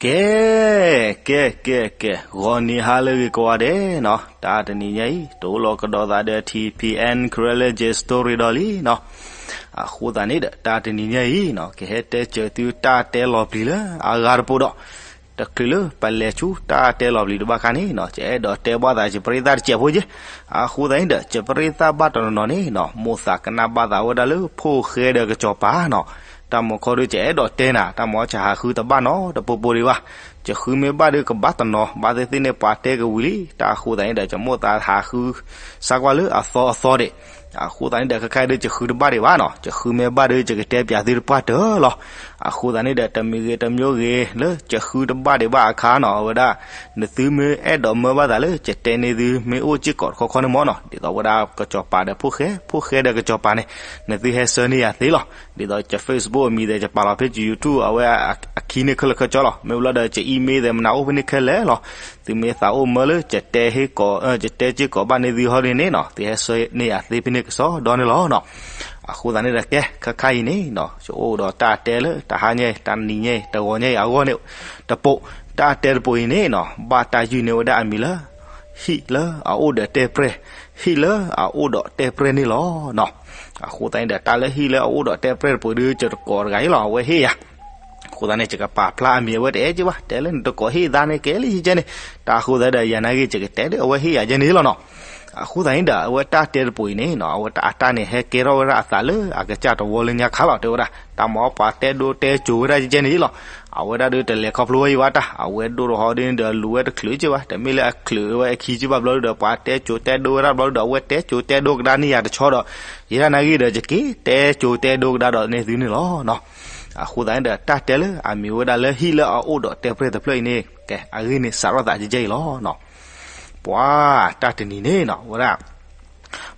ကဲ, ကဲ, ကဲ, ကဲ, ဂီၤနံၤဟါလၢအဂ့ၤကိးဂၤဒဲးနီၤ, တၢ်တနံၤညါအံၤ တအိၣ်လီၤကဒီးသးဒီး ထံၣ်ဖံးအဲၣ် Karaleji's Story ဒီးလံနီၤ. အဃိသတးန့ၣ်ဒီး တၢ်တနံၤညါအံၤနီၤ ကဟဲတဲစၢၤသုတၢ်တဲလီၤပျံၤလၢအဂၤတပိာ်ဒီး တချုးလၢပလဲၤဆူတၢ်တဲလီၤပျံၤတဘၣ်ခါန့ၣ်နီၤ, ယအဲၣ်ဒိးတဲဘၣ်သး ယပရ့သၣ်တစဲးဖိက့, အဃိသတးန့ၣ်ဒီး ယပရ့သၣ်ဘၣ်တနီၤနီၤန့ၣ်နီၤ မိၣ်သးကနၣ်ဘၣ်သးဝဲဒၣ်လၢဖိၣ်ဃဲဒီးကစီၤပၤနီၤ. တၢ်မၤခီဒီး ယအဲၣ်ဒိးတဲနၤ, တၢ်မၤ ယဟးဃုတဘၣ်နီတပူၤပူၤဒံးဘၣ်. ယဃုမ့ၢ်ဘၣ်ဒီးကဘၣ်တနီၤ, ဘၣ်သ့ၣ်သ့ၣ်န့ၣ် ပှၤတဲကဝံၤလံ. တၢ်အဃိသတးန့ၣ်ဒီး ယမိၣ်သးဟးဃု စၢ်ကွၢ်လၢအသီအသီဒံး. အဃိသတးန့ၣ်ဒီး ခဲခါဒီးယဃုတဘၣ်ဒံးဘၣ်နီၤ, ယဃုမ့ၢ်ဘၣ်ဒီး ယကတဲပၠးသုတပှၢ်တၢၢ်လီၤ. အဃိသတးန့ၣ်ဒီး တမံၤဂ့ၤတမံၤဂ့ၤလၢယဃုတဘၣ်ဒံးဘၣ်အခါနီၤ, အဝဲဒၣ် နသုမ့ၢ်အဲၣ်ဒိးမၢဘၣ်သးလၢ ယတဲန့ၢ်သု မ့ၢ်အိၣ်စ့ၢ်ကီးတခီခီန့ၣ်မ့ၢ်နီၤ, ဒ်သိးဝဲဒၣ်ကစီၤပၤဒီးဖိၣ်ဃဲ, ဖိၣ်ဃဲဒီးကစီၤပၤန့ၣ် နသုဟဲဆှၢန့ၢ်ယၤသ့လီၤ. ဒ်သိးယ Facebook အမံၤဒီး ယပာ်လီၤဖဲယ YouTube အဝဲအခံန့ၣ် ခဲလၢာ်ခဲဆ့လီၤ. မ့ၢ်ဝံၤလီၤဒီး ယ email သဲးမနၤအိၣ်ဖဲန့ၣ်ခဲလၢာ်လီၤ. သုမ့ၢ်သးအိၣ်မၢလၢ ယတဲဟ့ၣ်ကီး, ယတဲစ့ၢ်ကီးဘၣ်န့ၢ်သုဟီဒ်န့ၣ်နီၤ, သုဟဲဆှၢန့ၢ်ယၤသ့ဖဲန့ၣ်ကစီဒီန့ၣ်လီၤနီၤ. အဃိသတးန့ၣ်ဒီး ကဲ ခဲခါအံၤန့ၣ်နီၤ ယအိၣ်ဒီးတၢ်တဲလၢ တဟါညါအံၤ, တနံၤညါအံၤ, တဂီၤညါအံၤအဂီၢ်န့ၣ်တပိာ်, တၢ်တဲတပိာ်အံၤန့ၣ်နီၤ ဘၣ်တၢ်ယုၢ်န့ၢ်ဝဲဒၣ်အမံၤလၢ ဟံၣ်လၢအအိၣ်ဒီးတဲပြဲၢ်, ဟံၣ်လၢအအိၣ်ဒီးတဲပြဲၢ်န့ၣ်လီၤနီၤ. အဃိသတးန့ၣ်ဒီး တၢ်လၢဟံၣ်လၢအအိၣ်ဒီးတဲပြဲၢ်တပိာ်ဒီး ယတကိးတဂၤအံၤလီၤ, အဝဲဟ့ၣ်ယၤ. အဃိသတးန့ၣ် ယကပာ်ဖျါအမံၤ အဝဲတအဲၣ်က့ဘၣ်, တဲလၢနတကိးဟ့ၣ်သးန့ၣ် ကဲလံယကဲန့ၣ်. တၢ်အဃိသတးဒီး ယၤနာ်က့ ယကတဲဒီး အဝဲဟ့ၣ်ယၤကဲန့ၣ်လီၤနီၤ. အဃိသတးန့ၣ်ဒီး အဝဲတၢ်တဲတပိာ်အံၤန့ၣ်နီၤ အဝဲအတၢ်န့ၣ် ဟဲကဲထီၣ်ဝဲဒၣ်အသးလၢအကစၢ်တဝီလၢညါခါလီၤ တဲဝဲဒၣ်. တၢ်မၤပှၤတဲဒိတဲစိၤဝဲဒၣ်ကဲန့ၣ်လီၤ. အဝဲဒၣ်ဒီးတလဲၤခီဖျိဝဲအံၤဘၣ်တၢ်, အဝဲဒိၣ်ထီၣ်ဟီဒ်န့ၣ်ဒီး လူၤဝဲတချုးက့ဘၣ်, တမ့ၢ်လၢအချုးဝဲအခံက့ဘၣ်ဘျီဒီး ပှၤတဲစိၤတဲဒိဝဲဒၣ်ဘျီဒီး အဝဲတဲစိၤတဲဒိကဒါန့ၢ်ယၤတဆီဒီး ယဲဒၣ်နာ်က့ဒီး ယက့ၤတဲစိၤတဲဒိကဒါဒီးန့ၢ်သုန့ၣ်လီၤနီၤ. အဃိသတးန့ၣ်ဒီး တၢ်တဲလၢအမံၤဝဲဒၣ်လၢဟံၣ်လၢအအိၣ်ဒီးတဲပြဲၢ်တဖျၢၣ်အံၤန့ၣ် ကဲ အဂ့ၢ်န့ၣ်စးထီၣ်သးကဲအံၤလီၤနီၤ. ပှၤတၢ်တနံၤန့ၣ်နီၤ ဝဲဒၣ်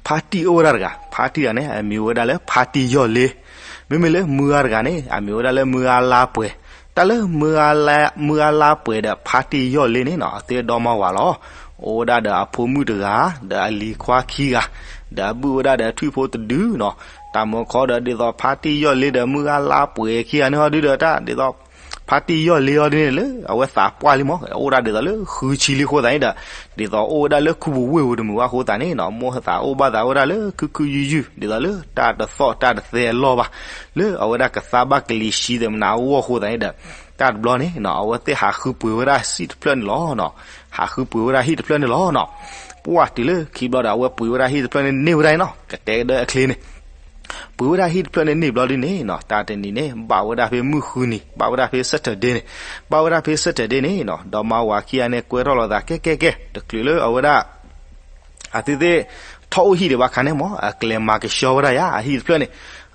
ဖါတံၢ်အိၣ်ဝဲဒၣ်တဂၤ, ဖါတံၢ်တဂၤန့ၣ် အမံၤဝဲဒၣ်လၢဖါတံၢ်ယီၢ်လ့, မ့မ့ၢ်လၢမုၢ်ဂၤတဂၤန့ၣ် အမံၤဝဲဒၣ်လၢမုၢ်ဂၤလါပှဲၤ. တၢ်လၢ မုၢ်ဂၤလါပှဲၤဒီးဖါတံၢ်ယီၢ်လ့န့ၣ်နီၤ အသုဒီမါဝၤလီၤ. အိၣ်ဝဲဒၣ်ဒီးအဖိမုၣ်တဂၤ, ဒီးအလံၤခွါခံဂၤ, ဒီးအဘုၣ်ဝဲဒၣ်ဒီးထွံၣ်ဖိတဒုနီၤ. တၢ်မၤခီဒီး ဒ်သိးဖါတံၢ်ယီၢ်လ့ဒီးမုၢ်ဂၤလါပှဲၤခံဂၤန့ၣ်ဟီဒုဒီးတၢ် ဒ်သိး ဖါတံၢ်ယီၢ်လ့အီၤဒ်န့ၣ်လၢ အဝဲသးပှၢ်လံမး, အိၣ်ဒၣ်ဒ်သိးလၢဃုဆံလံအဃိသတးန့ၣ်ဒီး ဒ်သိးအိၣ်ဝဲဒၣ်လၢခူပူၤဝ့ၢ်ပူၤတမုာ်ဘၣ်အဃိသတးန့ၣ်နီၤ မိၣ်သးအိၣ်ဘၣ်သးဝဲဒၣ်လၢခုခုယုၢ်ယုၢ် ဒ်သိးလၢတၢ်တသီၣ်တၢ်တသဲအလီၢ်ဘၣ်, လၢအဝဲဒၣ်ကသါဘၣ်ကလံၤဆှံသဲးမနၤအဂီၢ်အဃိသတးန့ၣ်ဒီး တၢ်တဘျီန့ၣ်နီၤ အဝဲသ့ၣ်ဟးဃုပှ့ၤဝဲဒၣ်စံၣ်တဖျၢၣ်န့ၣ်လီၤနီၤ. ဟးဃုပှ့ၤဝဲဒၣ်ဟံၣ်တဖျၢၣ်န့ၣ်လီၤနီၤ. ပှၢ်တုၤလၢခံဘျီဒီး အဝဲပှ့ၤဝဲဒၣ်ဟံၣ်တဖျၢၣ်န့ၣ်န့ၢ်ဝဲဒၣ်နီၤ ကတဲကဒၢအချ့န့ၣ် ပှ့ၤဝဲဒၣ်ဟံၣ်တဖျၢၣ်န့ၣ်န့ၢ်ဘျီဒ်န့ၣ်နီၤ တၢ်တနံၤန့ၣ် ဘၣ်ဝဲဒၣ်ဖဲမုၢ်ဃုနံၤ ဘၣ်ဝဲဒၣ်ဖဲ Saturday န့ၣ်, ဘၣ်ဝဲဒၣ်ဖဲ Saturday န့ၣ်နီၤ ဒီမါဝၤခံဂၤန့ၣ် ကွဲထီၣ်လိာ်သးကဲကဲကဲ တချုးလၢအဝဲဒၣ် အသုသ့ၣ် ထီၣ်အိၣ်ဟံၣ်ဒံးဘၣ်ခါန့ၣ်မး အကလဲၤမၤကဆှီဝဲဒၣ်ယၤ အဟံၣ်တဖျၢၣ်န့ၣ်,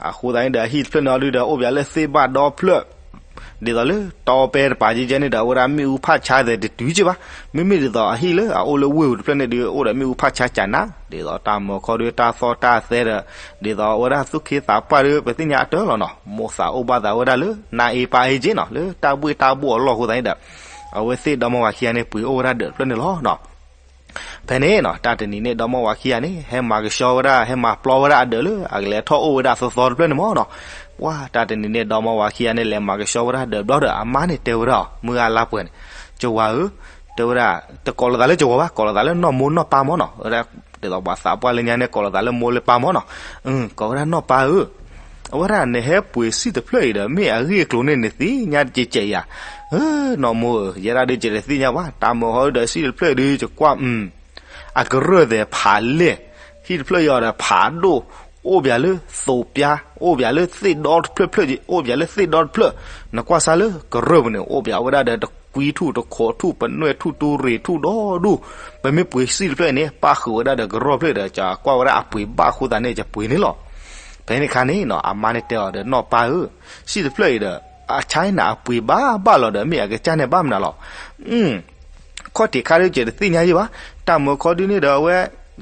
အဃိသတးန့ၣ်ဒီး အဟံၣ်တဖျၢၣ်န့ၣ်အီၤဒုဒီး အိၣ်ဘၣ်လၢသ့ၣ်ဘၣ်ဒီဖျၢၣ် ဒ်သိးလၢတီပဲတပၤကဲကဲန့ၣ်ဒီး အဝဲဒၣ်မ့ၣ်အူဖးဆါသဲးတတုၤက့ဘၣ်. မ့မ့ၢ်ဒ်သိးအဟံၣ်လၢအအိၣ်လၢဝ့ၢ်ပူၤတဖျၢၣ်န့ၣ်ဒီး အိၣ်ဒီးမ့ၣ်အူဖးဆါကနၤ ဒ်သိးတၢ်မၤခီဒီးတၢ်သီၣ်တၢ်သဲဒီး ဒ်သိးအဝဲဒၣ်သူၣ်ခ့သးပှၢ်ဒီး ပသ့ၣ်ညါအတၢၢ်လီၤနီၤ. မိၣ်သးအိၣ်ဘၣ်သးဝဲဒၣ်လၢ နါအ့ပါအ့က့နီၤ လၢတၢ်ဘှ့ၣ်တၢ်ဘှီၣ်အလီၢ်အဃိသတးန့ၣ်ဒီး အဝဲသ့ၣ်ဒီမါဝၤခံဂၤန့ၣ် ပှ့ၤအိၣ်ဝဲဒၣ်ဒၢးတဖျၢၣ်န့ၣ်လီၤနီၤ. ဖဲန့ၣ်နီၤ တၢ်တနံၤန့ၣ် ဒီမါဝၤခံဂၤန့ၣ် ဟဲမၤကဆှီဝဲဒၣ် ဟဲမၤပျီဝဲဒၣ်အဒၢးလၢ အကလဲၤထီၣ်အိၣ်ဝဲဒၣ်သီသီတဖျၢၣ်န့ၣ်မးနီၤ. ပှၤတၢ်တနံၤန့ၣ် ဒီမါဝၤခံဂၤန့ၣ် လဲၤမၤကဆှီဝဲဒၣ်ဒၢးဘျီဒီး အမါန့ၣ်တဲဝဲဒၣ်အီၤ မုၢ်ဂၤလါပှဲၤန့ၣ်, ကဝၤဧၢ, တဲဝဲဒၣ်, တကိးလိာ်သးလၢကဝၤဘၣ် ကိးလိာ်သးလၢနီၢ်မိၢ်နီၢ်ပၢ်မးနီၤ. ဒ်သိးပှၤသးပှၢ်လၢညါန့ၣ် ကိးလိာ်သးလၢမိၢ်လၢပၢ်မးနီၤ. ကိးဝဲဒၣ်နီၢ်ပၢ်ဧၢ အဝဲဒၣ်နဟဲပှ့ၤစံၣ်တဖျၢၣ်အံၤဒီး မ့ၢ်အဂ့ၢ်အကျိၤန့ၣ် နသ့ၣ်ညါတကဲးကဲးယၤ, နီၢ်မိၢ်ဧၢ ယဲဒၣ်ဒုးယတသ့ၣ်ညါဘၣ် တၢ်မၤဟီဒီးစံၣ်တဖျၢၣ်အံၤဒုး ယကွၢ် အကရၢၢ်သဲးဖးလဲၢ်, ဟံၣ်တဖျၢၣ်အံၤဒီးဖးဒိၣ်, အိၣ်ဘၣ်လၢသိးပျါ, အိၣ်ဘၣ်လၢသ့ၣ်ဒီတဖျၢၣ်ဖျၢၣ်က့ အိၣ်ဘၣ်လၢသ့ၣ်ဒီတဖျၢၣ်, နကွၢ်စၢ်လၢကရၢၢ်ပူၤန့ၣ် အိၣ်ဘၣ်ဝဲဒၣ်ဒီးတကွံထူၣ်တခိးထူၣ် ပနွဲၣ်ထူၣ်တူရ့ၣ်ထူၣ်ဒီဒူၣ်, ပမ့ၢ်ပှ့ၤစံၣ်တဖျၢၣ်အံၤန့ၣ် ပၣ်ဃုာ်ဝဲဒၣ်ဒီးကရၢၢ်ဖျၢၣ်ဒီး ယကွၢ်ဝဲဒၣ်အပှ့ၤဘၣ်အဃိသတးန့ၣ် ယပှ့ၤန့ၣ်လီၤ. ဖဲန့ၣ်အခါန့ၣ်နီၤ အမါန့ၣ်တဲအီၤဒီး နီၢ်ပၢ်ဧၢ, စံၣ်တဖျၢၣ်အံၤဒီး အဆါန့ၣ်အပှ့ၤဘၣ်ဘၣ်လီၤဒီး မ့ၢ်အကစၢ်န့ၣ်ဘၣ်မနုၤလီၤ. ခီၣ်ထံးခါဒီး ယတသ့ၣ်ညါယံၣ်ဘၣ်, တၢ်မၤခီဒုန့ၣ်ဒီး အဝဲ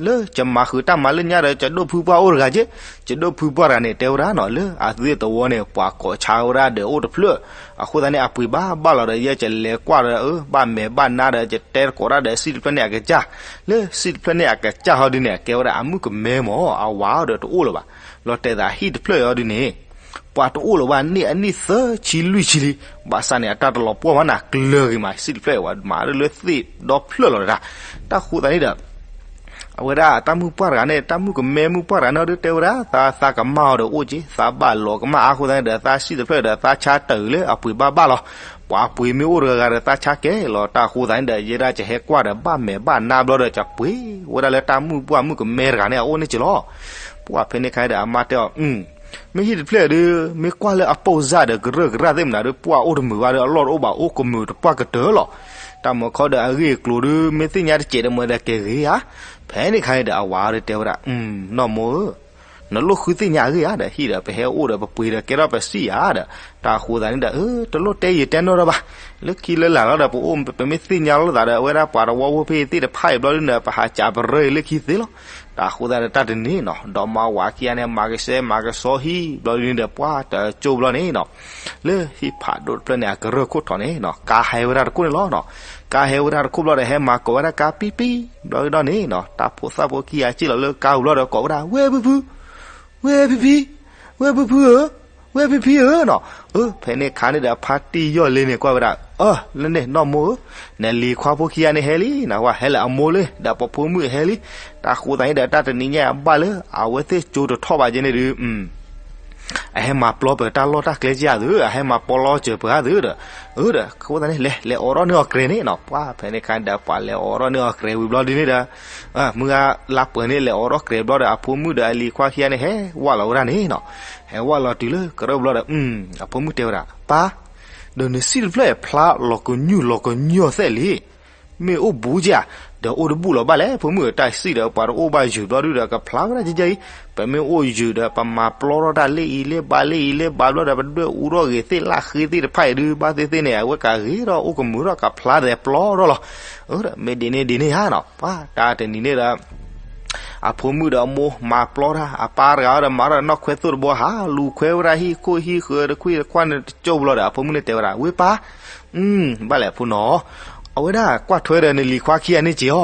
လၢယမၤဃုာ်တၢ်မၤလၢညါဒီး ယဒိၣ်ဖုပှၢ်အိၣ်တဂၤက့, ယဒိၣ်ဖုပှၢ်တဂၤန့ၣ် တဲဝဲဒၣ်နီၤ လၢအသုသဝီန့ၣ် ပှၤကိးဆါဝဲဒၣ်ဒီးအိၣ်တဖျၢၣ်, အဃိသတးန့ၣ် အပှ့ၤဘၣ်ဘၣ်လီၤဒီး ယဲယလဲၤကွၢ်ဒီး အၢ ဘၣ်မဲာ်ဘၣ်နါဒီး ယတဲသကိးတၢ်ဒီး စံၣ်တဖျၢၣ်န့ၣ်အကစၢ်, လၢစံၣ်တဖျၢၣ်န့ၣ်အကစၢ်ဟီဒုန့ၣ် အကဲဝဲဒၣ်အမုၣ်ကမဲမး အဝၤဒီးတအိၣ်လၢၤဘၣ်, လီၤတဲာ်သးဟံၣ်တဖျၢၣ်အံၤဟီဒုန့ၣ် ပှၤတအိၣ်လၢၤဘၣ်န့ၣ်အနံၣ်သၢဆံလွံၢ်ဆံလံ. ဘၣ်ဆၣ်န့ၣ် အတၢ်တလီၤပှီၢ်မးနၤ ကျၢၤဂ့ၤမး စံၣ်တဖျၢၣ်ဝဲမၤဒၣ်လၢသ့ၣ်ဒီဖျၢၣ်လီၤတၢ်. တၢ်ဃိသးန့ၣ်ဒီး အဝဲဒၣ်တၢ်မုၣ်ပှၢ်တဂၤန့ၣ် တၢ်မုၣ်ကမဲမုၣ်ပှၢ်တဂၤန့ၣ်ဒီးတဲဝဲဒၣ် သးသးကမၢ်အီၤဒီးအိၣ်က့ၤ သးဘၣ်လီၤကမၢ်အါဃိသးန့ၣ်ဒီး သးစံၣ်တဖျၢၣ်ဒီးသးဆါတၢ်အုးလၢအပှ့ၤဘၣ်ဘၣ်လီၤ. ပှၤပှ့ၤမ့ၢ်အိၣ်တဂၤဂၤဒီးသးဆါကဲလီၤ. တၢ်ဃိသးန့ၣ်ဒီး ယဲဒၣ်ကဟဲကွၢ်ဒီးဘၣ်မဲာ်ဘၣ်နါဘျီဒီး ကပှ့ၤဝဲဒၣ်လၢတၢ်မုၣ်ပှၢ်မုၣ်ကမဲတဂၤန့ၣ် အအိၣ်န့ၣ်က့ၤလီၤ. ပှၢ်ဖဲန့ၣ်ခါဒီးအမါတဲအီၤ မ့ၢ်ဟံၣ်တဖျၢၣ်ဒုး မ့ၢ်ကွၢ်လၢအပိၢ်စၢ်ဒီးကရၢၢ်ကရၢ်သ့ၣ်မနုၤဒုး ပှၢ်အိၣ်တမုာ်ဘၣ်ဒီး အလီၢ်တအိၣ်ဘၣ် အိၣ်ကမုာ်တပှၢ်ကတၢၢ်လီၤ. တၢ်မၤခီဒီးအဂ့ၢ်အကျိၤဒုး မ့ၢ်သ့ၣ်ညါတစဲးတမှဲဒီးကဲဂ့ၤဧါ. ဖဲန့ၣ်ခါန့ၣ်ဒီး အဝၤဒီးတဲဝဲဒၣ် နီၢ်မိၢ်ဧၢ, နလိၣ်ဃုသ့ၣ်ညါအဂ့ၢ်ဧါဒီး ဟံၣ်ဒီးပဟဲအိၣ်ဒီးပပှ့ၤဒီးကဲထီၣ်ပစံၣ်ဧါဒီး တၢ်ဃိသးန့ၣ်ဒီး တလိၣ်တဲယတဲနီၢ်ဒီးဘၣ်. လၢခံလၢလာ်လီၤဒီး ပအိၣ်ပမ့ၢ်သ့ၣ်ညါလိာ်သးဒီး အဝဲဒၣ်ပှၤတဝီဖိဖဲသ့ၣ်တဖၣ်အံၤဘျီဒုးန့ၣ် ပဟးစးပရၢအံၤလၢခံသ့လီၤ. တၢ်ဃိသးဒီးတၢ်တနံၤနီၤ ဒီးမါဝၤခံဂၤန့ၣ် မၤကဆှဲမၤကဆှီဟံၣ်ဘျီဒုးန့ၣ်ဒီး ပှၢ်တကၠိဘျီန့ၣ်နီၤ လၢဟံၣ်ဖးဒိၣ်တဖျၢၣ်န့ၣ် အကရၢၢ်ခိၣ်ထီၣ်န့ၣ်နီၤ ကါဟဲဝဲဒၣ်တခိၣ်န့ၣ်လီၤနီၤ. ကါဟဲဝဲဒၣ်တခိၣ်ဘျီဒီး ဟဲမၤကိးဝဲဒၣ်ကါပံပံ ဘျီဒုးဒီးန့ၣ်နီၤ တၢ်ဖိသၣ်ဖိခံဂၤစံၣ်လီၤလၢကါပူၤဘျီဒီး ကိးဝဲဒၣ် ဝဲၢ်ဖံဖု, ဝဲၢ်ဖံဖံ, ဝဲၢ်ဖံဖံဧၢ, ဝဲၢ်ဖံဖံဧၢနီၤ. အၢ ဖဲန့ၣ်ခါန့ၣ်ဒီး ဖါတံၢ်ယီၢ်လ့န့ၣ် ကွၢ်ဝဲဒၣ် အၢ လၢန့ၣ် နီၢ်မိၢ်ဧၢ, နလံၤခွါဖိခံဂၤန့ၣ်ဟဲလံနီၤ ဝဲဟဲလၢအမိၢ်လၢ ဒီးပဖိမုၣ်ဟဲလံ. တၢ်ဃိသးန့ၣ်ဒီး တၢ်တနံၤညါအဘၣ်လၢ အဝဲသ့ၣ်ကၠိတထီၣ်ဘၣ်ကဲန့ၣ်ဒုး အဟဲမၤပျီပၢၤတၢ်လီၢ်တၢ်ကျဲကယၤသု, အဟဲမၤပျီလီၤစၢၤပှၤသုဒီး, အၢဒီး ဃိသးန့ၣ် လဲၤ လဲၤအိးထီၣ်န့ၢ်အီၤကြဲးန့ၣ်နီၤ. ပှၢ်ဖဲန့ၣ်ခါန့ၣ်ဒီး ပှၤလဲၤအိးထီၣ်န့ၢ်အီၤကြဲးဝံၤဘျီဒုးန့ၣ်ဒီး, မုၢ်ဂၤလါပှဲၤန့ၣ် လဲၤအိးထီၣ်ကြဲးဘျီဒီး အဖိမုၣ်ဒီးအလံၤခွါခံဂၤန့ၣ် ဟဲဝဲလီၤဝဲဒၣ်န့ၣ်နီၤ. ဟဲဝဲလီၤတုၤလၢကရၢၢ်ဘျီဒီး အဖိမုၣ်တဲဝဲဒၣ် ပၢ်, ဒီးနစံၣ်တဖျၢၣ်ဖျါလီၤကညူၣ်လီၤကညီသဲးလံ မ့ၢ်အိၣ်ဘူးကဧါ, ဒီးအိၣ်တဘူၣ်လီၤဘၣ်လဲၣ်, ဖိမုၣ်ဧၢ, တၢ်စံၣ်ဒီးပှၤတအိၣ်ဘၣ်ယုာ်ဘျီဒုဒီး ကဖျါဝဲဒၣ်ကဲကဲအံၤ, ပမ့ၢ်အိၣ်ယုာ်ဒီးပမၤပျီထီၣ်တၢ်လၢအံၤလၢဘၣ်လၢအံၤလၢဘၣ်ဘျီဒီး ပဒွဲၣ်အူထီၣ်ဂ့ၤသ့ၣ်လၢဃ့သ့ၣ်တဖၣ်အံၤဒုး ဘၣ်သ့ၣ်သ့ၣ်န့ၣ် အဝဲကဂ့ၤထီၣ်အိၣ်ကမုာ်ထီၣ်ကဖျါသဲးပျီထီၣ်လီၤ. အၢ မ့ၢ်ဒ်န့ၣ်ဒ်န့ၣ်ဧါနီၤ, ပှၤတၢ်တနံၤန့ၣ်ဒီး အဖိမုၣ်ဒီးအမိၢ်မၤပျီတၢ်, အပၢ်တဂၤဒီးမၤထီၣ်နီၣ်ခွဲသိၣ်တဘိဟးလူၤခွဲဝဲဒၣ်ဟံၣ်ခိၣ်ဟံၣ်ဃၢၤတခွံၣ်တခွါန့ၣ်တကၠိဘျီဒီး အဖိမုၣ်န့ၣ်တဲဝဲဒၣ် ဝ့ၢ်ပၢ်, ဘၣ်လဲၣ်ဖိနီၤ, အဝဲဒၣ်ကွၢ်ထွဲဒီးနလံၤခွါခံဂၤန့ၣ်က့ၤအီၤ,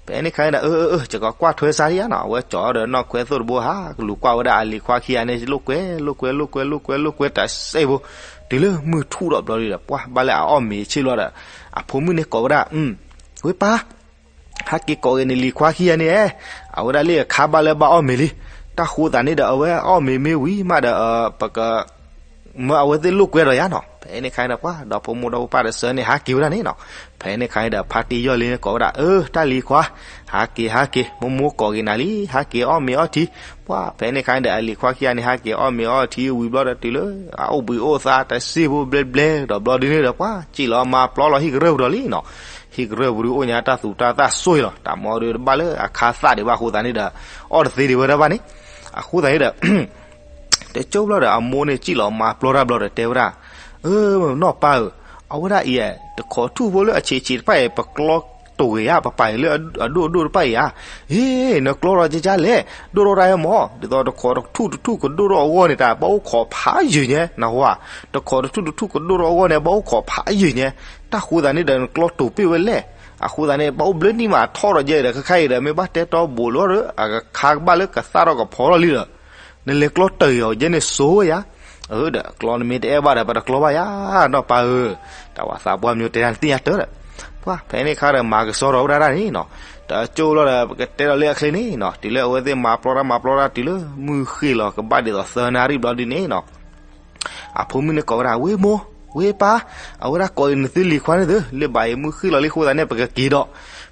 ဖဲန့ၣ်ခါန့ၣ်ဒီး အၢ အၢ အၢ ယကကွၢ်ထွဲစါဒံဧါနီၤ, အဝဲကၠီဒီးနီၣ်ခွဲသိၣ်တဘိဟးလူၤကွၢ်ဝဲဒၣ်အလံၤခွါခံဂၤန့ၣ် လိာ်ကွဲ လိာ်ကွဲလိာ်ကွဲလိာ်ကွဲလိာ်ကွဲတစဲးဖိ, တုၤလၢမုၢ်ထူၣ်ဒီးဘျီဒီး ပှၤဘၣ်လၢအအီၣ်မ့ၤဆ့ၣ်ဘျီဒီး အဖိမုၣ်န့ၣ်ကိးဝဲဒၣ် ဝ့ၢ်ပၢ် ဟးက့ၤကိးက့ၤနလံၤခွါခံဂၤန့ၣ်, အဝဲဒၣ်လၢအခါဘၣ်လၢဘၣ်အီၣ်မ့ၤလံ, တၢ်ဃိသးန့ၣ်ဒီး အဝဲအီၣ်မ့ၤမ့ၢ်ဝံၤမးဒီး ပက မၢအဝဲသ့ၣ်လိာ်ကွဲဒီးယါနီၤ, ဖဲန့ၣ်ခါန့ၣ်ဒီး ပှၤဒီဖိမိၢ်ဒီဖိပၢ်တစၢန့ၣ် ဟးက့ၤဝဲဒၣ်န့ၣ်နီၤ, ဖဲန့ၣ်ခါန့ၣ်ဒီး ဖါတံၢ်ယီၢ်လ့န့ၣ်ကိးဝဲဒၣ် အၢ တၢ်လံၤခွါ, ဟးက့ၤ ဟးက့ၤ မိၢ်မိၢ်ကိးက့ၤနၤလံ ဟးက့ၤအီၣ်မ့ၤအီထံ, ပှၤဖဲန့ၣ်ခါန့ၣ်ဒီး အလံၤခွါခံဂၤန့ၣ်ဟးက့ၤအီၣ်မ့ၤအီထံဝံၤဘျီဒီးတုၤလၢ အအိၣ်ဘှံးအိၣ်သါတစ့ဖိဘျဲဘျဲဒီးဘျီဒုန့ၣ်ဒီး ပှၤစံၣ်လီၤမၤပျီလီၤဟံၣ်ကရၢၢ်ပူၤဒီးလံနီၤ, ဟံၣ်ကရၢၢ်ပူၤဒုအိၣ်ညါတၢ်သူၣ်တၢ်သၣ်စိလီၤ, တၢ်မၤဒုတဘၣ်လၢအခါသၣ်ဒံးဘၣ်အဃိသတးန့ၣ်ဒီး အီၣ်တသ့ဒံးဝဲဒၣ်ဘၣ်န့ၣ်, အဃိသတးန့ၣ်ဒီး တကၠိဘျီဒီး အမိၢ်န့ၣ်စံၣ်လီၤမၤပျီတၢ်ဘျီဒီးတဲဝဲဒၣ်, အၢ နီၢ်ပၢ်ဧၢ, အဝဲဒၣ်အံၤ တခိးထူၣ်ဖိလၢအဆံးဆံးတဖၣ်အံၤ ပကျီတိာ်ဂ့ၤဧါ, ပပာ်အံၤလၢအဒိၣ်အဒိၣ်တဖၣ်အံၤဧါ, ဟ့ နကျီထီၣ်ကကလဲၣ်, ဒိၣ်ထီၣ်တၢ်ဟဲမၢ်, ဒ်သိးတခိးထူၣ်တထူၣ်ကဒိၣ်ထီၣ်အဂီၢ်န့ၣ် တၢ်ဘၣ်အိၣ်ခိးဖးယုာ်ညါ, နဟါ, တခိးတထူၣ်တထူၣ်ကဒိၣ်ထီၣ်အဂီၢ်န့ၣ် ဘၣ်အိၣ်ခိးဖးယုာ်ညါ, တၢ်ဃိသတးန့ၣ်ဒီး နကျီတိာ်ပ့ၢ်ဝဲလဲၣ်, အဃိသတးန့ၣ် ဘၣ်အိၣ်ဘျၢနံၣ်မးထီၣ်ဒီးယဲဒီး ခဲခါအံၤဒီး မ့ၢ်ဘၣ်တဲတီဘိးလီၤဒီး အခါကဘၣ်လၢကသၣ်ထီၣ်ကဖီထီၣ်လံဒီး နလဲၤကျီတၢ်အံၤအီၤယဲန့ၣ်စိဝဲယါ, အၢ ဒီးကျီနမ့ၢ်တအဲၣ်ဘၣ်ဒီး ပတကျီဘၣ်ယါ, နီၢ်ပၢ်ဧၢ, တၢ်ဝၤသးပှၢ်မၠိတဲတၢ်နသ့ၣ်ညါတၢ်ဒီး, ပှၤဖဲန့ၣ်ခါဒီး မၤကဆှီထီၣ်ဝဲဒၣ်တၢ်န့ၣ်နီၤ, တကၠိလီၤဒီး ပကတဲဒီးလၢအချ့န့ၣ်နီၤ, တုၤလၢအဝဲသ့ၣ်မၤပျီတၢ်မၤပျီတၢ်တုၤလၢ မုၢ်ဃ့ၢ်လီၤကဘၣ်ဒ်သိးသၢနၣ်ရံၣ်ဘျီဒုန့ၣ်နီၤ အဖိမုၣ်န့ၣ်ကိးဝဲဒၣ် ဝ့ၢ်မိၢ်, ဝ့ၢ်ပၢ်, အဝဲဒၣ်ကိးအံၤနသုလံၤခွါန့ၣ်သု, လၢဘၣ်အံၤမုၢ်ဃ့ၢ်လီၤလံအဃိသတးန့ၣ် ပကက့ၤဒီး,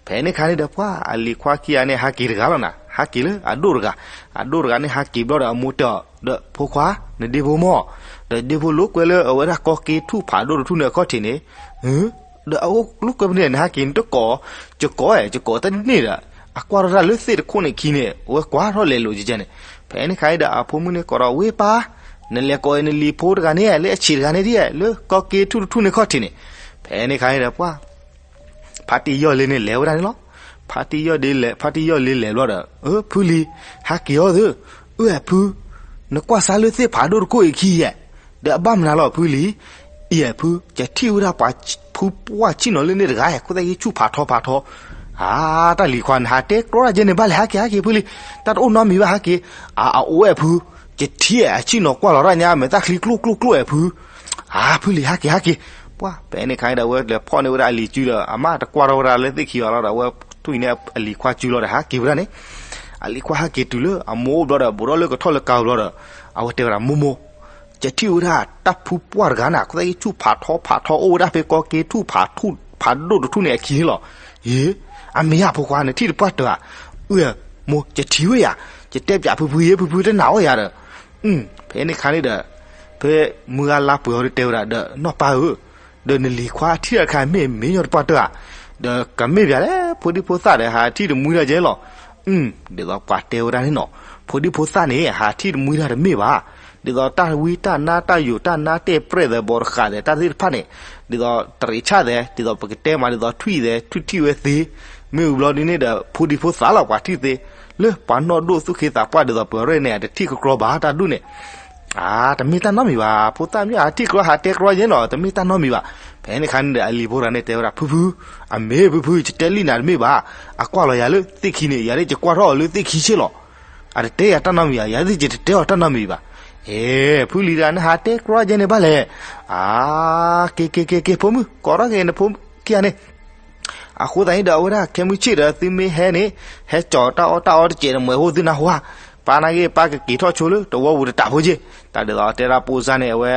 ဖဲန့ၣ်ခါန့ၣ်ဒီး ပှၤအလံၤခွါခံဂၤန့ၣ် ဟးက့ၤတဂၤလီၤနၤ, ဟးက့ၤလၢအဒိၣ်တဂၤ, အဒိၣ်တဂၤန့ၣ် ဟးက့ၤဘျီဒီးအမိၢ်တဲအီၤဒီး ဖိခွါ, နဒ့ဖိမၢ်, ဒီးဒ့ဖိလိာ်ကွဲလၢအဝဲဒၣ်ကီက့ထူၣ်ဖးဒိၣ်တထူၣ်န့ၣ်အခီၣ်ထံးန့ၣ်, ဒီးအအိၣ်လိာ်ကွဲဖဲန့ၣ် နဟးက့ၤနတကိး, ယကိး, ယကိးတန့ၢ်ဒီး, အကွၢ်ထီၣ်တၢ်လၢသ့ၣ်တခိၣ်န့ၣ်ခံန့ၣ် အဝဲကွၢ်ထီၣ်လဲၤလိာ်ကကဲန့ၣ်, ဖဲန့ၣ်ခါအံၤဒီး အဖိမုၣ်န့ၣ်ကိးဒီး ဝ့ၢ်ပၢ်, နလဲၤကိးအံၤနလံၤဖိတဂၤန့ၣ် လၢအဆံးတဂၤန့ၣ်ဒ် လၢကီက့ထူၣ်တထူၣ်န့ၣ်ခီၣ်ထံးန့ၣ်, ဖဲန့ၣ်ခါအံၤဒီး ပှၤ ဖါတံၢ်ယီၢ်လ့န့ၣ်လဲၤဝဲဒၣ်န့ၣ်လီၤ. ဖါတံၢ်ယီၢ်လ့လဲၤ, ဖါတံၢ်ယီၢ်လ့လဲၤဘျီဒီး, အၢ ဖုလံၤ, ဟးက့ၤအီၤသု, အၢ ဖု, နကွၢ်စါလၢသ့ၣ်ဖးဒိၣ်တခိၣ်အံၤခံယဲၢ်, ဒီးအဘၣ်မနုၤလီၤဖုလံၤ, အံၤဖု, ယထံၣ်ဝဲဒၣ်ပှၤဖုပှၢ်ဆံၣ်နီၤလၢန့ၣ်တဂၤ, ခိၣ်သၣ်ယ့ဆူၣ်ဖးထီဖးထီ, အါ တၢ်လံၤခွါနဟးတဲကျီတၢ်ကဲန့ၣ်ဘၣ်လဲၣ်, ဟးက့ၤ ဟးက့ၤဖုလံၤ, တၢ်တအိၣ်နီတမံၤဘၣ် ဟးက့ၤ, အအိၣ်ဝဲဖု, ယထံၣ်အဆ့ၣ်နီၤကွၢ်လီၤတၢ်ညါ မဲာ်သၣ်ချံကျိၣ်ကျိၣ်ကျိၣ်အဲၣ်ဖု, အါဖုလံၤ ဟးက့ၤ ဟးက့ၤ, ပှၢ် ဖဲန့ၣ်ခါဒီး အဝဲလဲၤဖီၣ်န့ၢ်ဝဲဒၣ်အလံၤစုဒီး အမါတကွၢ်ထီၣ်ဝဲဒၣ်လၢသ့ၣ်ခံဘၣ်လီၤဒီး အဝဲထူၣ်အံၤန့ၣ်အလံၤခွါစုလီၤဒီး ဟးက့ၤဝဲဒၣ်န့ၣ်, အလံၤခွါဟးက့ၤတုၤလၢအမိၢ်အိၣ်ဘျီဒီး ဘူးထီၣ်လၢကထီၣ်လၢကၤဘျီဒီး အဝဲတဲဝဲဒၣ် မိၢ်မိၢ် ယထံၣ်ဝဲဒၣ်တၢ်ဖုပှၢ်တဂၤန့ၣ် အခိၣ်သၣ်ကံၣ်ဆူၣ်ဖးထီဖးထီအိၣ်ဝဲဒၣ်ဖဲကီက့ထူၣ်ဖးထူၣ်ဖးဒိၣ်တထူၣ်န့ၣ်အခံန့ၣ်လီၤ. အ့ အမ့ၢ်ဧါဖိခွါ နထံၣ်တပှၢ်တၢၢ်ဧါ. အၢ မိၢ် ယထံၣ်ဝဲယၤ, ယတဲပၠးဖုဖုယဲ ဖုဖုတနာ်အီၣ်ယၤဒီး, ဖဲန့ၣ်ခါန့ၣ်ဒီး ဖဲမုၢ်ဂၤလါပှဲၤအီၤဒီးတဲဝဲဒၣ်ဒီး နီၢ်ပၢ်ဧၢ, ဒီးနလံၤခွါထံၣ်တၢ်တခါမ့ၢ်မ့ၢ်ညီတပှၢ်တၢၢ်ဧါ, ဒီးကမ့ၢ်ပၠးလဲၣ် ဖိဒံဖိသၣ်ဒီး ဟးထံၣ်တမှံတၢ်ကဲလီၤ. ဒ်သိးပှၤတဲဝဲဒၣ်န့ၣ်နီၤ, ဖိဒံဖိသၣ်န့ၣ် ဟးထံၣ်တမှံတၢ်တမ့ၢ်ဘၣ်. ဒ်သိးတၢ်ဝံတၢ်နါတၢ်ယိာ်တၢ်နါတဲပြဲၢ်သဲးဘီတဃာ်သဲး တၢ်သ့ၣ်တဖၣ်န့ၣ်, ဒ်သိးတရံးဆၣ်သဲး ဒ်သိးပကတဲမး ဒ်သိးထွံၣ်သဲး ထွံၣ်ထံၣ်ဝဲသ့, မ့ၢ်ဝံၤဘျီဒ်န့ၣ်ဒီး ဖိဒံဖိသၣ်လီၤ ပှၤထံၣ်သ့, လၢပှၤနီၢ်ဒိၣ်သူၣ်ခ့သးပှၢ်ဒ်သိးပှၤရဲၣ်န့ၣ် အတထံၣ်ကကြီဘၣ်တၢ်ဒိၣ်န့ၣ် အါ တမ့ၢ်တၢ်နီတမံၤဘၣ်, ဖိသၣ်မ့ၢ်အထံၣ်ကကြီဟးတဲကကြီယဲနီၤ တမ့ၢ်တၢ်နီတမံၤဘၣ်. ဖဲန့ၣ်ခါန့ၣ်ဒီး အလံၤဖိတဂၤန့ၣ်တဲဝဲဒၣ် ဖုဖု, အမ့ၢ်ဖုဖု ယတဲလံနၤတမ့ၢ်ဘၣ်, အကွၢ်လီၤယၤလၢသ့ၣ်ခံန့ၣ် ယၤဒ်ယကွၢ်ထီၣ်အီၤလၢသ့ၣ်ခံဆ့လီၤ. အတတဲယၤတၢ်နီတမံၤဧါ, ယၤဒ်ယတတဲအီၤတၢ်နီတမံၤဘၣ်. အ့ ဖုလံၤတဂၤန့ၣ် ဟးတဲကကြီယဲန့ၣ်ဘၣ်လဲၣ်. အါ က့ၤက့ၤက့ၤက့ၤ ဖိမုၣ် ကိးထီၣ်က့ၤနဖိခံဂၤန့ၣ် အဃိသတးန့ၣ်ဒီး အဝဲဒၣ်ခဲမုၢ်ဆ့ၣ်ဒီး သုမ့ၢ်ဟဲန့ၣ် ဟဲကၠီၤတၢ်အီၣ်တၢ်အီတစဲးတမှဲၤဖိသုနၢ်ဟူဧါ, ပၢ်နာ်က့ ပၢ်ကက့ၤထီၣ်ဆိလၢတဝီပူၤတတးဖိက့ၢ်. တၢ်ဒ်သိးတဲဒၣ်ပိစါန့ၣ် အဝဲ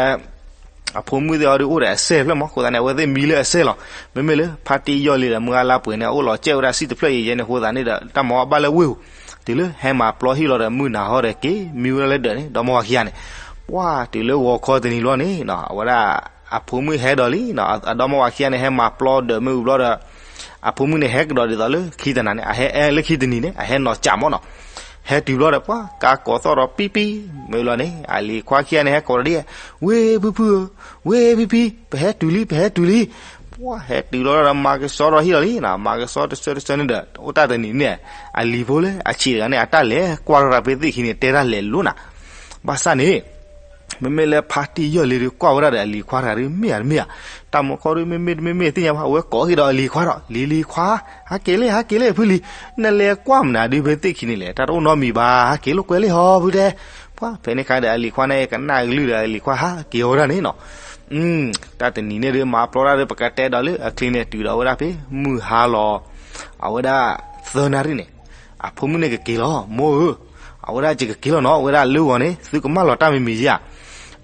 အဖိမုၣ်သ့ၣ်အီၤဒုးအိၣ်ဒီးအစဲၣ်ဖျၢၣ်မး အဃိသတးန့ၣ် အဝဲသ့ၣ်မံလၢအစဲၣ်လီၤ. မ့မ့ၢ်လၢဖါတံၢ်ယီၢ်လံဒီး မုၢ်ဂၤလါပှဲၤန့ၣ် အအိၣ်လီၤစဲၣ်ဝဲဒၣ်စံၣ်တဖျၢၣ်ယဲၢ်ယဲၢ်န့ၣ် အဃိသတးန့ၣ်ဒီး တၢ်မၤအီၣ်ဘၣ်လၢဝ့ၢ်ပူၤ, တုၤလၢဟဲမၤပျီဟံၣ်လီၤဒီး မုၢ်နၤဟီဒီးက့ၤမံဝဲဒၣ်လၢဒၢးန့ၣ် ဒီမါဝၤခံဂၤန့ၣ်, ပှၢ် တုၤလၢဂီၤခီတနံၤလီၤန့ၣ် အဝဲဒၣ် အဖိမုၣ်ဟဲဒီးလံ, အဒီမါဝၤခံဂၤန့ၣ် ဟဲမၤပျီဒၢးမ့ၢ်ဝံၤဘျီဒီး အဖိမုၣ်န့ၣ် ဟဲကဒီးဒ်သိးလၢခံတနၤန့ၣ် အဟဲအဲလၢခံတနံၤန့ၣ် အဟဲနီၤစးမးနီၤ, ဟဲတုၤဘျီဒီး ပှၢ် ကါကိးသီၣ်ဒီးပံပံ, မ့ၢ်လီၤန့ၣ် အလံၤခွါခံဂၤန့ၣ် ဟဲကိးဒီးဒ်, ဝ့ၢ်ဖုဖုဧၢ, ဝ့ၢ်ဖံဖံ, ပဟဲတုၤလံ ပဟဲတုၤလံ. ပှၢ် ဟဲတုၤလီၤဒီး မၤကဆှီထီၣ်ဟံၣ်လီၤလံနီၤ, မၤကဆှီတဆၢတဆၢန့ၣ်ဒီး အိၣ်တၢ်တနံၤန့ၣ် အလံၤဖိလၢအဆံးတဂၤန့ၣ် အတၢ်လဲၤကွၢ်ထီၣ်ရၤဖဲသ့ၣ်ခံန့ၣ် တဲတၢ်လဲၤလိၤနၤ, ဘၣ်ဆၣ်န့ၣ် မ့မ့ၢ်လၢဖါတံၢ်ယီၢ်လံဒီး ကွၢ်ဝဲဒၣ်ဒီးအလံၤခွါတဂၤဒီး မ့ၢ်ဧါတမ့ၢ်ဧါ, တၢ်မူခီဒီး မ့မ့ၢ်တမ့မ့ၢ်သ့ၣ်ညါဘၣ်, အဝဲကိးက့ၤဒီးအလံၤခွါဒီး လံၤလံၤခွါ, ဟဲက့ၤလံ ဟဲက့ၤလံ ဖုလံၤ, နလဲၤကွၢ်မနုၤဒုးဖဲသ့ၣ်ခံန့ၣ်လဲၣ်, တၢ်တအိၣ်နီတမံၤဘၣ်, ဟဲက့ၤလိာ်ကွဲလံဟီဖုတဲ. ပှၢ် ဖဲန့ၣ်ခါဒီး အလံၤခွါန့ၣ် ကနၣ်ကလုၢ်ဒီး အလံၤခွါဟးက့ၤဝဲဒၣ်န့ၣ်နီၤ. တၢ်တနံၤန့ၣ်ဒီး မၤပျီတၢ်ဒီး ပကတဲဒီးလၢအချ့န့ၣ် တုၤဒီးဝဲဒၣ်ဖဲ မုၢ်ဟါလီၤ အဝဲဒၣ်သၢနၣ်ရံၣ်န့ၣ် အဖိမုၣ်န့ၣ်ကက့ၤလီၤ, မိၢ်ဧၢ, အဝဲဒၣ်ယကက့ၤလီၤနီၤ, အဝဲဒၣ်လၢဂီၤန့ၣ် သုကမၢလီၤတၢ်မံၤမံၤဧါ.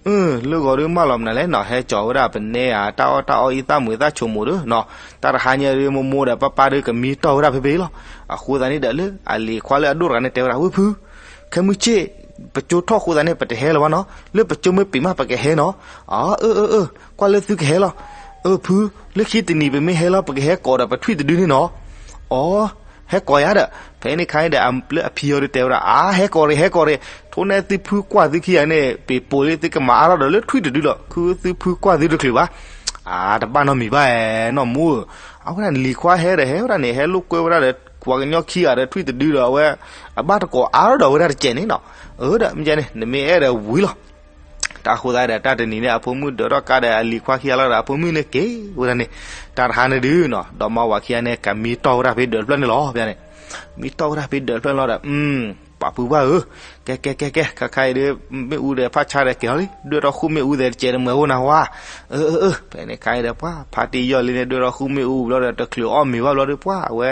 အၢ လၢဂီၤဒီးမၢလီၤမနုၤလဲၣ်နီၤ, ဟဲကၠီၤဝဲဒၣ်ပနဲဧါ, တၢ်အီၣ်တၢ်အီအံၤ သၣ်မုာ်သၣ်ဆိးမိာ်ဒီးနီၤ, တၢ်တဟါညါဒီး မိၢ်မိၢ်ဒီးပၢ်ပၢ်ဒီး ကမံတီၢ်ဝဲဒၣ်ဖဲဖဲလီၤ. အဃိသတးန့ၣ်ဒီး လၢအလံၤခွါလၢအဒိၣ်တဂၤန့ၣ် တဲဝဲဒၣ် ဝ့ၢ်ဖု, ခဲမုၢ်ဆ့ၣ် ပကၠိထီၣ်အဃိသတးန့ၣ် ပတဟဲလၢၤဘၣ်နီၤ, လၢပကၠိမ့ၢ်ပံာ်မး ပကဟဲနီၤ. အၢ အၢ အၢ ကွၢ်လၢသုကဟဲလီၤ. အၢ ဖု, လၢခံတနံၤပမ့ၢ်ဟဲလီၤ ပကဟဲကိးဒီးပထွံၣ်တဒုန့ၣ်နီၤ. အီ ဟဲကိးယၤဒီး ဖဲန့ၣ်ခါန့ၣ်ဒီး လၢအဖံအီၤဒီးတဲဝဲဒၣ် အါ ဟဲကိးရ့ၣ် ဟဲကိးရ့ၣ်, ထိၣ်န့ၢ်သုဖုကွၢ်သုခံဂၤန့ၣ် ပ့ၤပိာ်လံ သုကမၤအါထီၣ်ဒီးလၢထွံၣ်တဒုလီၤ, ခုသုဖုကွၢ်သုတချုးဘၣ်. အါ တဘၣ်နီတမံၤဘၣ်နီၢ်မိၢ်ဧၢ, အဝဲဒၣ်လံၤခွါဟဲဒီးဟဲဝဲဒၣ်န့ၣ် ဟဲလိာ်ကွဲဝဲဒၣ်ဒီး ပှၤကညီခံဂၤဒီးထွံၣ်တဒုဒီး အဝဲ အဘၣ်တကိးအါထီၣ်ဒီးဝဲဒၣ်တစဲးန့ၣ်နီၤ. အၢ ဒီးမ့ၢ်န့ၣ် နမ့ၢ်အဲၣ်ဒီးဝံၤလီၤ. တၢ်ဃိသတးဒီး တၢ်တနံၤန့ၣ် အဖိမုၣ်ဒၢးထီၣ်ကါဒီးအလံၤခွါခံဂၤလီၤဒီး အဖိမုၣ်န့ၣ်က့ၤဝဲဒၣ်န့ၣ်, တၢ်တဟါန့ၣ်ဒုးနီၤ ဒီမါဝၤခံဂၤန့ၣ် ကမံတီၢ်ဝဲဒၣ်ဖဲဒၢးတဖျၢၣ်န့ၣ်လီၤ. ဖဲန့ၣ် မံတီၢ်ဝဲဒၣ်ဖဲဒၢးတဖျၢၣ်န့ၣ်လီၤဒီး ပာ်ဖုဘၣ်ဧၢ, ကဲကဲကဲကဲ ခါခါအံၤဒီး မ့ၣ်အူဒီးဖးဆါဒီးက့ၤလီၤလံ, ဒွဲၣ်ထီၣ်ဃုာ်မ့ၣ်အူသဲးတစဲးတမှဲၤဖိနၢ်ဟူဧါ. အၢ အၢ အၢ ဖဲန့ၣ်ခါအံၤဒီး ပှၤဖါတံၢ်ယီၢ်လံန့ၣ် ဒွဲၣ်ထီၣ်ဃုာ်မ့ၣ်အူဘျီဒီး တချုးအီၣ်မ့ၤဘၣ်ဘျီဒီး ပှၤအဝဲ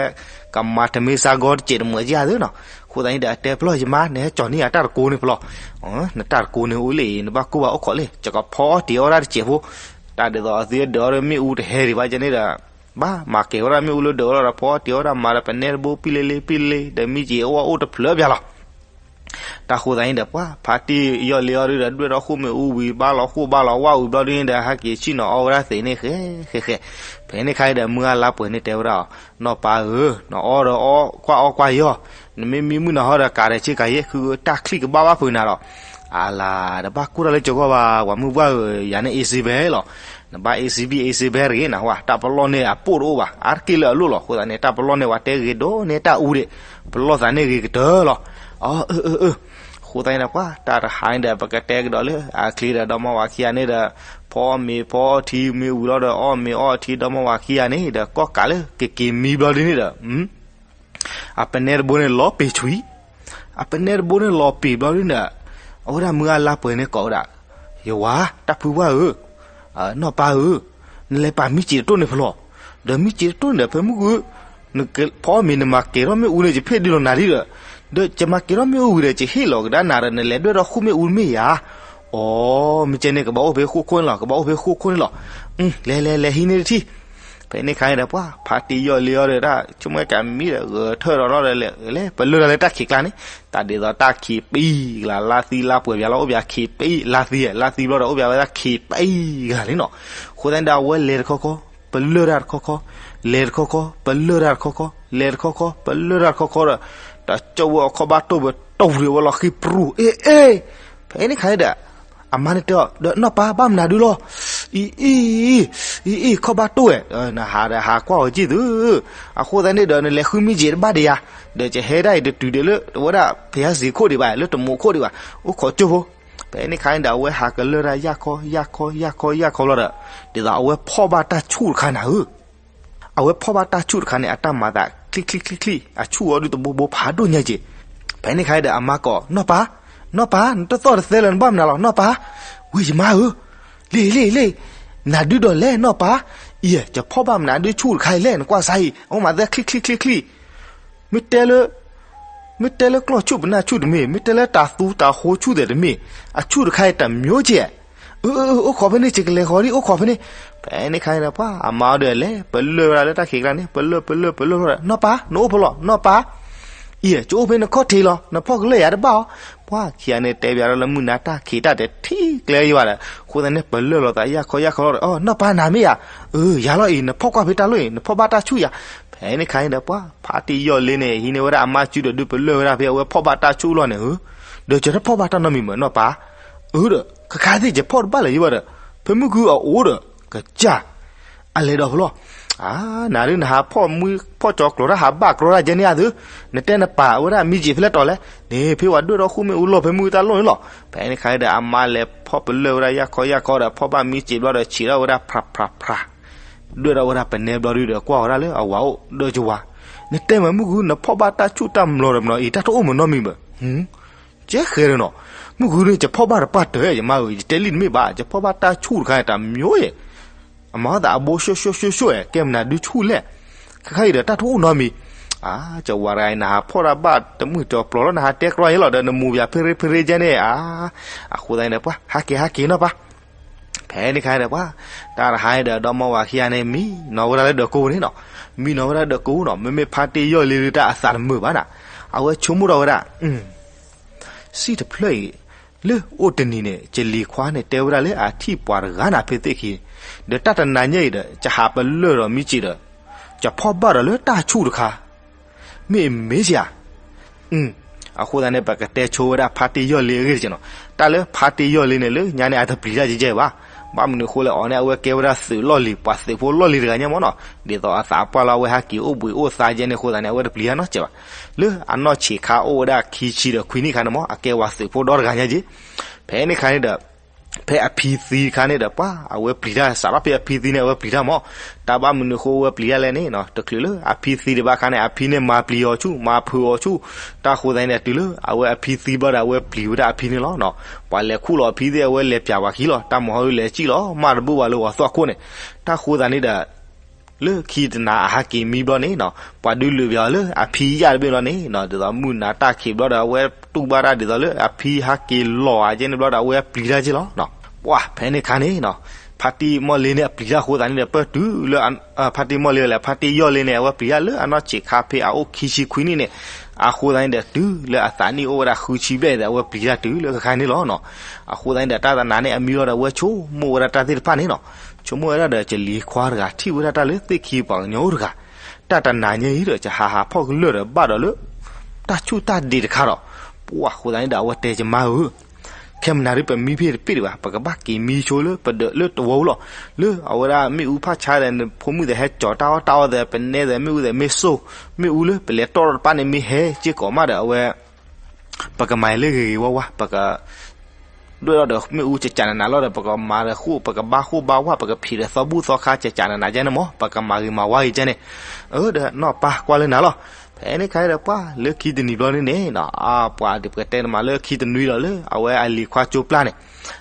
ကမၤတမ့ၢ်စါဂီတစဲးတမှဲၤက့ၤဧါသ့နီၤ. အဃိသတးန့ၣ်ဒီး အတဲပျီၢ်ယမါ နဟဲကၠီၤန့ၢ်အတၢ်တကိးန့ၣ်ပျီၢ်, နတၢ်တကိးန့ၣ်အိၣ်လံ နဘၣ်ကိၢ်ဘၣ်အိၣ်ခိးလံ ယကဖီအီၣ်တ့ၤအီၣ်ဒၣ်တစဲးဖိ, တၢ်ဒ်သိးအသုဒၢးအီၣ်ဒီးမ့ၣ်အူတဟဲဒံးဘၣ်ကဲန့ၣ်ဒီး ဘၣ်မၤကဲၤဝဲဒၣ်မ့ၣ်အူလၢဒၢးအီၣ်လီၤဒီး ဖီအီၣ်တ့ၤအီၣ်ဒၣ် မၤဒီးပနဲတဘိပံလ့လ့ပံလ့လ့ ဒီးမံက့ၤအီၣ်အိၣ်တဖျၢၣ်ပျၢ်လီၤ. တၢ်ဃိသတးန့ၣ်ဒီး ပှၤဖါတံၢ်ယီၢ်လံအီၤဒုးဒီး ဒွဲၣ်ထီၣ်ဃုာ်မ့ၣ်အူဝံၤ ဘၣ်လီၤဃိၣ်ဘၣ်လီၤဝါဝံၤဘျီဒုးန့ၣ်ဒီး ဟဲက့ၤဆ့ၣ်နီၤအီၣ်ဝဲဒၣ်သ့န့ၣ်ဃဲဃဲဃဲ. ဖဲန့ၣ်ခါအံၤဒီး မုၢ်ဂၤလါပှဲၤန့ၣ်တဲဝဲဒၣ်အီၤ, နီၢ်ပၢ်ဧၢ, နအီၣ်ဒီးအီၣ်ကွၢ်အီၣ်ကွၢ်ယီၢ်, နမ့ၢ်မံမုၢ်နၤဟီဒီးကးရဲၣ်ဆ့ကၤယဲၢ် ခုတၢ်ချံၣ်ကဘၣ်ဘၣ်ဖုးနၤဒီး အလၤ တဘၣ်ကိၢ်တၢ်လၢကၠီၤကီၢ်ဘၣ် ပှၤမုၢ်ပှၢ်ဧၢ, ယၤန့ၣ် အ့စ့ဘဲလီၤ. နဘၣ် အ့စ့ဘံ အ့စ့ဘဲတဂ့ၤနဟါ, တၢ်ပလီၢ်န့ၣ်အပိၢ်တအိၣ်ဘၣ်, အါတက့ၢ်လၢအလိၣ်လီၤ. အဃိသတးန့ၣ် တၢ်ပလီၢ်န့ၣ်ပှၤတဲဂ့ၤဒိၣ်န့ၢ်တၢ်အူဒံး, ပလီၢ်သးန့ၣ်ဂ့ၤကတၢၢ်လီၤ. အၢ အၢ အၢ အၢ အဃိသတးန့ၣ်ဒီး ပှၤတၢ်တဟါန့ၣ်ဒီး ပကတဲကဒီးလၢအချ့ဒီး ဒီမါဝၤခံဂၤန့ၣ်ဒီး ဖီအီၣ်မ့ၤဖီအီထံမ့ၢ်ဝံၤလီၤဒီး အီၣ်မ့ၤအီထံ ဒီမါဝၤခံဂၤန့ၣ်ဒီး ကီၢ်ကးလၢကက့ၤမံဘျီဒုးန့ၣ်ဒီး အပနဲတဘိန့ၣ်လီၤပ့ၤဆွံ, အပနဲတဘိန့ၣ်လီၤပ့ၤဘျီဒုးန့ၣ်ဒီး အဝဲဒၣ်မုၢ်ဂၤလါပှဲၤန့ၣ်ကိးဝဲဒၣ်, ယဝၤ, တၢ်ဖုပှၢ်ဧၢ, နီၢ်ပၤဧၢ, နလဲၤပာ်မံစံးတတိၢ်န့ၣ်ဖဲလဲၣ်, ဒီးမံစံးတတိၢ်န့ၣ်ဒီး ဖဲမုၢ်ဂုၢ်, နဖီမ့ၤနမၤကဲၤထီၣ်မ့ၣ်အူန့ၣ် ယဖ့ၣ်ဒုးလီၤနၤဒံးဒီး, ဒီးယမၤကဲၤထီၣ်မ့ၣ်အူဝံၤဒီး ယဟ့ၣ်လီၤကဒါနၤဒီး နလဲၤဒွဲၣ်ထီၣ်ဃုမ့ၣ်အူတမ့ၢ်ဧါ. အိ, မ့ၢ်ကဲန့ၣ် ကဘၣ်အိၣ်ဖဲဃိခိၣ်န့ၣ်လီၤ, ကဘၣ်အိၣ်ဖဲဃိခိၣ်န့ၣ်လီၤ. လဲၤလဲၤလဲၤ ဟံးန့ၢ်တထံၣ်. ဖဲန့ၣ်ခါန့ၣ်ဒီး ပှၤဖါတံၢ်ယီၢ်လ့အီၤဒီး တၢ်ဆိကမိၣ်ကမံဒီး ဂဲၤထၢၣ်ဒီးလီၤဒီး လဲၤလဲၤပလၢၢ်တၢ်လၢတၢ်ခံးကျါန့ၣ်, တၢ်ဒ်သိးတၢ်ခံးပံကလၤ လါသံလါပှဲၤပၠးလီၤ အိၣ်ပၠးခံးပံ, လါသံ, လါသံဘျီဒီး အိၣ်ပၠးဝဲဒၣ်ခံးပံကလၤန့ၣ်နီၤ. အဃိသတးန့ၣ်ဒီး အဝဲလဲၤတခီခီ, ပလၢၢ်တၢ်တခီခီ, လဲၤတခီခီ, ပလၢၢ်တၢ်တခီခီ, လဲၤတခီခီ, ပလၢၢ်တၢ်တခီခီဒီး, တၢ်ကၠီဝဲအခီၣ်ဘၣ်တိၢ်ဝဲ တီၢ်ဝံၤဝဲလီၤဃံပြူၤ, အ့ အ့. ဖဲန့ၣ်ခါန့ၣ်ဒီး အမါန့ၣ်တဲအီၤဒီး နီၢ်ပၤ ဘၣ်မနုၤဒုလီၤ. အံၤ အံၤ အံၤ အံၤ ခီၣ်ဘၣ်တိၢ်ဝဲ, နဟးဒီးဟးကွၢ်အီၤက့ၢ်သု, အဃိသတးန့ၣ်ဒီး နလဲၤဃုမံစံးတဘၣ်ဒံးယၤ, ဒီးယဟဲဒၣ်အံၤတတုၤဒီးလၢ အဝဲဒၣ်ဖယါစံးခိၣ်ဒံးဘၣ် လၢတမူခိၣ်ဒံးဘၣ်, အိၣ်ခိးကၠိဖိ. ဖဲန့ၣ်ခါန့ၣ်ဒီး အဝဲဟးကလၢၢ်တၢ်ယၢ်ခီ ယၢ်ခီ ယၢ်ခီ ယၢ်ခီဘျီဒီး, ဒ်သိးအဝဲဖီၣ်ဘၣ်တၢ်ဆူၣ်တခါနၤဧၢ အဝဲဖီၣ်ဘၣ်တၢ်ဆူၣ်တခါန့ၣ် အတၢ်မၤသးချံချံချံချံ, အဆူၣ်အီၤဒုးတဘိဘိဖးဒိၣ်ညါက့ၤ. ဖဲန့ၣ်ခါန့ၣ်ဒီး အမါကိး, နီၢ်ပၤ, နီၢ်ပၤ, နတသီၣ်တသဲလၢၤ နဘၣ်မနုၤလီၤ နီၢ်ပၤ. ဝ့ၢ်ယမါဧၢ, လ့ၢ် လ့ၢ် လ့ၢ်, နၤဒုဒီးလဲၣ် နီၢ်ပၤ. အံၤ ယဖီၣ်ဘၣ်မနုၤဒုဆူၣ်တခါအံၤလဲၣ် နကွၢ်စါအံၤ အဝဲမၤသးချံချံချံချံ မ့ၢ်တဲလၢ မ့ၢ်တဲလၢကျီၢ်ဆူၣ်ပနၢ်ဆူၣ်တမ့ၢ်, မ့ၢ်တဲလၢတၢ်သူတၢ်ဃိဆူၣ်သဲးတမ့ၢ်, အဆူၣ်တခါအံၤတမျိုးကဲး. အၢ အၢ အိၣ်ခိးဖဲန့ၣ် ယကလဲၤဃီၤဒံး အိၣ်ခိးဖဲန့ၣ်. ဖဲန့ၣ်ခါန့ၣ်ဒီး ပှၤအမါအီၤဒီးလဲၤ ပလၢၢ်ဝဲဒၣ်လၢတၢ်ခံးကျါန့ၣ် ပလၢၢ် ပလၢၢ် ပလၢၢ် ပလၢၢ်ဒီး နီၢ်ပၤ နအိၣ်ဖဲလဲၣ် နီၢ်ပၤ. အံၤ ယအိၣ်ဖဲနခီၣ်ထံးလီၤ နဖီၣ်ကလၢၢ်ယၤတဘၣ်အီၤ. ပှၤခံဂၤန့ၣ်တဲဘၣ်ဒီးလၢမုၢ်နၤတၢ်ခံးတၢ်ဒီးထံကျဲယံၤဘၣ်ဒီး အဃိသတးန့ၣ် ပလၢၢ်လိာ်သးယၢ်ခီယၢ်ခီလီၤဒီး နီၢ်ပၤနၤမ့ၢ်ယၤ. အၢ ယၤလီၤအံၤ နဖီၣ်ကွၢ်ဖဲတၢ်လီၢ်အံၤ နဖီၣ်ဘၣ်တၢ်ဆူၣ်ယၤ. ဖဲန့ၣ်ခါန့ၣ်ဒီး ပှၤဖါတံၢ်ယီၢ်လ့န့ၣ် ဟံးန့ၢ်ဝဲဒၣ်အမါစုဒီးဒုးပလၢၢ်ဝဲဒၣ်ဖဲအဝဲဖီၣ်ဘၣ်တၢ်ဆူၣ်လီၤန့ၣ်ဧၢ, ဒီးယတဖီၣ်ဘၣ်တၢ်နီတမံၤမ့ၢ်နီၢ်ပၤ. အၢဒီး ခဲခါသ့ၣ်ယဖီၣ်တဘၣ်လၢၤယံၤဘၣ်ဒီး ဖဲမုၢ်ဂုၢ်အအိၣ်ဒီး ကစၢ် အလဲၤဒီးဖဲလီၤ. အါ နၤဒုးနဟးဖီၣ်မုၢ်ဖီၣ်ကၠီကျိၤတၢ် ဟးဘၣ်ကြီတၢ်ယဲန့ၣ်အသု, နတဲနပာ်ဝဲဒၣ်မံစံးဖဲလဲၣ်တီၤလဲၣ်န့ၣ် ဖဲဝဲဒွဲၣ်ထီၣ်ဃုမ့ၣ်အူလီၢ်ဖဲမုၢ်တၢ်လီၢ်န့ၣ်လီၤ. ဖဲန့ၣ်ခါဒီး အမါလဲၤဖီၣ်ပလၢၢ်ဝဲဒၣ်ယၢ်ခီယၢ်ခီဒီး ဖီၣ်ဘၣ်မံစံးဘျီဒီး ဆံးထီၣ်ဝဲဒၣ်ဖြးဖြးဖြး ဒွဲၣ်ထီၣ်ဝဲဒၣ်ပနဲဘျီဒုးဒီး ကွၢ်ဝဲဒၣ်လၢအဝၤအိၣ်ဒီးယဝၤ, နတဲမးမုၢ်ဂုၢ် နဖီၣ်ဘၣ်တၢ်ဆူၣ်တၢ်မျိာ်ဒီးမနီၤအံၤ တၢ်တအိၣ်မနီတမံၤဘၣ်. ကဲဃဲၤဒီးနီၤ, မုၢ်ဂုၢ်န့ၣ် ယဖီၣ်ဘၣ်တပၢ်တၢၢ် ယမါဧၢ, ယတဲလံတမ့ၢ်ဘၣ်, ယဖီၣ်ဘၣ်တၢ်ဆူၣ်တခါန့ၣ် တမျိုးဧဲ, အမၤသးအဘိ ရှုၣ်ရှုၣ်ရှုၣ်ရှုၣ်ဧဲ, ကဲမနုၤဒုဆူၣ်လဲၣ်. ခဲခါအံၤဒီးတၢ်တအိၣ်နီတမံၤ, အါ ယဝၤတဂၤအံၤ နဟးဖီၣ်တၢ်ဘၣ်တမုာ်တပျီၤလီၤ နဟးတဲကြီယဲလီၤဒီး နမိၢ်ပၢ်ဖဲရ့ဖဲရ့ကဲန့ၣ် အါ, အဃိသတးန့ၣ်ဒီး ပှၤ ဟးက့ၤ ဟးက့ၤနီၤပၢ်. ဖဲန့ၣ်ခါဒီးပှၤ တၢ်တဟါဒီး ဒီမါဝၤခံဂၤန့ၣ် မံနီၤဝဲဒၣ်လၢဒီးကိးပူၤန့ၣ်နီၤ, မံနီၤဝဲဒၣ်ဒီးကိးပူၤနီၤ, မ့မ့ၢ်ဖါတံၢ်ယီၢ်လ့ဒုး တၢ်အသးတမုာ်ဘၣ်နၤ, အဝဲဆိကမိၣ်ထီၣ်ဝဲဒၣ် စံၣ်တဖျၢၣ်အံၤ လၢအိၣ်တနံၤန့ၣ် ကလံၤခွါန့ၣ် တဲဝဲဒၣ်လၢအထံၣ်ပှၤတဂၤနၤဖဲသ့ၣ်ခံ, ဒီးတၢ်တနၤညါအံၤဒီး ယဟးပလၢၢ်ဒီးမံစံးဒီး ယဖီၣ်ဘၣ်ဒီးလၢတၢ်ဆူၣ်တခါ မ့ၢ်အမ့ၢ်ဧါ. အဃိသတးန့ၣ် ပကတဲဆိဝဲဒၣ်ဖါတံၢ်ယီၢ်လ့အဂ့ၢ်တက့ၢ်နီၤ. တၢ်လၢဖါတံၢ်ယီၢ်လ့န့ၣ် လၢညါန့ၣ် အတပျံၤတၢ်ကဲကဲဘၣ်. ဘၣ်မနုၤအဃိလဲၣ် အီၤန့ၣ် အဝဲကဲဝဲဒၣ်သုးလီၢ်လံၤ ပှၤသုးဖိလီၢ်လံၤတဂၤညါမ့ၢ်နီၤ. ဒ်သိးအသးပှၢ်လၢအဝဲဟဲက့ၤအိၣ်ဘှံးအိၣ်သါကဲန့ၣ်အဃိသတးန့ၣ် အဝဲတပျံၤတၢ်နီတစဲးဘၣ်. လၢအနီၢ်ဆံးခါအိၣ်ဝဲဒၣ်ခံဆံဒီးခွံနံၣ်ခါန့ၣ်မ့ၢ် အကဲဝဲသုးဖိဒီတဂၤညါက့ၤ. ဖဲန့ၣ်ခါန့ၣ်ဒီး ဖဲအဖံသံတခါန့ၣ်ဒီး ပှၤအဝဲပျံၤတၢ် စးထီၣ်ဖဲအဖံသံန့ၣ် အဝဲပျံၤတၢ်မ့ၢ်. တၢ်ဘၣ်မနုၤအဃိအဝဲပျံၤတၢ်လဲၣ်န့ၣ် တချုးလၢအဖံသံဒံးဘၣ်အခါန့ၣ် အဖံန့ၣ်မၤပျံၤအီၤဆူၣ် မၤဖုးအီၤဆူၣ်. တၢ်ဃိသတးန့ၣ်ဒီး တုၤလၢအဝဲအဖံသံဘျီဒီး အဝဲပျံၤဝဲဒၣ်အဖံန့ၣ်လီၤ. ပှၤလဲၤခူၣ်လီၤအဖံသ့ၣ် အဝဲလဲၤပျးဝဲခံလီၤ. တၢ်မုၢ်ဟီဒုးလဲၤစံၣ်လီၤ မၢ်တဘၣ်ဘၣ်လၢပှၤသွၣ်ခိၣ်န့ၣ်. တၢ်ဃိသတးန့ၣ်ဒီး လၢခံတနၤအဟဲက့ၤမံဘျီန့ၣ် ပှၤဒုးလုာ်ပျးအီၤလၢအဖံယၢ်တဘ့ၣ်ဘျီန့ၣ် ဒ်သိးမုၢ်နၤတၢ်ခံးဘျီဒီး အဝဲတူၢ်ဘၣ်တၢ်ဒ်သိးလၢအဖံဟဲက့ၤလီၤဧါကဲန့ၣ်ဘျီဒီး အဝဲပျံၤတၢ်က့ၤလီၤ. ပှၤဖဲန့ၣ်ခါန့ၣ် ဖါတံၢ်မီၢ်လ့န့ၣ် အပျံၤတၢ်ဃိသတးန့ၣ်ဒီး ပၢၢ်တုၤလၢ ဖါတံၢ်မီၢ်လ့ဝဲလဲၣ် ဖါတံၢ်ယီၢ်လ့န့ၣ် အဝဲပျံၤတၢ်လၢအနီၢ်ဆံးခါဖဲအအိၣ်ခံဆံခွံနံၣ်န့ၣ် အဃိသတးန့ၣ်ဒီး တုၤလၢအသးနံၣ်အိၣ်ဝဲဒၣ်ဃုဆံဘျဲၣ်ဒီး အဝဲပျံၤတၢ်တုၤလၢခဲခါန့ၣ်လီၤ. အဃိသတးန့ၣ်ဒီး တၢ်တနၤန့ၣ် အမံဘျီဒီး အဝဲဆိကမိၣ်ဝဲဒၣ်တၢ်သ့ၣ်တဖၣ်န့ၣ်နီၤ. ဆိကမိၣ်ဝဲဒၣ်ဒီး ကလံၤခွါတဂၤ ထံၣ်ဝဲဒၣ်တၢ်လၢသ့ၣ်ခံပှၤကညီအိၣ်တဂၤ, တၢ်တနၤညါအံၤဒီး ယဟးဟးဖီၣ်ကလၢၢ်ဒီးဘၣ်ဒီးလၢ တၢ်ဆူၣ်တၢ်ဒ့းတခါဒီး, ပှၤဃိသတးန့ၣ်ဒီး အဝဲတဲ ယမါဧၢ, ခဲမုၢ်နၤဒုး ပမံဖဲတပ့ၢ်ဒံးဘၣ်, ပကဘၣ်က့ၤမံဆိလၢပဒၢးလၢတဝီပူၤလီၤ. လၢအဝဲဒၣ်မ့ၣ်အူဖးဆါဒီး နဖိမုၣ်သ့ၣ်ဟဲကၠီၤတၢ်အီၣ်တၢ်အီသ့ၣ် ပနဲသ့ၣ် မ့ၣ်အူသ့ၣ်မ့ၢ်စိၢ်, မ့ၣ်အူလၢပလဲၤတီၢ်ထီၣ်တပၣ်န့ၣ် မ့ၢ်ဟဲစ့ၢ်ကီးမးဒီး အဝဲ ပကမၤလၢဂ့ၤဂ့ၤဝါဝါ, ပက ဒွဲၣ်ထီၣ်ဒီးမ့ၣ်အူကကးနးနးလီၤဒီး ပကမၤဒီးဃိၣ် ပကဘါဃိၣ်ဘါဝါ ပကဖံးဒီးသီဘူၣ်သီခါကကးနးနးကဲန့ၣ်မး ပကမၤဂ့ၤမၤဝါဂ့ၤကဲန့ၣ်. အၢ ဒီးနီၢ်ပၢ်ကွၢ်လၢနၤလီၤ. ဖဲန့ၣ်ခါဒီးပှၤလၢခံတနံၤဘျီန့ၣ်န့ၣ်နီၤ အပှၤဒ်ပကတဲန့ၣ်မးလၢခံတနွံဒီးလၢအဝဲအလံၤခွါကၠိပျၢ်န့ၣ်,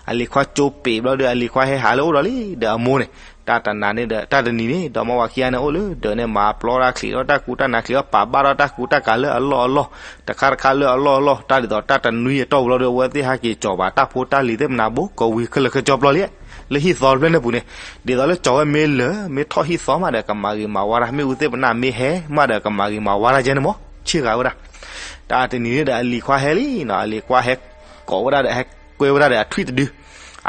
အလံၤခွါကၠိပ့ၤဘျီဒီး အလံၤခွါဟဲဟးလၢအအိၣ်ဒီးလံ ဒီးအမိၢ်န့ၣ်, တၢ်တနၤန့ၣ်ဒီး တၢ်တနံၤန့ၣ် ဒီးမါဝၤခံဂၤန့ၣ်အိၣ်လၢဒၢးန့ၣ် မၤပျီတၢ်ချံးထီၣ်တၢ်ကူတၢ်နၤချံးထီၣ် ပာ်ဘၣ်ထီၣ်တၢ်ကူတၢ်ကၤလၢအလီၢ်အလီၢ်, တခါတခါလၢအလီၢ်အလီၢ် တၢ်ဒ်သိးတၢ်တနွံအတီၢ်ပူၤလီၤဒီး အဝဲသ့ၣ်ဟဲက့ၤကၠီၤဘၣ်တၢ်ဖိတၢ်လံၤသ့ၣ်မနၤ ဘူးကဝံၤခဲလၢာ်ခဲဆ့ပျီလံ လၢဟံၣ်သီတဖျၢၣ်န့ၣ်ပူၤန့ၣ်, ဒ်သိးလၢကၠီၤဝဲမ့ၢ်လၢာ် မ့ၢ်ထီၣ်ဟံၣ်သီမးဒီး ကမၤဂ့ၤမၤဝါတၢ်, မ့ၣ်အူသ့ၣ်ပနၢ်မ့ၢ်ဟဲမးဒီး ကမၤဂ့ၤမၤဝါတၢ်ကဲန့ၣ်မး ဆ့ၣ်ဂၤဝဲဒၣ်. တၢ်တနံၤန့ၣ်ဒီး အလံၤခွါဟဲလံနီၤ, အလံၤခွါဟဲကိးဝဲဒၣ်ဒီး ဟဲကွဲဝဲဒၣ်ဒီးအထွံၣ်တဒု,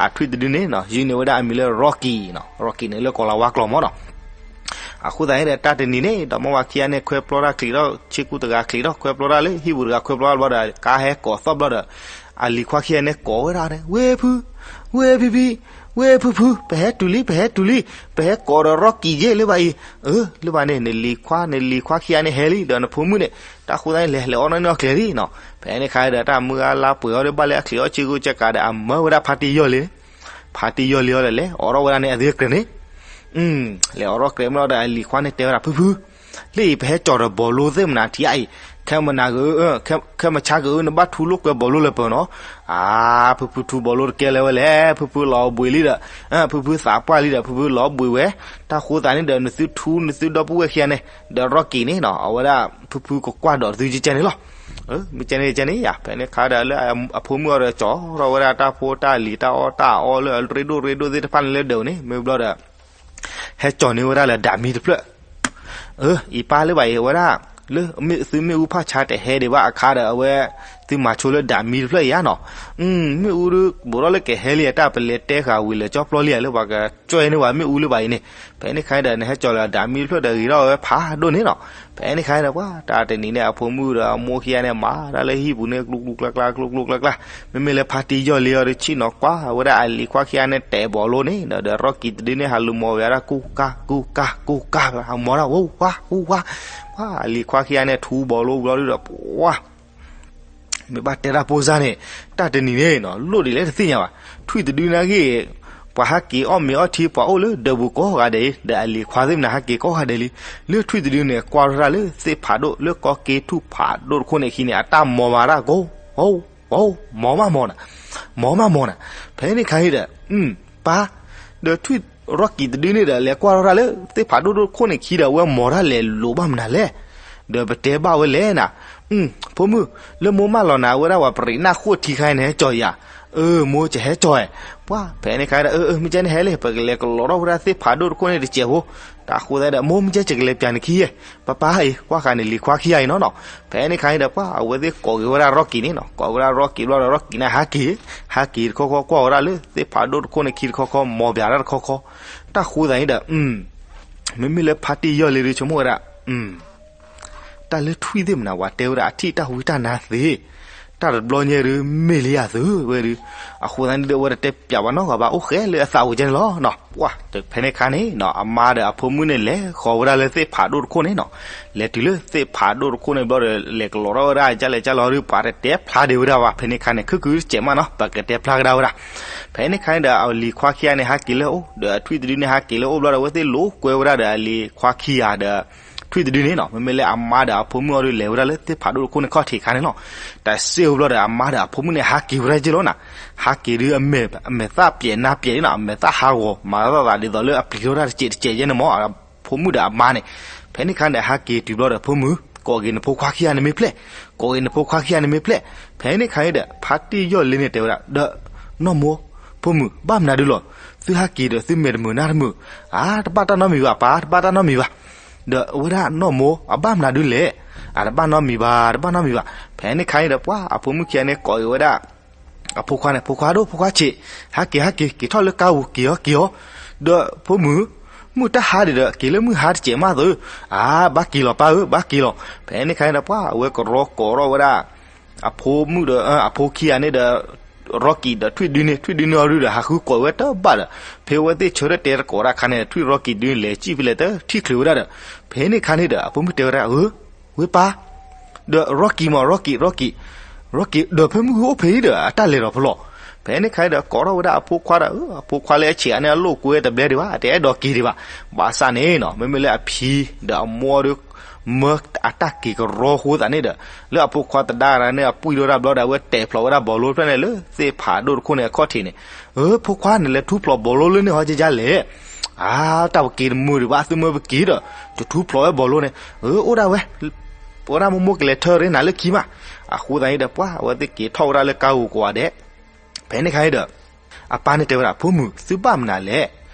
အထွံၣ်တဒုန့ၣ်နီၤ ယုၢ်န့ၢ်ဝဲဒၣ်အမံၤလၢ Rocky နီၤ, Rocky န့ၣ်လၢကီၢ်လၤဝါကျိာ်မးနီၤ. အဃိသတးန့ၣ်ဒီး တၢ်တနံၤန့ၣ် ဒီးမါဝၤခံဂၤန့ၣ် ခွဲပျီတၢ်ချံးထီၣ် ဆ့ကူတဂၤချံးထီၣ် ခွဲပျီတၢ်လၢဟံၣ်ပူၤတဂၤ ခွဲပျီတၢ်ဘျီဒီး ကါဟဲကိးသီၣ်ဘျီဒီး အလံၤခွါခံဂၤန့ၣ်ကိးဝဲဒၣ်န့ၣ် ဝ့ၢ်ဖု, ဝ့ၢ်ဖံဖံ, ဝ့ၢ်ဖုဖု, ပဟဲတုၤလံ ပဟဲတုၤလံ, ပဟဲကိးဒီး Rocky ယ့ၢ်လၢၤဘၣ်အံၤ, အၢ လၢၤဘၣ်န့ၣ် နလံၤခွါ နလံၤခွါခံဂၤန့ၣ်ဟဲလံ ဒီးနဖိမုၣ်န့ၣ် တၢ်ဃိသတးန့ၣ် လဲၤလဲၤအီၣ်နီၢ်နီၢ်ကျဲၤလံနီၤ. ဖဲန့ၣ်ခါဒီး တၢ်မုၢ်အလါပှဲၤအီၤဒီး ဘၣ်လၢအချံးအီၣ်ဆ့ကူဆ့ကၤဒီး အမၢဝဲဒၣ်ဖါတံၢ်ယီၢ်လံန့ၣ်, ဖါတံၢ်ယီၢ်လံအီၤဒီး လဲၤအိးထီၣ်ဝဲဒၣ်န့ၣ် အသ့ၣ်ကြဲးန့ၣ် လဲၤအိးထီၣ်ကြဲးမ့ၢ်လီၤဒီး အလံၤခွါန့ၣ်တဲဝဲဒၣ် ဖုဖု, လၢအံၤ ပဟဲကၠီၤဒီးဘီလိသ့ၣ်မနၤထံအံၤ, ခဲမနၤက ခဲမုၢ်ဆါက နဘၣ်ထူလိာ်ကွဲဘီလိလၢပၢၤနီၤ, အါ ဖုဖုထူဘီလိတကဲလၢၤဝဲလဲၣ်, ဖုဖုလီၤဘှံးလံဒီး ဖုဖုသးပှၢ်လံဒီး ဖုဖုလီၤဘှံးဝဲ, တၢ်ဃိသတးန့ၣ်ဒီး နသုထူ နသုဒီပုၢ်ဝဲၢ်ခံဂၤန့ၣ် ဒီး Rocky န့ၣ်နီၤ အဝဲဒၣ် ဖုဖုကကွၢ်ဒီးသုကကဲန့ၣ်လီၤ. မ့ၢ်ကဲန့ၣ်ကဲန့ၣ်ယါ, ဖဲန့ၣ်ခါဒီးလၢအဖိမုၣ်အီၤဒီး ကၠီၤထီၣ်ဝဲဒၣ်တၢ်ဖိတၢ်လံၤတၢ်အီၣ်တၢ်အီလၢအရ့ဒိၣ်ရ့ဒိၣ်သ့ၣ်တဖၣ်န့ၣ်လၢဒၢးန့ၣ် မ့ၢ်ဘျီဒီး ဟဲကၠီၤန့ၢ်ဝဲဒၣ်လၢဒၣ်မံတဖျၢၣ်, အၢ အံၤပၢ်လၢၤဘၣ်အံၤ အဝဲဒၣ် လၢသုမ့ၣ်အူဖးဆါတဟဲဒံးဘၣ်အခါဒီး အဝဲ သုမၤဆိလၢဒၣ်မံတဖျၢၣ်အံၤဧါနီၤ, မ့ၣ်အူဒုးဘူးထီၣ်လၢကဟဲလံ အတၢ်ပလဲၤတဲဃာ်ဝံၤလၢာ်ကၠီပျီလံဧါ လၢပှၤကကွဲန့ၢ်ဝဲမ့ၣ်အူလၢၤဘၣ်အံၤန့ၣ်, ဖဲန့ၣ်ခါဒီး နဟဲကၠီၤလၢဒၣ်မံတဖျၢၣ်ဒီးဂ့ၤထီၣ်ဝဲဖးဒိၣ်န့ၣ်နီၤ, ဖဲန့ၣ်ခါဒီး ပှၤတၢ်တနံၤန့ၣ် အဖိမုၣ်ဒီးအမိၢ်ခံဂၤန့ၣ် မၤတၢ်လၢဟံၣ်ပူၤန့ၣ် ကျူကျူကျါကျါ ကျူကျူကျါကျါ, မ့မ့ၢ်လၢဖါတံၢ်ယီၢ်လံအီၤဒီး ဆ့ၣ်နီၤကွၢ်ဝဲဒၣ်အလံၤခွါခံဂၤန့ၣ် တဲာ်ဘီလိန့ၣ်ဒီး ဒီး Rocky တဒုန့ၣ် ဟးလူၤမီၤဝဲဒၣ် ကူကါ ကူကါ ကူကါ ဟးမီၤဒၣ် ဝူဝါ ဝူဝါ, ပှၤအလံၤခွါခံဂၤန့ၣ် ထူဘီလိဘျီဒုဒီး ပှၤ မ့ၢ်ဘၣ်တဲတၢ်ဖိစၢ်န့ၣ် တၢ်တနံၤန့ၣ်နီၤ လိၣ်ဒ်လဲၣ်တသ့ၣ်ညါဘၣ်, ထွံၣ်တဒုန့ၣ်ဂ့ၤ ပှၤဟးက့ၤအီၣ်မ့ၤအီထံ ပှၤအိၣ်လၢဒၢးပူၤကိးဂၤဒဲးအံၤ ဒီးအလံၤခွါသ့ၣ်မနၤဟးက့ၤကိးဂၤဒဲးလံ, လၢထွံၣ်တဒုန့ၣ် ကွၢ်ထီၣ်တၢ်လၢသ့ၣ်ဖးဒိၣ်လၢကီၢ်က့ၤထူၣ်ဖးဒိၣ်တခိၣ်န့ၣ်အခံန့ၣ် အတၢ်မီၤမၤတၢ်ကိး မီၤမးမီၤနၤ, မီၤမးမီၤနၤ, ဖဲန့ၣ်ခါအံၤဒီး ပၢ် ဒီးထွံၣ် Rocky တဒုန့ၣ်ဒီး လဲၤကွၢ်ထီၣ်တၢ်လၢသ့ၣ်ဖးဒိၣ်တခိၣ်န့ၣ်ခံဒီး အဝဲမီၤတၢ်လဲၤလိာ်ဘၣ်မနုၤလဲၣ်, ဒီးပတဲဘၣ်ဝဲလဲၣ်နၤ, ဖိမုၣ် လၢမိၢ်မၢလီၤနၤ အဝဲဒၣ်ပှၤပရံးနၢ်ဃိထံခါအံၤန့ၣ် ဟဲကၠီၤယၤ, အၢ မိၢ် ယဟဲကၠီၤဧါ, ပှၤ ဖဲန့ၣ်ခါဒီး အၢ အၢ မ့ၢ်ကဲန့ၣ်ဟဲလံ ပကလဲၤကလီၤထီၣ်ဝဲဒၣ်သ့ၣ်ဖးဒိၣ်တခိၣ်န့ၣ်တစဲးဖိ, တၢ်ဃိသတးဒီး မိၢ် မ့ၢ်ကဲ ယကလဲၤပျးနခံယဲၢ်, ပၢ်ပၢ်အံၤ ကွၢ်ဃာ်န့ၣ်လံၤခွါခံဂၤအံၤနီၤနီၤ, ဖဲန့ၣ်ခါအံၤဒီး ပှၤ အဝဲသ့ၣ်ကိးက့ၤဝဲဒၣ် Rocky န့ၣ်နီၤ ကိးဝဲဒၣ် Rocky ဘျီဒီး Rocky န့ၣ် ဟးက့ၤ ဟးက့ၤတခီခီ ကွၢ်ဝဲဒၣ်လၢသ့ၣ်ဖးဒိၣ်တခိၣ်န့ၣ်ခံတခီခီ မီၤပျးတၢ်တခီခီ, တၢ်ဃိသတးန့ၣ်ဒီး မ့မ့ၢ်လၢဖါတံၢ်ယီၢ်လံဒီး ဆိကမိၣ်ဝဲဒၣ် တၢ်လၢထွံၣ်သ့ၣ်မနၤ ပှၤတဲဝဲဒၣ်အထံၣ်တၢ်ဝံတၢ်နါသ့, တၢ်တဘျီညါဒုး မ့ၢ်လံယၤသုဝဲဒုး, အဃိသတးန့ၣ်ဒီး အဝဲတတဲပျးဘၣ်နီတဂၤဘၣ် အိၣ်ဃဲလၢအသးဝဲကဲန့ၣ်လီၤနီၤ, ပှၤ ဖဲန့ၣ်ခါန့ၣ်နီၤ အမါဒီးအဖိမုၣ်န့ၣ် လဲၤဃီၤဝဲဒၣ်လၢသ့ၣ်ဖးဒိၣ်တခိၣ်န့ၣ်နီၤ, လဲၤတုၤလၢသ့ၣ်ဖးဒိၣ်တခိၣ်န့ၣ်ဘျီဒီး လဲၤကလီၤထီၣ်ဝဲဒၣ် ကလဲၤကလီၤဒီး ပှၤတတဲဖျါဒံးဝဲဒၣ်ဘၣ် ဖဲန့ၣ်ခါန့ၣ် ခုၣ်ခုၣ်တစဲးမးနီၤ ပကတဲဖျါကဒါဝဲဒၣ်, ဖဲန့ၣ်ခါန့ၣ်ဒီး အလံၤခွါခံဂၤန့ၣ် ဟးက့ၤလၢအအိၣ် ဒီးအထွံၣ်တဒုန့ၣ် ဟးက့ၤလၢအအိၣ်ဘျီဒီး အဝဲသ့ၣ်လိာ်ကွဲဝဲဒၣ်ဒီးအလံၤခွါခံဂၤဒီး ထွံၣ်တဒုန့ၣ်နီၤ မ့မ့ၢ်လၢအမါဒီးအဖိမုၣ်အီၤဒုး လဲၤဝဲဒၣ်လၢသ့ၣ်ဖးဒိၣ်တခိၣ်န့ၣ်ခီၣ်ထံးခါန့ၣ်လီၤ, တၢ်စ့ၢ်အိၣ်ဘျီဒီး အမါဒီးအဖိမုၣ်န့ၣ်ဟးက့ၤဝဲဒၣ်က့လီၤနီၤ, ဟးက့ၤဒုး အမဲာ်သၣ်ပျဲးနါပျဲးန့ၣ်နီၤ အမဲာ်သၣ်ဟးဂီၤ မၤသးသးဒ်သိးလၢအပျံၤထီၣ်တၢ်တစဲးတစဲးယဲန့ၣ်မး အဖိမုၣ်ဒီးအမါန့ၣ်, ဖဲန့ၣ်ခါန့ၣ်ဒီး ဟးက့ၤတုၤဘျီဒီး ဖိမုၣ် ကိးက့ၤနဖိခွါခံဂၤန့ၣ်မ့ၢ်ဖျဲၣ်, ကိးက့ၤနဖိခွါခံဂၤန့ၣ်မ့ၢ်ဖျဲၣ်, ဖဲန့ၣ်ခါန့ၣ်ဒီး ဖါတံၢ်ယီၢ်လ့န့ၣ်တဲဝဲဒၣ် ဒီး နီၢ်မိၢ် ဖိမုၣ် ဘၣ်မနုၤဒုးလီၤ, သုဟးက့ၤဒီးသုမဲာ်တမုာ်နါတမုာ်, အါ တဘၣ်တၢ်နီတမံၤဘၣ် ပၢ် တဘၣ်တၢ်နီတမံၤဘၣ်, ဒီးအဝဲဒၣ်နီၢ်မိၢ် အဘၣ်မနုၤဒုးလဲၣ်, အတဘၣ်နီတမံၤဘၣ် တဘၣ်နီတမံၤဘၣ်, ဖဲန့ၣ်ခါန့ၣ်ဒီး ပှၤအဖိမုၣ်ခံဂၤန့ၣ် ကိးက့ၤဝဲဒၣ် အဖိခွါန့ၣ် ဖိခွါဒိၣ် ဖိခွါဆံး, ဟးက့ၤ ဟးက့ၤ က့ၤထီၣ်လၢကါပူၤ က့ၤအီၤ က့ၤအီၤ, ဒီးဖိမုၣ် မုၢ်တၢ်ဟါဒံးဒီး က့ၤလၢမုၢ်ဟါတစဲးမးသု, အါ ဘၣ်က့ၤလီၤပၢ်ဧၢ ဘၣ်က့ၤလီၤ, ဖဲန့ၣ်ခါန့ၣ်ဒီး ပှၤအဝဲကရီကိးထီၣ်ဝဲဒၣ် အဖိမုၣ်ဒီး အဖိခံဂၤန့ၣ်ဒီး ရီကံၤဒီးထွံၣ်ဒုန့ၣ် ထွံၣ်ဒုန့ၣ်အီၤဒုဒီး ဟးဃုကိးဝဲတဘၣ်ဒီး ဖဲအဝဲသ့ၣ်ဆၢထၢၣ်တဲတကိးတၢ်ခါန့ၣ် ထွံၣ်ရီကံၤဒုန့ၣ် လဲၤစံၣ်ဖဲလဲၣ်တထံၣ်ချုးဝဲဒၣ်ဒီး ဖဲန့ၣ်ခါန့ၣ်ဒီး အဖိမုၣ်တဲဝဲဒၣ် ဧၢ ဝ့ၢ်ပၢ် ဒီးရီကံၤမး ရီကံၤ ရီကံၤ ရီကံၤ ဒီးဖဲမုၢ်ဂုၢ်အိၣ်ဖဲအံၤဒီး အတၢ်လဲၤထီၣ်ဖဲလဲၣ်, ဖဲန့ၣ်ခါန့ၣ်ဒီး ကိးထီၣ်ဝဲဒၣ်အဖိခွါဒီး အဖိခွါလၢအဆံးအါန့ၣ် အလိာ်ကွဲတဘျဲဒံးဘၣ် အတအဲၣ်ဒိးက့ၤဒံးဘၣ်, ဘၣ်ဆၣ်န့ၣ်နီၤ မ့မ့ၢ်လၢအဖံဒီးအမိၢ်ဒီး မၢအတၢ်က့ၤကရီဃိသးန့ၣ်ဒီး လၢအဖိခွါသဒါန့ၣ် အပှံၢ်ထီၣ်ဝဲဒၣ်ဘျီဒီး အဝဲတဲာ်ဖျိးဝဲဒၣ်ဘီလိဖျၢၣ်န့ၣ် လၢသ့ၣ်ဖးဒိၣ်တခိၣ်န့ၣ် အခီၣ်ထံးန့ၣ်, အၢ ဖိခွါ နလဲၤထူဖျိးဘီလိလၢန့ၣ်ဟီကယါလဲၣ်. အါ တၢ်ပက့ၤတမုာ်ဒံးဘၣ် သုမၢပက့ၤဒီး တထူဖျိးဝဲဘီလိန့ၣ်, အၢ အိၣ်ဒၣ်ဝဲ ပဝဲဒၣ်မိၢ်မိၢ်ကလဲၤထၢရ့နၤလၢခံမး. အဃိသတးန့ၣ်ဒီး ပှၤ အဝဲသ့ၣ်က့ၤထီၣ်ဝဲဒၣ်လၢကါဂိၤကိးဂၤဒဲး ဖဲန့ၣ်ခါန့ၣ်ဒီး အပၢ်န့ၣ်တဲဝဲဒၣ် ဖိမုၣ် သုဘၣ်မနုၤလဲၣ်,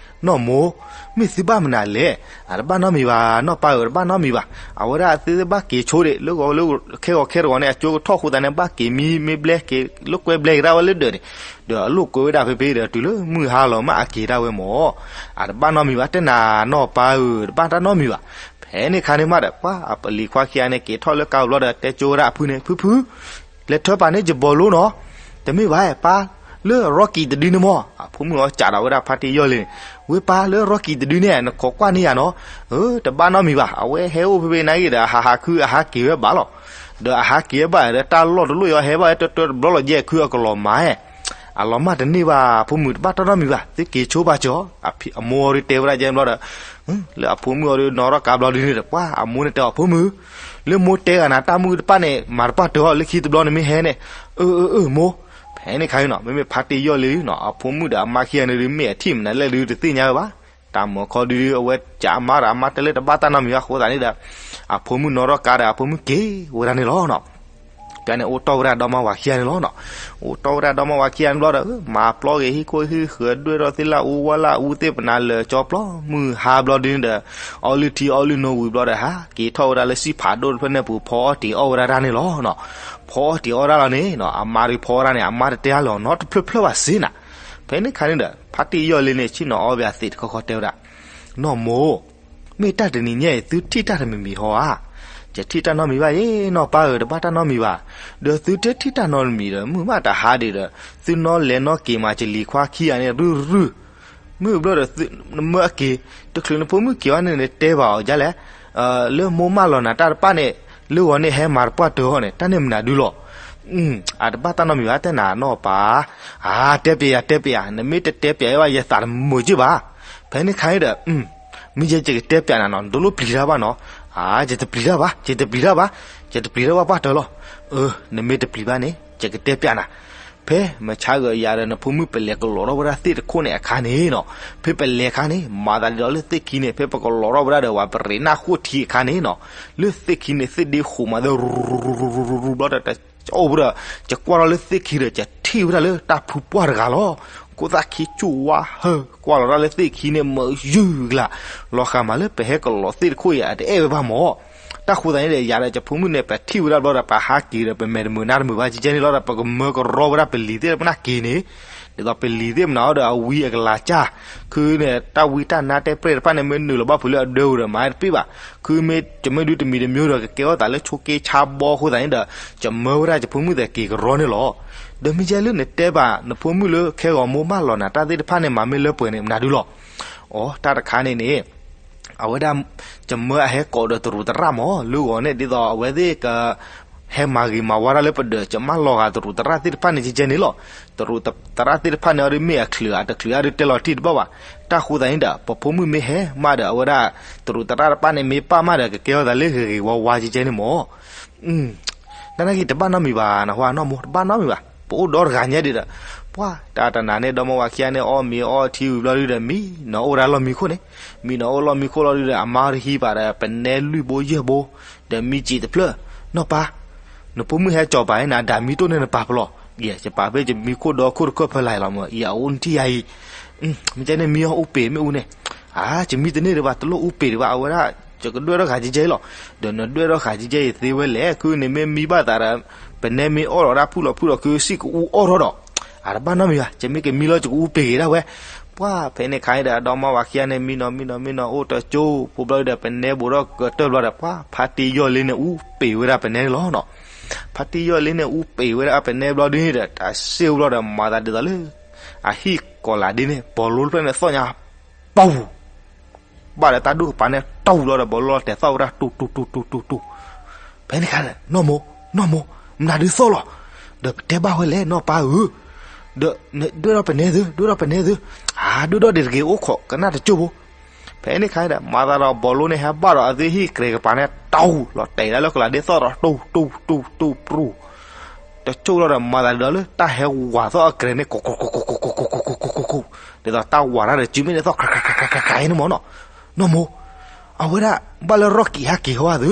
နီၢ်မိၢ်, မ့ၢ်သုဘၣ်မနုၤလဲၣ်. အတဘၣ်နီတမံၤဘၣ် နီၢ်ပၢ်ဧၢ တဘၣ်နီတမံၤဘၣ်. အဝဲဒၣ်သုဘၣ်က့ၤဆိဒံး လၢဂီၤလၢခဲဂီၤခဲတဂီၤန့ၣ် အကၠိကထီၣ်ဃိသတးန့ၣ် ဘၣ်က့ၤမံမ့ၢ်ဘျဲက့ၤ လိာ်ကွဲဘျဲက့ၤဒၣ်ဝဲလၢဒၢးန့ၣ်, ဒီးအလိာ်ကွဲဝဲဒၣ်ဖဲဖဲဒီး တုၤလၢမုၢ်ဟါလီၤမးအက့ၤဒၣ်ဝဲမး. အတဘၣ်နီတမံၤဘၣ် တဲနၤ နီၢ်ပၢ်ဧၢ တဘၣ်တၢ်နီတမံၤဘၣ်. ဖဲန့ၣ်ခါန့ၣ်မးဒီး ပှၤ အပလံၤခွါခံဂၤန့ၣ် က့ၤထီၣ်လၢကါဘျီဒီး တဲကၠိဝဲဒၣ်အဖုန့ၣ် ဖုဖု လဲၤထၢပာ်န့ၢ်ယဘီလိနီၤ. တမ့ၢ်ဘၣ် ပၢ်လၢရီကံၤတဒုန့ၣ်မး. အဖိမုၣ်အီၤကးဒီးဝဲဒၣ်ဖါတံၢ်ယီၢ်လ့န့ၣ်, ဝဲပၢ်လၢရီကံၤတဒုန့ၣ် နခိးကွၢ်န့ၢ်ယၤနီၤ. အၢ တဘၣ်နီတမံၤဘၣ် အဝဲဟဲအိၣ်ဖဲဖဲနၤဂ့ၤဒီး အဟးဟးခုအဟးက့ၤဝဲဘၣ်လီၤ. ဒီးအဟးက့ၤဝဲဘၣ်ဒီး တၢ်လီၢ်တလီၢ်အံၤ ဟဲဘၣ်ဝဲတၢတၢတဘျီလီၤ ယဲၢ်ခုအကလီၤမၤ, အလီၤမၢ်တန့ၢ်ဘၣ် ဖိမုၣ် တဘၣ်တၢ်နီတမံၤဘၣ် သုက့ၤဆိဘၣ်ကၠီ. အမိၢ်အီၤဒုးတဲဝဲဒၣ်ကဲဘျီဒီး လၢအဖိမုၣ်အီၤဒုးနီၣ်ထီၣ်ကါဘျီဒုန့ၣ်ဒီး ပှၤ အမိၢ်န့ၣ်တဲအီၤ ဖိမုၣ်, လၢမိၢ်တဲဂၤနၤ တၢ်မုၣ်တဖၣ်န့ၣ် မၤတပှၢ်တၢၢ်အီၤ လၢခံတဘျီန့ၣ်မ့ၢ်ဟဲန့ၣ်, အၢ အၢ အၢ မိၢ်. ဖဲန့ၣ်ခါန့ၣ်နီၤ မ့မ့ၢ်ဖါတံၢ်ယီၢ်လ့နီၤ အဖိမုၣ်ဒီးအမါခံဂၤန့ၣ်ဒုး မ့ၢ်အထံၣ်မနုၤလဲၣ်ဒုး တသ့ၣ်ညါဝဲဘၣ်. တၢ်မၤခီဒုး အဝဲကးမါဒီးအမါတဲလၢတဘၣ်တၢ်နီတမံၤဘၣ်အဃိသတးန့ၣ်ဒီး အဖိမုၣ်နီၣ်ထီၣ်ကါဒီး အဖိမုၣ်က့ၤဝဲဒၣ်န့ၣ်လီၤနီၤ. ကန့ၣ်အိၣ်တီၢ်ဝဲဒၣ်ဒီမါဝၤခံဂၤန့ၣ်လီၤနီၤ. အိၣ်တီၢ်ဝဲဒၣ်ဒီမါဝၤခံဂၤန့ၣ်ဘျီဒီး မၤပျီဂ့ၤဟံၣ်ခိၣ်ဟံၣ်ဃၢၤ ဒွဲၣ်ထီၣ်သ့ၣ်လၣ်အူဝါလၣ်အူသ့ၣ်ပနါလၢာ်ကၠီပျီ မုၢ်ဟါဘျီဒုန့ၣ်ဒီး အီလုၢ်ထံအီလုၢ်နိဝံၤဘျီဒီး ဟးက့ၤထီၣ်ဝဲဒၣ်လၢစံၣ်ဖးဒိၣ်တဖျၢၣ်န့ၣ်ပူၤ ဖီအီၣ်တံၤအီၣ်ဝဲဒၣ်တၢ်န့ၣ်လီၤနီၤ. ဖီအီၣ်တံၤအီၣ်ဒၣ်လီၤန့ၣ်နီၤ အမါဒုးဖီအီၣ်ဒၣ်န့ၣ် အမါတတဲအါလီၤနီတဖျၢၣ်ဖျၢၣ်ဘၣ်စ့နၤ. ဖဲန့ၣ်ခါန့ၣ်ဒီး ဖါတံၢ်ယီၢ်လ့န့ၣ် ဆ့ၣ်နီၤအီၣ်ဘၣ်သံးတခီခီတဲဝဲဒၣ် နီၢ်မိၢ်, မ့ၢ်တၢ်တနံၤညါအံၤ သုထံၣ်တၢ်တမံၤမံၤဟီဧါ. ယထံၣ်တၢ်နီတမံၤဘၣ်ယဲ နီၢ်ပၢ်ဧၢ တဘၣ်တၢ်နီတမံၤဘၣ်. ဒီးသုတထံၣ်တၢ်နီတမံၤဒီး မုၢ်မးတဟါဒံးဒီး သုနီၣ်လဲၤနီၣ်က့ၤမး ယလံၤခွါခံဂၤန့ၣ် ရုၢ်ရုၢ် မုၢ်ဘျီဒီး နမၢအက့ၤ တချုးနဖိမုၣ်က့ၤဘၣ်န့ၣ် နတဲဘၣ်အီၤဒ်လဲၣ်, လၢမိၢ်မၢလီၤနၤတၢ်တဖၣ်န့ၣ် လၢဂီၤန့ၣ်ဟဲမၤတပှၢ်တၢၢ်အီၤန့ၣ် တၢ်န့ၣ်မနုၤဒုလီၤ. အတဘၣ်တၢ်နီတမံၤဘၣ် တဲနၤနီၢ်ပၢ်. အါ တဲပျဲယၤ တဲပျဲယၤ နမ့ၢ်တတဲပျဲယၤဘၣ် ယသးတမုာ်က့ၢ်ဘၣ်. ဖဲန့ၣ်ခါန့ၣ်ဒီး မ့ၢ်ယဲယကတဲပျဲနၤနီၤ နတလိၣ်ပျံၤတၢ်ဘၣ်နီၤ. အါ ယတပျံၤတၢ်ဘၣ် ယတပျံၤတၢ်ဘၣ် ယတပျံၤတၢ်ဘၣ်ပှၢ်တၢၢ်လီၤ. အၢ နမ့ၢ်တပျံၤဘၣ်န့ၣ် ယကတဲပျဲနၤ. ဖဲမဆါဂၤယၤဒီးနဖိမုၣ်ပလဲၤကလီၤထီၣ်ဝဲဒၣ်သ့ၣ်တခိၣ်န့ၣ်အခါန့ၣ်နီၤ, ဖဲပလဲၤအခါန့ၣ် မၤသးဒ်သိးလၢသ့ၣ်ခံန့ၣ် ဖဲပကလီၤထီၣ်ဝဲဒၣ်ဒီး ပှၤပရ့းနၢ်ဃိၣ်ထံအခါန့ၣ်နီၤ, လၢသ့ၣ်ခံန့ၣ် သ့ၣ်ဒ့ဃိးမးသ့ၣ် ရူရူရူရူရူဘျီဒီး တအိၣ်ဘၣ်ဒီး ယကွၢ်ထီၣ်လၢသ့ၣ်ခံဒီး ယထံၣ်ဝဲဒၣ်လၢတၢ်ဖုပှၢ်တဂၤလီၤ. ခိၣ်သၣ်ခံဆူၣ်ဝါဟၢ ကွၢ်လီၤတၢ်လၢသ့ၣ်ခံန့ၣ် မုာ်ယုၢ်ကလၤ, လီၤဃာ်မးလၢပဟဲကလီၤသ့ၣ်တခိၣ်အံၤ အတအဲၣ်ဝဲဘၣ်မး. တၢ်ဃိသတးန့ၣ်ဒီး ယၤဒီးယဖိမုၣ်န့ၣ် ပထံၣ်ဝဲဒၣ်ဘျီဒီး ပဟးက့ၤဒီး ပမဲာ်တမုာ်နါတမုာ်ဘၣ် ကဲကဲန့ၣ်လီၤဒီး ပကမၢကရီဝဲဒၣ်ပလံၤသ့ၣ်တဖၣ်န့ၣ်က့ၤန့ၣ်, ဒ်သိးပလံၤသ့ၣ်မနုၤအီၤဒီး အဝံအကလၤစၢ်, ခုန့ၣ် တၢ်ဝံတၢ်နါတဲပြဲၢ်တဖၣ်န့ၣ် မ့ၢ်နုာ်လီၤဘၣ်ဖုးလၢအဒၢပူၤဒီး မၤတပ့ၢ်ဘၣ်, ခုမ့ၢ်တမ့ၢ်ဒုတမံၤတမံၤဒီး ကကဲထီၣ်သးလၢဆိးက့ဆါဘီအဃိသတးန့ၣ်ဒီး ယမၢဝဲဒၣ်ယဖိမုၣ်သ့ၣ်က့ၤကရီန့ၣ်လီၤ. ဒီးမ့ၢ်ယဲလၢနတဲဘၣ် နဖိမုၣ်လၢခဲဂီၤမိၢ်မၢလီၤနၤတၢ်သ့ၣ်တဖၣ်န့ၣ် မၤမ့ၢ်လၢပှဲၤန့ၣ် မနုၤဒုလီၤ. အိ တၢ်တခါန့ၣ်န့ၣ် အဝဲဒၣ် ယမၢအဟဲကိးဒီးတရူးသရၣ်မး လၢဂီၤန့ၣ် ဒ်သိးအဝဲသ့ၣ်က ဟဲမၤဂ့ၤမၤဝါတၢ်လၢပဒၢး ယမၢလီၤဂာ်တရူးသရၣ်သ့ၣ်တဖၣ်န့ၣ် ကဲကဲန့ၣ်လီၤ. တရူးသရၣ်သ့ၣ်တဖၣ်န့ၣ် အဒုးမ့ၢ်အချုးဧါ တချုးဧါဒုးတဲလီၤတံၢ်တဘၣ်ဘၣ်. တၢ်ဃိသတးန့ၣ်ဒီး ပဖိမုၣ်မ့ၢ်ဟဲမးဒီး အဝဲဒၣ် တရူးသရၣ်တဖၣ်န့ၣ် မ့ၢ်ပာ်မးဒီး ကကဲထီၣ်သးလၢဂ့ၤဂ့ၤဝါဝါ ကဲကဲန့ၣ်မး. တၢ်နာ်က့ တဘၣ်နီတမံၤဘၣ် နဟါနီၢ်မိၢ် တဘၣ်နီတမံၤဘၣ်. ပအိၣ်ဒီတဂၤညါဒံးဒီး ပှၤ တၢ်တနၤန့ၣ် ဒီမါဝၤခံဂၤန့ၣ် အီၣ်မ့ၤအီထံဝံၤဘျီဒုဒီး မံနီၤအိၣ်ဝဲဒၣ်လီၢ်မံခိၣ်န့ၣ်, မံနီၤအိၣ်လီၢ်မံခိၣ်လီၤဒုဒီး အမါတဟံးဘၣ်ဒီး ပနဲလွံၢ်ဘိယဲၢ်ဘိ, ဒီးမံစံာ်တဖျၢၣ်, နီၢ်ပၢ် နဖိမုၣ်ဟဲကၠီၤပာ်န့ၣ် အဒၣ်မံတိၢ်န့ၣ်နပာ်ပလီၢ်, ယဲ ယပာ်ဖဲယမံခိၣ်ဒီခိၣ်တခၢၣ်ဖဲလာ်လီၤမး ယအအိၣ်နထံၣ်ယၤအံၤ, မ့ၢ်ကဲန့ၣ် မံအီၣ်အူပ့ၤမ့ၣ်အူန့ၣ်, အါ ယမံတန့ၢ်ဒံးဘၣ် တလိၣ်အူပ့ၤဒံးဘၣ် အဝဲဒၣ် ယကဒွဲၣ်ထီၣ်ဃာ်ကဲကဲအံၤလီၤ. ဒီးနဒွဲၣ်ထီၣ်ဃာ်ကဲကဲအံၤသ့ဝဲလဲၣ် ခုန့ၣ်မ့ၢ်မံဘၣ်သးဒီး ပနဲမ့ၢ်အီၣ်လီၤဒၣ်ဖုၣ်လီၤဖုၣ်လီၤ ခုစံၣ်ကအူအီၣ်ထီၣ်ဒီး, အါ တဘၣ်နီတမံၤဘၣ် ယမ့ၢ်ကမံလီၤ ယကအူပ့ၤက့ၤဒၣ်ဝဲ. ပှၤ ဖဲန့ၣ်ခါန့ၣ်ဒီး အဒီမါဝၤခံဂၤန့ၣ် မံနီၤမံနီၤမံနီၤအိၣ်တကၠိဖိဘျီဒီး ပနဲဘူးထီၣ်ကတၢၢ်ဘျီဒီး ပှၤ ဖါတံၢ်ယီၢ်လ့န့ၣ် အူပ့ၤဝဲဒၣ်ပနဲန့ၣ်လီၤနီၤ. ဖါတံၢ်ယီၢ်လ့န့ၣ် အူပ့ၤဝဲဒၣ်ပနဲဘျီဒ်န့ၣ်ဒီး တၢ်စ့ၢ်ဝဲဘျီဒီး မၤသးဒ်သိးလၢ အဟံၣ်ကီၤလၤဒ်န့ၣ် ဘီလိတဖျၢၣ်န့ၣ်သီၣ်ညါ ပဝူၤ ဘၣ်ဒီးတၢ်ဒိၣ်ကပၤန့ၣ် တူၢ်လီၤဒီး ဘီလိတဲာ်သီၣ်ဝဲဒၣ် တူၢ်တူၢ်တူၢ်တူၢ်တူၢ်တူၢ်. ဖဲန့ၣ်ခါ နီၢ်မိၢ် နီၢ်မိၢ် မနုၤဒုးသီၣ်လီၤ. ဒီးပတဲဘၣ်ဝဲလဲၣ် နီၢ်ပၢ်ဧၢ, ဒီးနဒွဲၣ်ထီၣ်ပနဲသု ဒွဲၣ်ထီၣ်ပနဲသု, အါ ဒွဲၣ်ထီၣ်ဒံးတဂ့ၤ အိၣ်ခိးကနၣ်တကၠိၢ်ဖိ. ဖဲန့ၣ်ခါဒီး မၤသးဒီးဘီလိန့ၣ် ဟဲဘၣ်ဒီးအသုဟံၣ်ကြဲးကပၤန့ၣ် တူၢ်လီၤတဲာ်ဒၣ်လၢကလၤဒ့သီၣ်ဒီး တူၢ်တူၢ်တူၢ်တူၢ်ပြူၢ်, တကၠိၢ်လီၤဒီး မၤသးဒ်ဒီးလၢတၢ်ဟဲဝၤသီၣ်အကြဲးန့ၣ် ကိးကိးကိးကိးကိးကိးကိးကိးကိးကိးကိးကိးကိး ဒ်သိးတၢ်ဝၤတၢ်ဒီး စုမ့ၢ်န့ၣ်သီၣ် ခးခးခးခးခးခးအံၤန့ၣ်မၢ်နီၤ. နီၢ်မိၢ်, အဝဲဒၣ် ဘၣ်လၢ Rocky ဟဲက့ၤဟီဘၣ်သု,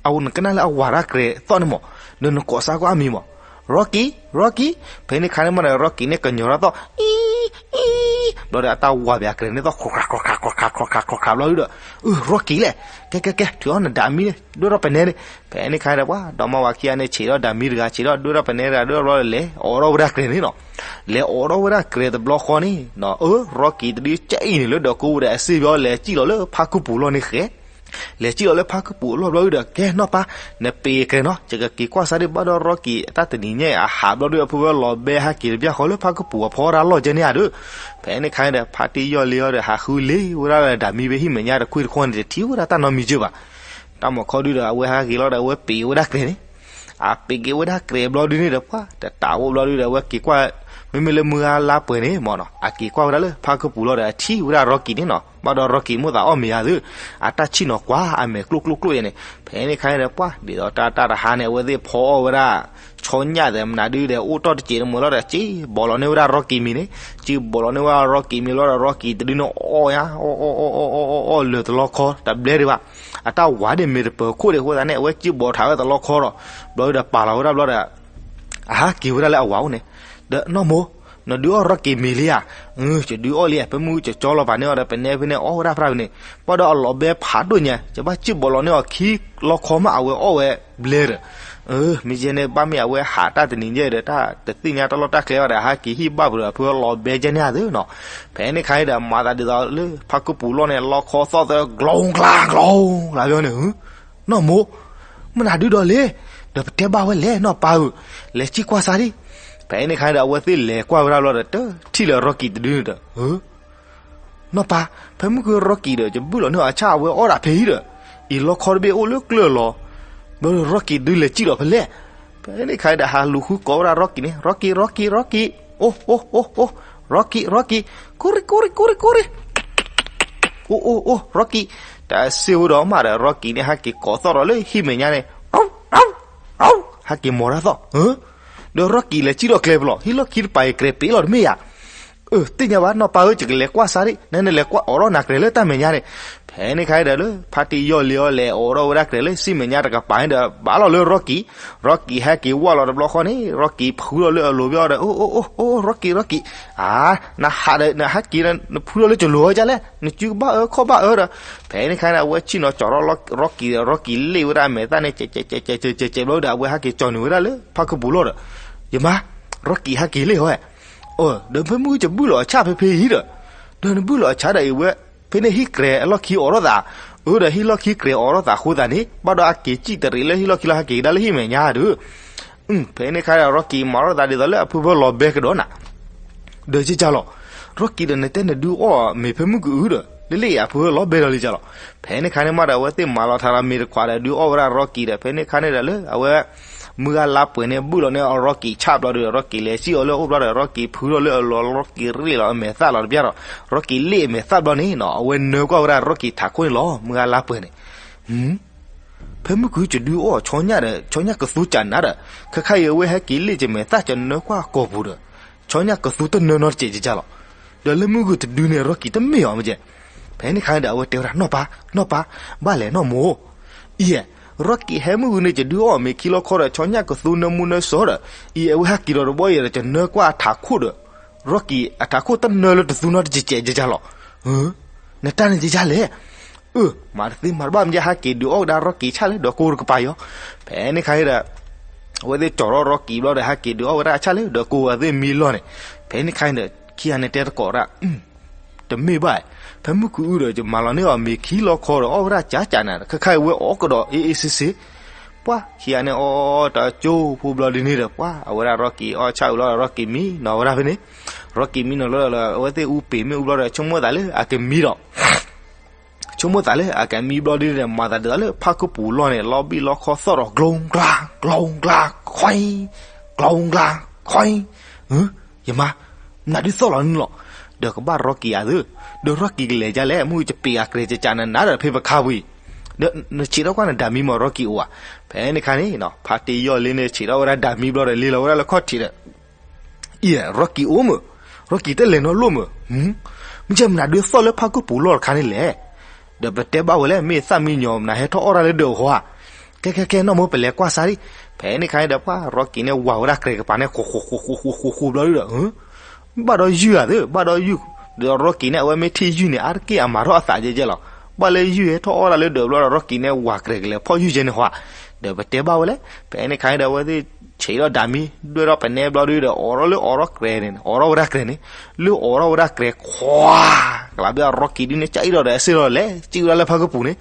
အဝဲနကနၣ်လၢအဝၤတၢ်ကြဲးသီၣ်န့ၣ်မၢ်, ဒီးနကိးစၢ်ကွၢ်အမံၤမၢ်, Rocky, Rocky. ဖဲန့ၣ်ခါန့ၣ်မးဒီး Rocky န့ၣ်ကညီၤတၢ်သီၣ် အံ အံ ဘျီဒီးအတၢ်ဝၤဘၣ်အကြဲးန့ၣ်သီၣ် ခးခးခးခးခးခးခးခးခးဘျီဒီး, အၢ Rocky လဲၣ်, ကဲကဲကဲ ထုးအီၣ်နဒၣ်မံန့ၣ် ဒွဲၣ်ထီၣ်ပနဲန့ၣ်. ဖဲန့ၣ်ခါဒီးပှၤ ဒီမါဝၤခံဂၤန့ၣ် ဆံးထီၣ်ဒၣ်မံတဂၤ ဆံးထီၣ်ဒွဲၣ်ထီၣ်ပနဲတဂၤ ဒွဲၣ်ထီၣ်ဘျီဒီး လဲၤအိးထီၣ်ဝဲဒၣ်ကြဲးန့ၣ်နီၤ. လဲၤအိးထီၣ်ဝဲဒၣ်ကြဲးတဘျီဃီန့ၣ်နီၤ, အၢ Rocky တဒုကဲအံၤန့ၣ်လၢဒီးကိးဝဲဒီးအစ့ၣ်ဘျီ လဲၤစံၣ်လီၤလၢဖါခုပူၤလီၢ်န့ၣ်ဃဲ လဲၤစံၣ်လီၤလၢဖါခုပူၤအလီၢ်ဘျီဒီး ကဲနီၢ်ပၢ်, နပ့ၤကြဲးနီၤ ယကက့ၤကွၢ်စၢ်ဒံးဘၣ်ဒီး Rocky အတၢ်တနံၤညါအဟးဘျီဒီး အဖုဝဲလီၤဘဲဟဲက့ၤတဘျီဃီလၢဖါခုပူၤအဖီဒၣ်လီၢ်ကဲန့ၣ်ဧါဒီး. ဖဲန့ၣ်ခါန့ၣ်ဒီး ဖါတံၢ်ယီၢ်လံအီၤဒီး ဟးဃုလ့ဝဲဒၣ်ဒီးဒၣ်မံဖဲဟံၣ်မဲာ်ညါတခွံတခီန့ၣ် တထံၣ်ဝဲဒၣ်တၢ်နီတမံၤကၢဘၣ်. တၢ်မၤခီဒုဒီး အဝဲဟဲက့ၤလီၤဒီး အဝဲပ့ၤဝဲဒၣ်ကြဲးန့ၣ် အပ့ၤက့ၤဝဲဒၣ်ကြဲးဘျီဒုန့ၣ်ဒီး ပှၤတတးအိၣ်ဘျီဒုဒီး အဝဲက့ၤကွၢ်, မ့မ့ၢ်လၢမုၢ်ဂၤလါပှဲၤန့ၣ်မၢ်နီၤ အက့ၤကွၢ်ဝဲဒၣ်လၢဖါခုပူၤလီၢ်ဒီး အထံၣ်ဝဲဒၣ် Rocky န့ၣ်နီၤ. ဘၣ်ဒီး Rocky မိၣ်သးအီၣ်မ့ၤဧါသု, အတၢ်ဆံၣ်နီၤကွၢ်အမဲာ်ကျိၣ်ကျိၣ်ကျိၣ်ယဲန့ၣ်. ဖဲန့ၣ်ခါန့ၣ်ဒီး ပှၤဒ်သိးတၢ်တၢ်တဟါန့ၣ် အဝဲသ့ၣ်ဖီအီၣ်ဝဲဒၣ် ဆီညၣ်သဲးမနုၤဒုဒီး အိၣ်တ့ၢ်တစဲးတမုာ်လီၤဒီး စံၣ်ဘီလီၤန့ၢ်ဝဲဒၣ် Rocky မံၤန့ၣ်, စံၣ်ဘီလီၤန့ၢ်ဝဲဒၣ် Rocky မံၤလီၤဒီး Rocky တဒုန့ၣ်အီၣ်ညါ အီၣ်အီၣ်အီၣ်အီၣ်အီၣ်လၢာ်တလီခီ တဘျဲဒံးဘၣ်. အတၢ်ဝၤန့ၣ်မ့ၢ်တပၢၤခိၣ်ဒံးအဃိသတးန့ၣ် အဝဲစံၣ်ဘီထးဝဲတလီခီဒီး ဘျီဒီးပာ်လီၤဝဲဒၣ်ဘျီဒီး အဟးက့ၤဝဲဒၣ်လၢအဝၤအိၣ်န့ၣ်, ဒီးနီၢ်မိၢ်, နဒုးအီၣ် Rocky မံၤလံဧါ. ယဒုးအီၣ်လံ ဖဲမုၢ်ကၠီကၠီလီၤပာ်န့ၢ်အီၤဒီး ပနဲဖဲန့ၣ်အီၣ်ဝဲဒၣ်ဖရၣ်ဖဲန့ၣ်, ဘၣ်ဒီးအလီၤဘဲဖးဒိၣ်ညါ ယဘၣ်စံၣ်ဘီလီၤန့ၢ်အီၤခံလီခီမး အဝဲအီၣ်ဝဲဘျဲဒီး မ့ၢ်ယဲန့ၣ် ဘၣ်မ့ၢ်အဝဲဟးတၢ်တနံၤညါဒီး တၢ်တသ့ၣ်ညါတၢ်လီၢ်တၢ်ကျဲဘၣ်ဒီး ဟဲက့ၤဟံၣ်ဘၣ်ပူၤဒီး အဖုလီၤဘဲကဲန့ၣ်ဧါသုနီၤ. ဖဲန့ၣ်ခါန့ၣ်ဒီး မၤသးဒ်သိးလၢဖါခုပူၤလီၢ်န့ၣ် လီခီသီၣ်သၢ ကျီကျါကျီကျါဘျီန့ၣ် နီၢ်မိၢ်, မနုၤဒုဒီးလဲၣ်, ဒီးပတဲဘၣ်ဝဲလဲၣ် နီၢ်ပၢ်ဧၢ, လဲၤစံၣ်ကွၢ်စၢ်ဒံး. ဖဲန့ၣ်ခါန့ၣ်ဒီး အဝဲသ့ၣ်လဲၤကွၢ်ဝဲဒၣ်ဘျီဒီး တထံၣ်လၢ Rocky တဒုန့ၣ်ဒီး နီၢ်ပၢ်, ဖဲမုၢ်က Rocky ဒီး ယဘုၣ်လီၤန့ၢ်အီၤအဆၣ် အဝဲအီၣ်ဒၣ်ဖဲအံၤဒီး, အံၤလီခီတဘ့ၣ်အိၣ်လၢကျၢၢ်လီၤ. ဘျီဒီး Rocky တဒုလဲၤစံၣ်လီၤဖဲလဲၣ်. ဖဲန့ၣ်ခါန့ၣ်ဒီး ဟးလူၤဃုကိးဝဲဒၣ် Rocky န့ၣ် Rocky, Rocky, Rocky, အိၣ်အိၣ်အိၣ်အိၣ်, Rocky, Rocky, ကိၢ်ရံၣ်ကိၢ်ရံၣ်ကိၢ်ရံၣ်ကိၢ်ရံၣ် အိၣ်အိၣ်အိၣ် Rocky, တၢ်စ့ၢ်ဝဲဒီးမးဒီး Rocky န့ၣ် ဟဲက့ၤကိးသီၣ်ဒီးလၢဟံၣ်မဲာ်ညါန့ၣ်, ဟဲက့ၤမိၤတၢ်သီၣ်, ဒီး Rocky လဲၤစံၣ်ဒီးကျဲပလီၢ် ဟံၣ်လီၢ်ခံတပၤအံၤ ကြဲးပ့ၤလီၤတမ့ၢ်ယၤ. အၢ သ့ၣ်ညါဘၣ် နီၢ်ပၢ်ဧၢ ယကလဲၤကွၢ်စၢ်ဒံး နနလဲၤကွၢ်အိးထီၣ်နၤကြဲးလၢတၢ်မဲာ်ညါန့ၣ်. ဖဲန့ၣ်ခါဒီးလၢ ဖါတံၢ်ယီၢ်လံအီၤလဲၤအိးထီၣ်ဝဲဒၣ်ကြဲးလၢဟံၣ်မဲာ်ညါတကပၤန့ၣ်ဒီး ဘၣ်လီၤလၢ Rocky, Rocky ဟဲက့ၤဝၢ်လီၤတဘျီဃီန့ၣ် Rocky ဖုထီၣ်လၢအလိၤဘၣ်ဒီး အိၣ်အိၣ်အိၣ် Rocky, Rocky, အါ နဟးဒီး နဟဲက့ၤဒီး နဖုထီၣ်လၢကလိၤအီၤဒ်လဲၣ် နစုကဘၣ်အၢခီၣ်ဘၣ်အၢဒီး. ဖဲန့ၣ်ခါန့ၣ် အဝဲဆ့ၣ်နီၤကၠီၤထီၣ် Rocky ဒီး Rocky လ့ၣ်ဝဲဒၣ်အမဲာ်သၣ်န့ၣ် ကဲးကဲးကဲးကဲးကဲးကဲးဘျီဒီး အဝဲဟဲက့ၤကၠီၤနုာ်ဝဲဒၣ်လၢဖါခုပူၤလီၢ်ဒီး ယမါ, Rocky ဟဲက့ၤလ့ၣ်ဟီဧါ. အၢ ဒီးဖဲမုၢ်ကဘုၣ်လီၤအဆၣ်ဖဲဖဲအံၤဒီး, ဒီးနဘုၣ်လီၤအဆၣ်ဒီးအံၤဝဲ, ဖဲန့ၣ်ဟံၣ်ကြဲးအလီၢ်ခံအိးထီၣ်သး, အၢ ဒီးဟံၣ်လီၢ်ခံကြဲးအိးထီၣ်သးအဃိသတးန့ၣ် ဘၣ်ဒီးအက့ၤစံၣ်တရံးလၢဟံၣ်လီၢ်ခံလီၢ်ဟဲက့ၤကဒါလၢဟံၣ်မဲာ်ညါဒီး ဖဲန့ၣ်ခါဒီး Rocky မၤထီၣ်သးဒ်သိးလၢအဖုဖၢလီၤဘဲကဒီးနၤ, ဒီးကကၢ်လီၤ, Rocky ဒီးနတဲနဒုးအီၣ်မ့ၤဖဲမုၢ်ကအုဒီး လၢလၢအံၤအဖုဖၢလီၤဘဲဒီးလံကၢ်လီၤ. ဖဲန့ၣ်ခါန့ၣ်မးဒီး အဝဲသ့ၣ်မၤလီၤထးဒီးမ့ၤတခွးဒီး ဒုးအီၣ်ဝဲဒၣ် Rocky ဒီး ဖဲန့ၣ်ခါန့ၣ်ဒီးလၢအဝဲ မုၢ်ဂၤလါပှဲၤန့ၣ် ဘုၣ်လီၤန့ၢ်အီၤ Rocky ဆၣ်ဘျီဒီး Rocky လဲၤစံၣ်အီၤလၢအအိၣ်ဘျီဒီး Rocky ဖုထီၣ်လၢအလိၤ Rocky ရ့ၣ်လီၤအမဲာ်သၣ်လီၤတဘျီဒီး Rocky လ့ၣ်အမဲာ်သၣ်ဘျီန့ၣ်နီၤ အဝဲနၢကွၢ်ဝဲဒၣ် Rocky ထးခိၣ်န့ၣ်လီၤ မုၢ်ဂၤလါပှဲၤန့ၣ် ဖဲမုၢ်ကုၤယဒုးအီၣ်ဆီညၣ်ဒီး ဆီညၣ်ကသူကၢ်နၤဒီး ခဲခါအံၤအဝဲဟဲက့ၤလ့ၣ်ယမဲာ်သၣ် ယနၢကွၢ်ကိာ်ပူၤဒီး ဆီညၣ်ကသူတနၢနီတစဲးကကၢ်လီၤ. ဒီးလၢမုၢ်ကုၤတဒုန့ၣ် Rocky တမ့ၢ်အီၤမ့ၢ်ကဲ. ဖဲန့ၣ်ခါန့ၣ်ဒီး အဝဲတဲဝဲဒၣ် နီၢ်ပၢ်, နီၢ်ပၢ်, ဘၣ်လဲၣ်နီၢ်မိၢ်. အံၤ, Rocky ဟဲမုၢ်ကုၤန့ၣ် ယဒုးအီၣ်မ့ၤခံလီခီဒီး ဆီညၣ်ကသူနၢမူနၢစီဒီး အံၤအဝဲဟဲက့ၤဒီးတဘီအံၤဒီး ယနၢကွၢ်အထးခိၣ်ဒီး Rocky အထးခိၣ်တနၢလၢတသူနီတစဲးကကၢ်လီၤ. နတၢ်န့ၣ်ကကၢ်လဲၣ်. အၢ မၤတသ့မၤတဘၣ်မ့ၢ်ကဲ ဟဲက့ၤဒုးအီၣ်ကဒါ Rocky ဆၣ်လၢဒီးကိးတကပၤအီၤ. ဖဲန့ၣ်ခါန့ၣ်ဒီး အဝဲသ့ၣ်ကၠီၤထီၣ် Rocky ဘျီဒီး ဟဲက့ၤဒုးအီၣ်ဝဲဒၣ်အဆၣ်လၢဒီးကိးအဝဲသ့ၣ်မံလီၢ်န့ၣ်. ဖဲန့ၣ်ခါန့ၣ်ဒီး ခံဂၤန့ၣ်တဲတကိးဒၣ် တမ့ၢ်ဘၣ်, ဖဲမုၢ်ကအုဒီး ယမၤလီၤန့ၢ်အီၤမ့ၤခံလီခီဒီး အီၣ်ဝဲဒၣ်ကကၢ်နၤဒီး ခဲခါအံၤဝဲအီၣ်ကဒီး အ့ၣ်အ့ၣ်စ့စ့. ပှၤခံဂၤန့ၣ်အီၣ်တကၠိဖိဘျီဒ်န့ၣ်ဒီး ပှၤအဝဲဒၣ် Rocky အီၣ်ဆၣ်အုးလီၤဒီး Rocky မံနီၤဝဲဒၣ်ဖဲန့ၣ်. Rocky မံနီၤလီၤဒီး အဝဲသ့ၣ်အူပ့ၤမ့ၣ်အူဘျီဒီး ဆိကမိၣ်သးလၢအကမံဒီး ဆိကမိၣ်သးလၢအကမံဘျီဒ်န့ၣ်ဒီး မၤသးဒ်သိးလၢဖါကပူၤလီၢ်န့ၣ် လီၤဘံၣ်လီခီသီၣ်ဒီး ကျိကျါ ကျိကျါ ခွံ, ကျိကျါ ခွံ. ယမါ, မနုၤဒုးသီၣ်လီၤန့ၣ်လီၤ. ဒီးကဘၣ်ရီကံၤအသု, ဒီးရီကံၤကလဲၤဒ်လဲၣ်, မုၢ်ယပ့ၤအကြဲးကကးနနၤဒီးဖဲပခါပူၤအံၤ, ဒီးနဆံးထီၣ်ကွၢ်နဒၤမံမီၢ်ရီကံၤအိၣ်ဧါ. ဖဲန့ၣ်ခါန့ၣ် ဖါတံၢ်ယီၢ်လ့န့ၣ် ဆံးထီၣ်ဝဲဒၣ်ဒၤမံဘျီဒီး လ့လီၤဝဲဒၣ်လၢခီၣ်ထံးဒီး အံၤ ရီကံၤအိၣ်မုၢ်, ရီကံၤတလဲၤနီတလိၣ်မုၢ်, မ့ၢ်ကမနုၤဒုးသီၣ်လၢဖါခိၣ်ပူၤလီၢ်တခါန့ၣ်လဲၣ်. ဒီးပတဲဘၣ်ဝဲလဲၣ်, မ့ၢ်သၣ်မံညီၤမနုၤဟဲထီၣ်အီၣ်တၢ်လၢဒၢးအဂီၢ်ဧါ. ကဲကဲကဲ နီၢ်မိၢ် ပလဲၤကွၢ်စၢ်ဒံး. ဖဲန့ၣ်ခါန့ၣ်ဒီး ပှၤရီကံၤန့ၣ်ဝၤဝဲဒၣ်ကြဲးကပၤန့ၣ် ဃိးဃိးဃိးဃိးဃိးဃိးဃိးဘျီဒုဒီး ဘၣ်ဒီးယုၢ်ဧါသ့, ဘၣ်ဒီးယုၢ်, ဒီးရီကံၤန့ၣ် အဝဲမ့ၢ်ထံၣ်ယုၢ်န့ၣ် အါတက့ၢ်အမၤထီၣ်အသးကဲကဲလီၤ. ဘၣ်လၢယုၢ်ဟဲထီၣ်အီၣ်တၢ်လၢဒၢးဘျီဒီး ရီကံၤန့ၣ်ဝၤကြဲးကလဲၤဖီၣ်ယုၢ်ကဲန့ၣ်ဟီဧါ. ဒီးပတဲဘၣ်ဝဲလဲၣ်, ဖဲန့ၣ်ခါန့ၣ်ဒီး အဝဲသ့ၣ်ဆံးထီၣ်ဒၤမံ ဒွဲၣ်ထီၣ်ပနဲဘျီဒုဒီး အိးထီၣ်လၢအိးထီၣ်ကြဲးန့ၣ် အိးထီၣ်ဝဲဒၣ်ကြဲးန့ၣ်, လၢအိးထီၣ်ဝဲဒၣ်ကြဲးခွါ ကလးဘၣ် ရီကံၤဒုန့ၣ် ကၠံၣ်ဒီးဒီးအစ့ၢ်လီၤလဲၤ ကၠံၣ်ဝဲဒၣ်လၢဖါခိၣ်ပူၤန့ၣ်,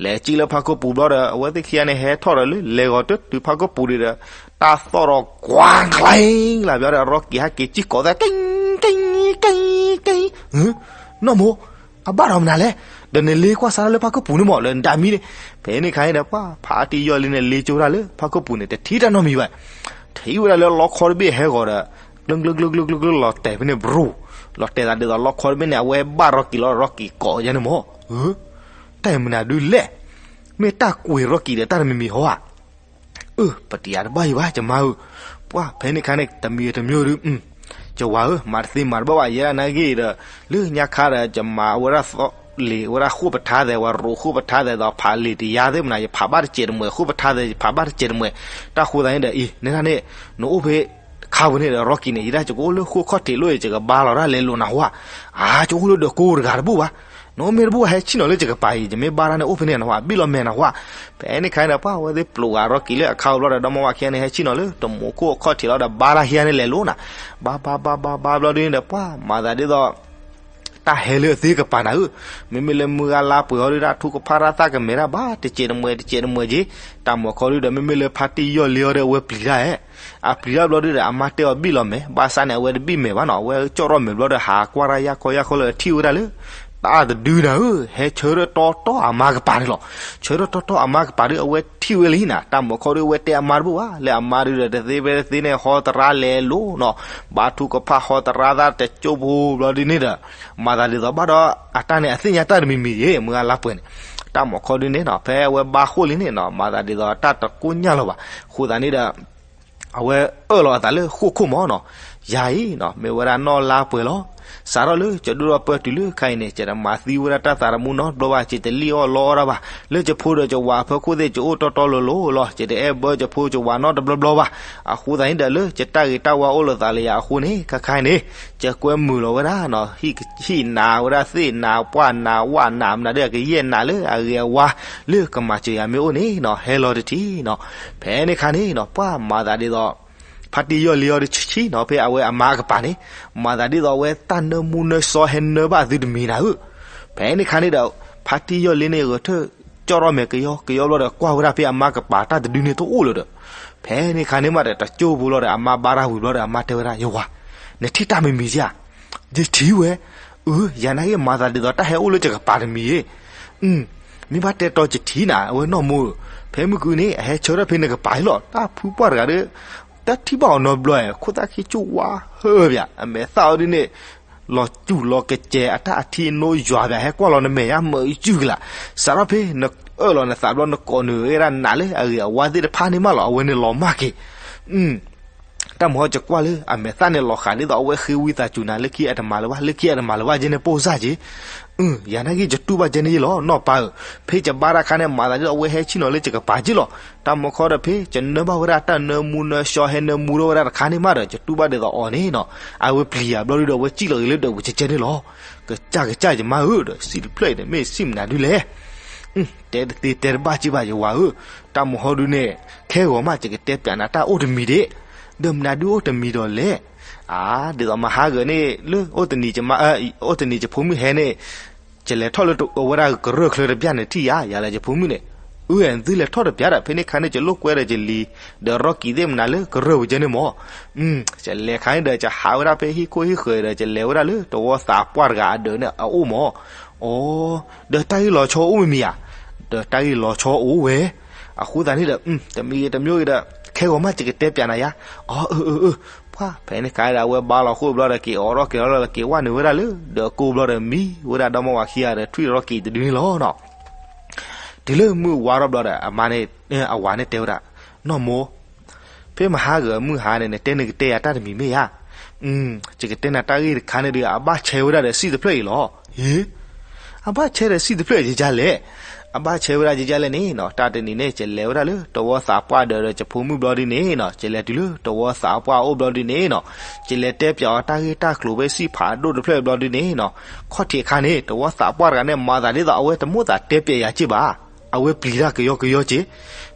လဲၤကၠံၣ်လၢဖါခိၣ်ပူၤဘျီဒီး အဝဲသ့ၣ်ခံဂၤန့ၣ်ဟဲထီၣ်ဒီးလၢလဲၤဂီၤတုၤဖါခိၣ်ပူၤဒုဒီး တၢ်သီၣ်ဒီးကွၢ်ချ့ ကလးဘၣ်ဒီး ရီကံၤဟဲက့ၤကၠံၣ်ကိးသၣ် ကၠံၣ် ကၠံၣ် ကၠံၣ် ကၠံၣ်, နီၢ်မိၢ် အဘၣ်ဒီးမနုၤလဲၣ်, ဒီးနလ့ကွၢ်စၢ်တၢ်လၢဖါခိၣ်ပူၤန့ၣ်မး လၢနဒၤမံန့ၣ်. ဖဲန့ၣ်ခါန့ၣ်ဒီး ပှၤဖါတံၢ်ယီၢ်လ့န့ၣ် လ့ကၠိဒၣ်လၢဖါခိၣ်ပူၤန့ၣ် တထံၣ်တၢ်နီတမံၤဘၣ်. ထံၣ်ဝဲဒၣ်လၢလီခီတဘ့ၣ်ဟဲဂီၤဒီး ကျၢၢ်ကျၢၢ်ကျၢၢ်ကျၢၢ်လီၤတဲာ်ဖဲန့ၣ် ဘြူၤ, လီၤတဲာ်သးဒ်သိးလီခီတဘ့ၣ်န့ၣ် အဝဲဘၣ်ရီကံၤလီၤ ရီကံၤကိးယဲန့ၣ်မး. တၢ်မနုၤဒုလဲၣ်, မ့ၢ်တၢ်ကွံာ်ရီကံၤဒီးတၢ်တမံၤမံၤဟီဧါ. အၢ ပတယၤတဘၣ်ယံၤဘၣ် ယမါဧၢ, ပှၤဖဲန့ၣ်ခါန့ၣ် တမံၤတမံၤဒု, ယဝၤဧၢ မၤတသ့မၤတဘၣ်ဘၣ် ယဲဒၣ်နာ်က့ဒီး လၢညါခါဒီး ယမၤဝဲဒၣ်သီၣ်လံာ်ဝဲဒၣ်ဃိၣ်ပထါသဲး ဝဲရိၤဃိၣ်ပထါသဲးဒီးဖးလံာ်တယါသ့ၣ်မနၤ ယဖးဘၣ်တစဲးတမှဲၤ ဃိၣ်ပထါသဲး ယဖးဘၣ်တစဲးတမှဲၤ, တၢ်ဃိသတးန့ၣ်ဒီး အံၤ နဒၣ်န့ၣ် နအိၣ်ဖဲ ခါပူၤန့ၣ်ဒီး ရီကံၤန့ၣ် ယဒၣ်ယကအိၣ်လၢဃိၣ်ခီၣ်ထံးလိၣ်အံၤ ယကဘါလီၤတၢ်လဲၤလိာ်နဟါ, အါ ယကအိၣ်လၢဒၢးကိးတဂၤတဘူၣ်ဘၣ်, နအိၣ်မ့ၢ်တဘူၣ်ဘၣ် ဟဲဆ့ၣ်နီၤလၢယကပၤအံၤ ယမ့ၢ်ဘါတၢ်န့ၣ်အိၣ်ဖဲန့ၣ်နဟါ ဘံၣ်လီၤမဲာ်နဟါ. ဖဲန့ၣ်ခါန့ၣ်ဒီး ပှၤဝဲသ့ၣ်ပျိးဂၤရီကံၤလၢအခါပူၤဘျီဒီး ဒီမါဝၤခံဂၤန့ၣ် ဟဲဆ့ၣ်နီၤလၢတမူခိၣ်အခီၣ်ထံးလီၤဒီး ဘါတၢ်ခံဂၤန့ၣ်လဲၤလိာ်နၤ, ဘါဘါဘါဘါဘါဘျီဒုန့ၣ်ဒီး ပှၤမၤသးဒ်သိး တၢ်ဟဲလၢအသ့ကပၤနၤဧၢ, မ့မ့ၢ်လၢမုၢ်ဂၤလါပှဲၤအီၤဒု တၢ်ထုကဖၣ်တၢ်သၣ်ကမဲာ်တၢ်ဘၣ် တစဲးတမှဲၤ တစဲးတမှဲၤက့ၤ, တၢ်မၤခီဒုဒီး မ့မ့ၢ်လၢဖါတံၢ်ယီၢ်လ့အီၤဒီးအဝဲပျံၤတၢ်ဧဲ, အပျံၤတၢ်ဘျီဒုဒီး အမါတဲအီၤဘံၣ်လီၤမဲာ်, ဘၣ်ဆၣ်န့ၣ် အဝဲတဘံၣ်မဲာ်ဘၣ်နီၤ, အဝဲကၠီၣ်ထီၣ်မဲာ်ဘျီဒီး ဟးကွၢ်တၢ်ယၢ်ခီယၢ်ခီလၢအထံၣ်ဝဲဒၣ်လၢ တၢ်တဒုနၤဧၢ, ဟဲဆၢထၢၣ်တီတီအမါကပၤန့ၣ်လီၤ. ဆၢထၢၣ်တီတီအမါကပၤဒု အဝဲထံၣ်ဝဲလံနၤ, တၢ်မၤခီဒု အဝဲတဲအမါတဘူၣ်ဘၣ်, လၢအမါဒုဒီး တသ့ဖဲတသ့န့ၣ် ဟီတရါလဲၤလိာ်နီၤ, ဘါထုကဖၣ်ဟီတရါသၣ်တကၠိဖိဘျီဒုန့ၣ်ဒီး မၤသးဒ်သိးဘၣ်ဒီး အတၢ်န့ၣ်အသ့ၣ်ညါတၢ်တမံၤမံၤယဲ မုၢ်ဂၤလါပှဲၤန့ၣ်, တၢ်မၤခီဒုန့ၣ်နီၤ ဖဲအဝဲဘါဃိၣ်လံန့ၣ်နီၤ မၤသးဒ်သိးတၢ်တကိၢ်ညၢ်လၢၤဘၣ်, အဃိသတးန့ၣ်ဒီး အဝဲအၢၣ်လီၤအသးလၢဃိၣ်ခိၣ်မးနီၤ, ယၤအံၤနီၤ မ့ၢ်ဝဲဒၣ်နီၢ်လါပှဲၤလီၤ. စးထီၣ်လၢယဒိၣ်ထီၣ်ပၢၢ်တုၤလၢခဲအံၤန့ၣ် ယတမၤသံဝဲဒၣ်တၢ်သးတမူနီတဘျီဘၣ်, ယတလံၣ်အီၣ်လီအီၣ်တၢ်ဘၣ်, လၢယဖိဒီးယဝၤအဖီခိၣ်သ့ၣ် ယအိၣ်တီတီလိၤလိၤလီၤ, ယတအဲၣ်ဘၢယဖိယဝၤနီတဘျီဘျီဘၣ်. အဃိသတးန့ၣ်ဒီး လၢယတၢ်ဂ့ၤတၢ်ဝါအိၣ်လိာ်သးလၢယၤအဃိန့ၣ် ခဲခါအံၤန့ၣ် ယကွဲမုာ်လီၤဝဲဒၣ်နီၤ, ဟံၣ်နးဝဲဒၣ်သ့ၣ်နးပှၢ်နးဝၣ်နးမနုၤဒီး အကယဲၢ်နးလၢအဂ့ၤအဝါ လၢကမၤစၢၤယၤမ့ၢ်အိၣ်န့ၣ်နီၤ ဟဲလီၤတထံၣ်နီၤ. ဖဲန့ၣ်ခါန့ၣ်နီၤ ပှၤမၤသးဒ်သိး ဖါတံၢ်ယီၢ်လ့အီၤတဆံနီၤ ဖဲအဝဲအမါအကပၤန့ၣ် မၤသးဒ်သိးအဝဲတၢ်နၢမူနၢဆှီဟဲနၢဘၣ်သုတမံၤနၤဧၢ. ဖဲန့ၣ်ခါန့ၣ်ဒီး ဖါတံၢ်ယီၢ်လ့န့ၣ် ဂဲၤထၢၣ်ကၠီၣ်ထီၣ်မဲာ်ကယီကယီဘျီဒီး ကွၢ်ဝဲဒၣ်ဖဲအမါကပၤတၢ်တဒုန့ၣ်တအိၣ်လၢၤဒီး ဖဲန့ၣ်ခါန့ၣ်မးဒီး တကၠိဖိလီၤဒီး အမါဘါတၢ်ဝံၤဘျီဒီး အမါတဲဝဲဒၣ် ယဝၤ နထံၣ်တၢ်မံၤမံၤဧါ. ယထံၣ်ဝဲ, အၢ ယၤနာ်က့ မၤသးဒ်သိးတၢ်ဟဲအိၣ်လၢယကပၤတမံၤဧါ. မ့ၢ်ဘၣ်တဲတီယထံၣ်နၤ အဝဲနီၢ်မိၢ်ဧၢ, ဖဲမုၢ်ကနံၤန့ၣ် အဟဲဆၢထၢၣ်ဖဲနကပၤအံၤလီၤ. တၢ်ဖုပှၢ်တဂၤဒီး တၢ်ထံၣ်ဘၣ်အီၤနီတဘျီဧါ, ခိၣ်သၣ်ခံကၠိဝါဟၢဘၣ်, အမဲာ်သၣ်အီၤဒ်န့ၣ် လီၤစူၣ်လီၤကစဲး အတၢ်အထံအနိယွၤဘၣ်, ဟဲကွၢ်လီၤနမဲာ်ညါမၢအံၤစုကလး, စးထီၣ်ဖဲနအၢၣ်လီၤနသးဘျီ နကိးနုာ်ဝဲဒၣ်နးလၢအဂ့ၤအဝါသ့ၣ်တဖၣ်န့ၣ်မးလီၤ. အဝဲန့ၣ်လီၤမၢ်က့ၤ တၢ်မၤဟီ ယကွၢ်လၢအမဲာ်သၣ်န့ၣ်လီၤဃာ်ဒ်သိးအဝဲဃ့ဝံသးစူၤနၤ လၢခံအတမၤလၢၤဘၣ် လၢခံအတမၤလၢၤဘၣ်ကဲန့ၣ် ပိၢ်စၢ်က့ၤ. ယၤနာ်က့ ယတူၢ်ဘၣ်ကဲန့ၣ်ယလီၤ နီၢ်ပၢ်ဧၢ, ဖဲယဘါတၢ်ခါန့ၣ် မၤသးဒ်သိးအဝဲဟဲဆ့ၣ်နီၤလၢယကပၤက့ၤလီၤ. တၢ်မၤခီဒီး ဖဲယနၢဘၣ်ဝဲဒၣ်တၢ်နၢမူနၢဆှီဟဲနၢမူထီၣ်ဝဲဒၣ်တခါန့ၣ်မးဒီး ယတူၢ်ဘၣ်ဒ်သိးအီၤန့ၣ်နီၤ အဝဲပျံၤယၤဘျီဒုဒီး အဝဲစံၣ်လီၤဂ့ၤလၢဒၢးပူၤကဲကဲန့ၣ်လီၤ. ကစၢ်ကစၢ်ယမါဧၢ ဒီးစံးတဖျၢၣ်အံၤန့ၣ် မ့ၢ်စံးမနုၤဒ်လဲၣ် တဲတသ့တဲတဘၣ်က့ၤဘၣ်ယဝၤဧၢ, တၢ်မၤဟီဒုန့ၣ် ခဲဂီၤမး ယကတဲပျးနၤတၢ်အိၣ်တမံၤဒံး, ဒီးမနုၤဒုအိၣ်တမံၤဒီးလဲၣ်. အါ ဒ်သိးမဟါဂၤန့ၣ် လၢအိၣ်တနံၤယမါ အိၣ်တနံၤယဖိမုၣ်ဟဲန့ၣ် ယလဲၤထီၣ်လၢဝဲဒၣ်ကရၢၢ်ချၢတပျၢ်န့ၣ်ထံၣ်ယၤ ယၤလၢယဖိမုၣ်န့ၣ်, အၢ သုလဲၤထီၣ်တပျၢ်ဒီး ဖဲန့ၣ်ခါန့ၣ် ယလိာ်ကွဲဒီးယလံၤ ဒီးရီကံၤသ့ၣ်မနုၤလၢကရၢၢ်ဝဲကဲန့ၣ်မး ယလဲၤခါန့ၣ်ဒီး ယဟးဝဲဒၣ်ဖဲဟံၣ်ခိၣ်ဟံၣ်ဃၢၤဒီး ယလဲၤဝဲဒၣ်လၢတဝီသးပှၢ်တဂၤအဒၢးန့ၣ်အအိၣ်မး. အိ ဒီးတၢ်ဂ့ၢ်လီၤဆီအိၣ်မံၤမံၤဧါ. ဒီးတၢ်ဂ့ၢ်လီၤဆီအိၣ်ဝဲ. အဃိသတးန့ၣ်ဒီး တမံၤဂ့ၤတမံၤဂ့ၤဒီး ခဲဂီၤမး ယကတဲပျးနၤယါ. အိ အၢ အၢ အၢ ပှၢ်ဖဲန့ၣ်ခါဒီး အဝဲဘါလီၤဃိၣ်ဘျီဒီး က့ၤအိးထီၣ်က့ၤလီၤလၢ က့ၤဝဲနုာ်ဝဲဒၣ်လၢ ဒီးကိၢ်ဘျီဒီး မံဝဲဒၣ်ဒီမါဝၤခံဂၤဒီး ထွံၣ်ထီၣ်က့ၤတဒုန့ၣ်လီၤနီၤ. တုၤလၢမုၢ်ဝါထီၣ်ဘျီဒီး အမါန့ၣ် အဝၤန့ၣ်တဲဝဲဒၣ်, နီၢ်မိၢ်, ဖဲမဟါဂီၤမုၢ်ဟါန့ၣ် နတဲနကတဲယၤတၢ်တမံၤမ့ၢ်ဧါ. ယကတဲနၤတၢ်ဂ့ၢ်တခါန့ၣ်ဒီး အဘၣ်ဆဲဝဲဒၣ်ဒီးစံၣ်တဖျၢၣ်အံၤလီၤ. ဟ့, အဘၣ်ဆဲဒီးစံၣ်တဖျၢၣ်ယကလဲၣ်. အဘၣ်ဆဲဝဲဒၣ်ယကလဲၣ်န့ၣ်နီၤ, တၢ်တနံၤန့ၣ် ယလဲၤဝဲဒၣ်လၢတဝီသးပှၢ်ဒီး ယဖိမုၣ်ဘျီဒုန့ၣ်နီၤ, ယလဲၤတုၤလၢတဝီသးပှၢ်အိၣ်ဘျီဒုန့ၣ်နီၤ, ယလဲၤတဲပၠးအီၤတၢ်ဂ့ၢ်တၢ်ကျိၤဖဲစံၣ်ဖးဒိၣ်တဖျၢၣ်ဘျီဒုန့ၣ်နီၤ, ခီၣ်ထံးအခါန့ၣ် တဝီသးပှၢ်တဂၤန့ၣ် မၤသးဒ်သိးအဝဲတမိၣ်သးတဲပၠးယၤက့ၢ်ဘၣ်. အဝဲပျံၤတၢ်ကယီကယီက့ၢ်.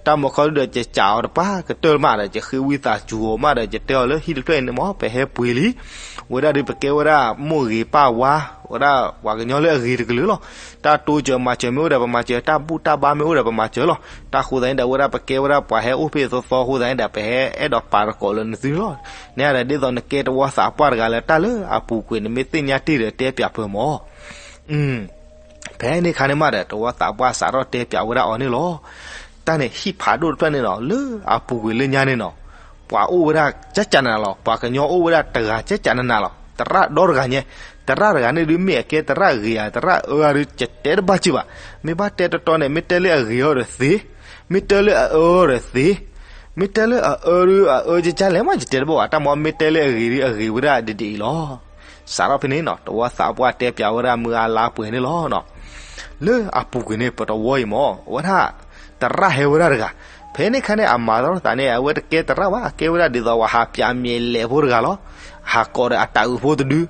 တၢ်မၤခီဒုဒီး ယကးအီၤတပှၢ်ကတၢၢ်မးဒီး ယဃ့ဝံသးစူၤအီၤမးဒီး ယတဲအီၤလၢဟံၣ်တဖျၢၣ်အံၤန့ၣ်မ့ၢ် ပဟဲပှ့ၤလံ. ဝဲဒၣ်ဒီး ပကဲဝဲဒၣ်မိၢ်ဂ့ၤပၢ်ဝါ, ဝဲဒၣ်ပှၤကညီလၢအဂ့ၤတကလုာ်လီၤ. တၢ်တိစၢၤမၤစၢၤမ့ၢ်အိၣ်ဒီးပမၤစၢၤ, တၢ်ဘူၣ်တၢ်ဘါမ့ၢ်အိၣ်ဒီးပမၤစၢၤလီၤ. တၢ်ဃိသတးန့ၣ်ဒီး အဝဲဒၣ်ပကဲဝဲဒၣ်ပှၤဟဲအိၣ်ဖ့ၣ်သီသီအဃိသတးန့ၣ်ဒီး ပဟဲအဲၣ်ဒိးပာ်သကိးလၢနသုန့ၣ်လီၤ. နဲဒ်သိးနကဲတဝီသးပှၢ်တဂၤလၢတၢ်လၢအပူၤကွံာ် နမ့ၢ်သ့ၣ်ညါတ့ၢ်ဒီးတဲပၠးပၢၤမၢ်. ဖဲန့ၣ်ခါန့ၣ်မးဒီး တဝီသးပှၢ်စးထီၣ်တဲပၠးဝဲဒၣ်အီၤန့ၣ်လီၤ. တၢ်န့ၣ်ဟံၣ်ဖးဒိၣ်တဖျၢၣ်န့ၣ်နီၤ လၢအပူၤကွံာ်လၢညါန့ၣ်နီၤ, ပှၤအိၣ်ဝဲဒၣ်ကၠးကၠးနးနးလီၤ. ပှၤကညီအိၣ်ဝဲဒၣ်တဂၤကၠးကၠးနးနးလီၤ. သရၣ်ဒီတဂၤညါ, သရၣ်တဂၤန့ၣ်ဒုးမ့ၢ်အကဲသရၣ်ဂ့ၤဧါ သရၣ်အၢဧါဒုး ယတဲတဘၣ်က့ၢ်ဘၣ်. မ့ၢ်ဘၣ်တဲတီတီန့ၣ် မ့ၢ်တဲလၢအဂ့ၤအီၤဒီးသ့, မ့ၢ်တဲလၢအအၢအီၤဒီးသ့, မ့ၢ်တဲလၢအအၢဒုး အအၢကၠးကၠးလဲၣ်မး ယတဲတဘၣ်ဘၣ်. တၢ်မ့ၢ်မ့ၢ်တဲလၢအဂ့ၤဒုး အဂ့ၤဝဲဒၣ်ဒ်ဒ်အံၤလီၤ. စးထီၣ်ဖဲန့ၣ်နီၤ တဝီသးပှၢ်တဲပၠးဝဲဒၣ်မုၢ်အါလါပှဲၤန့ၣ်လီၤ. လၢအပူၤကွံာ်န့ၣ် ပတဝီအံၤမၢ် အဝဲဒၣ် သရၣ်ဟဲဝဲဒၣ်တဂၤ. ဖဲန့ၣ်ခါန့ၣ် အမၤထီၣ်သးန့ၣ် အဝဲတကဲသရၣ်ဘၣ်, အကဲဝဲဒၣ်ဒ်သိးပှၤဟးပၠးမဲာ်လဲၤဖိတဂၤလီၤ. ဟးကိးဒီးအတၢ်အုးဖိတဒု,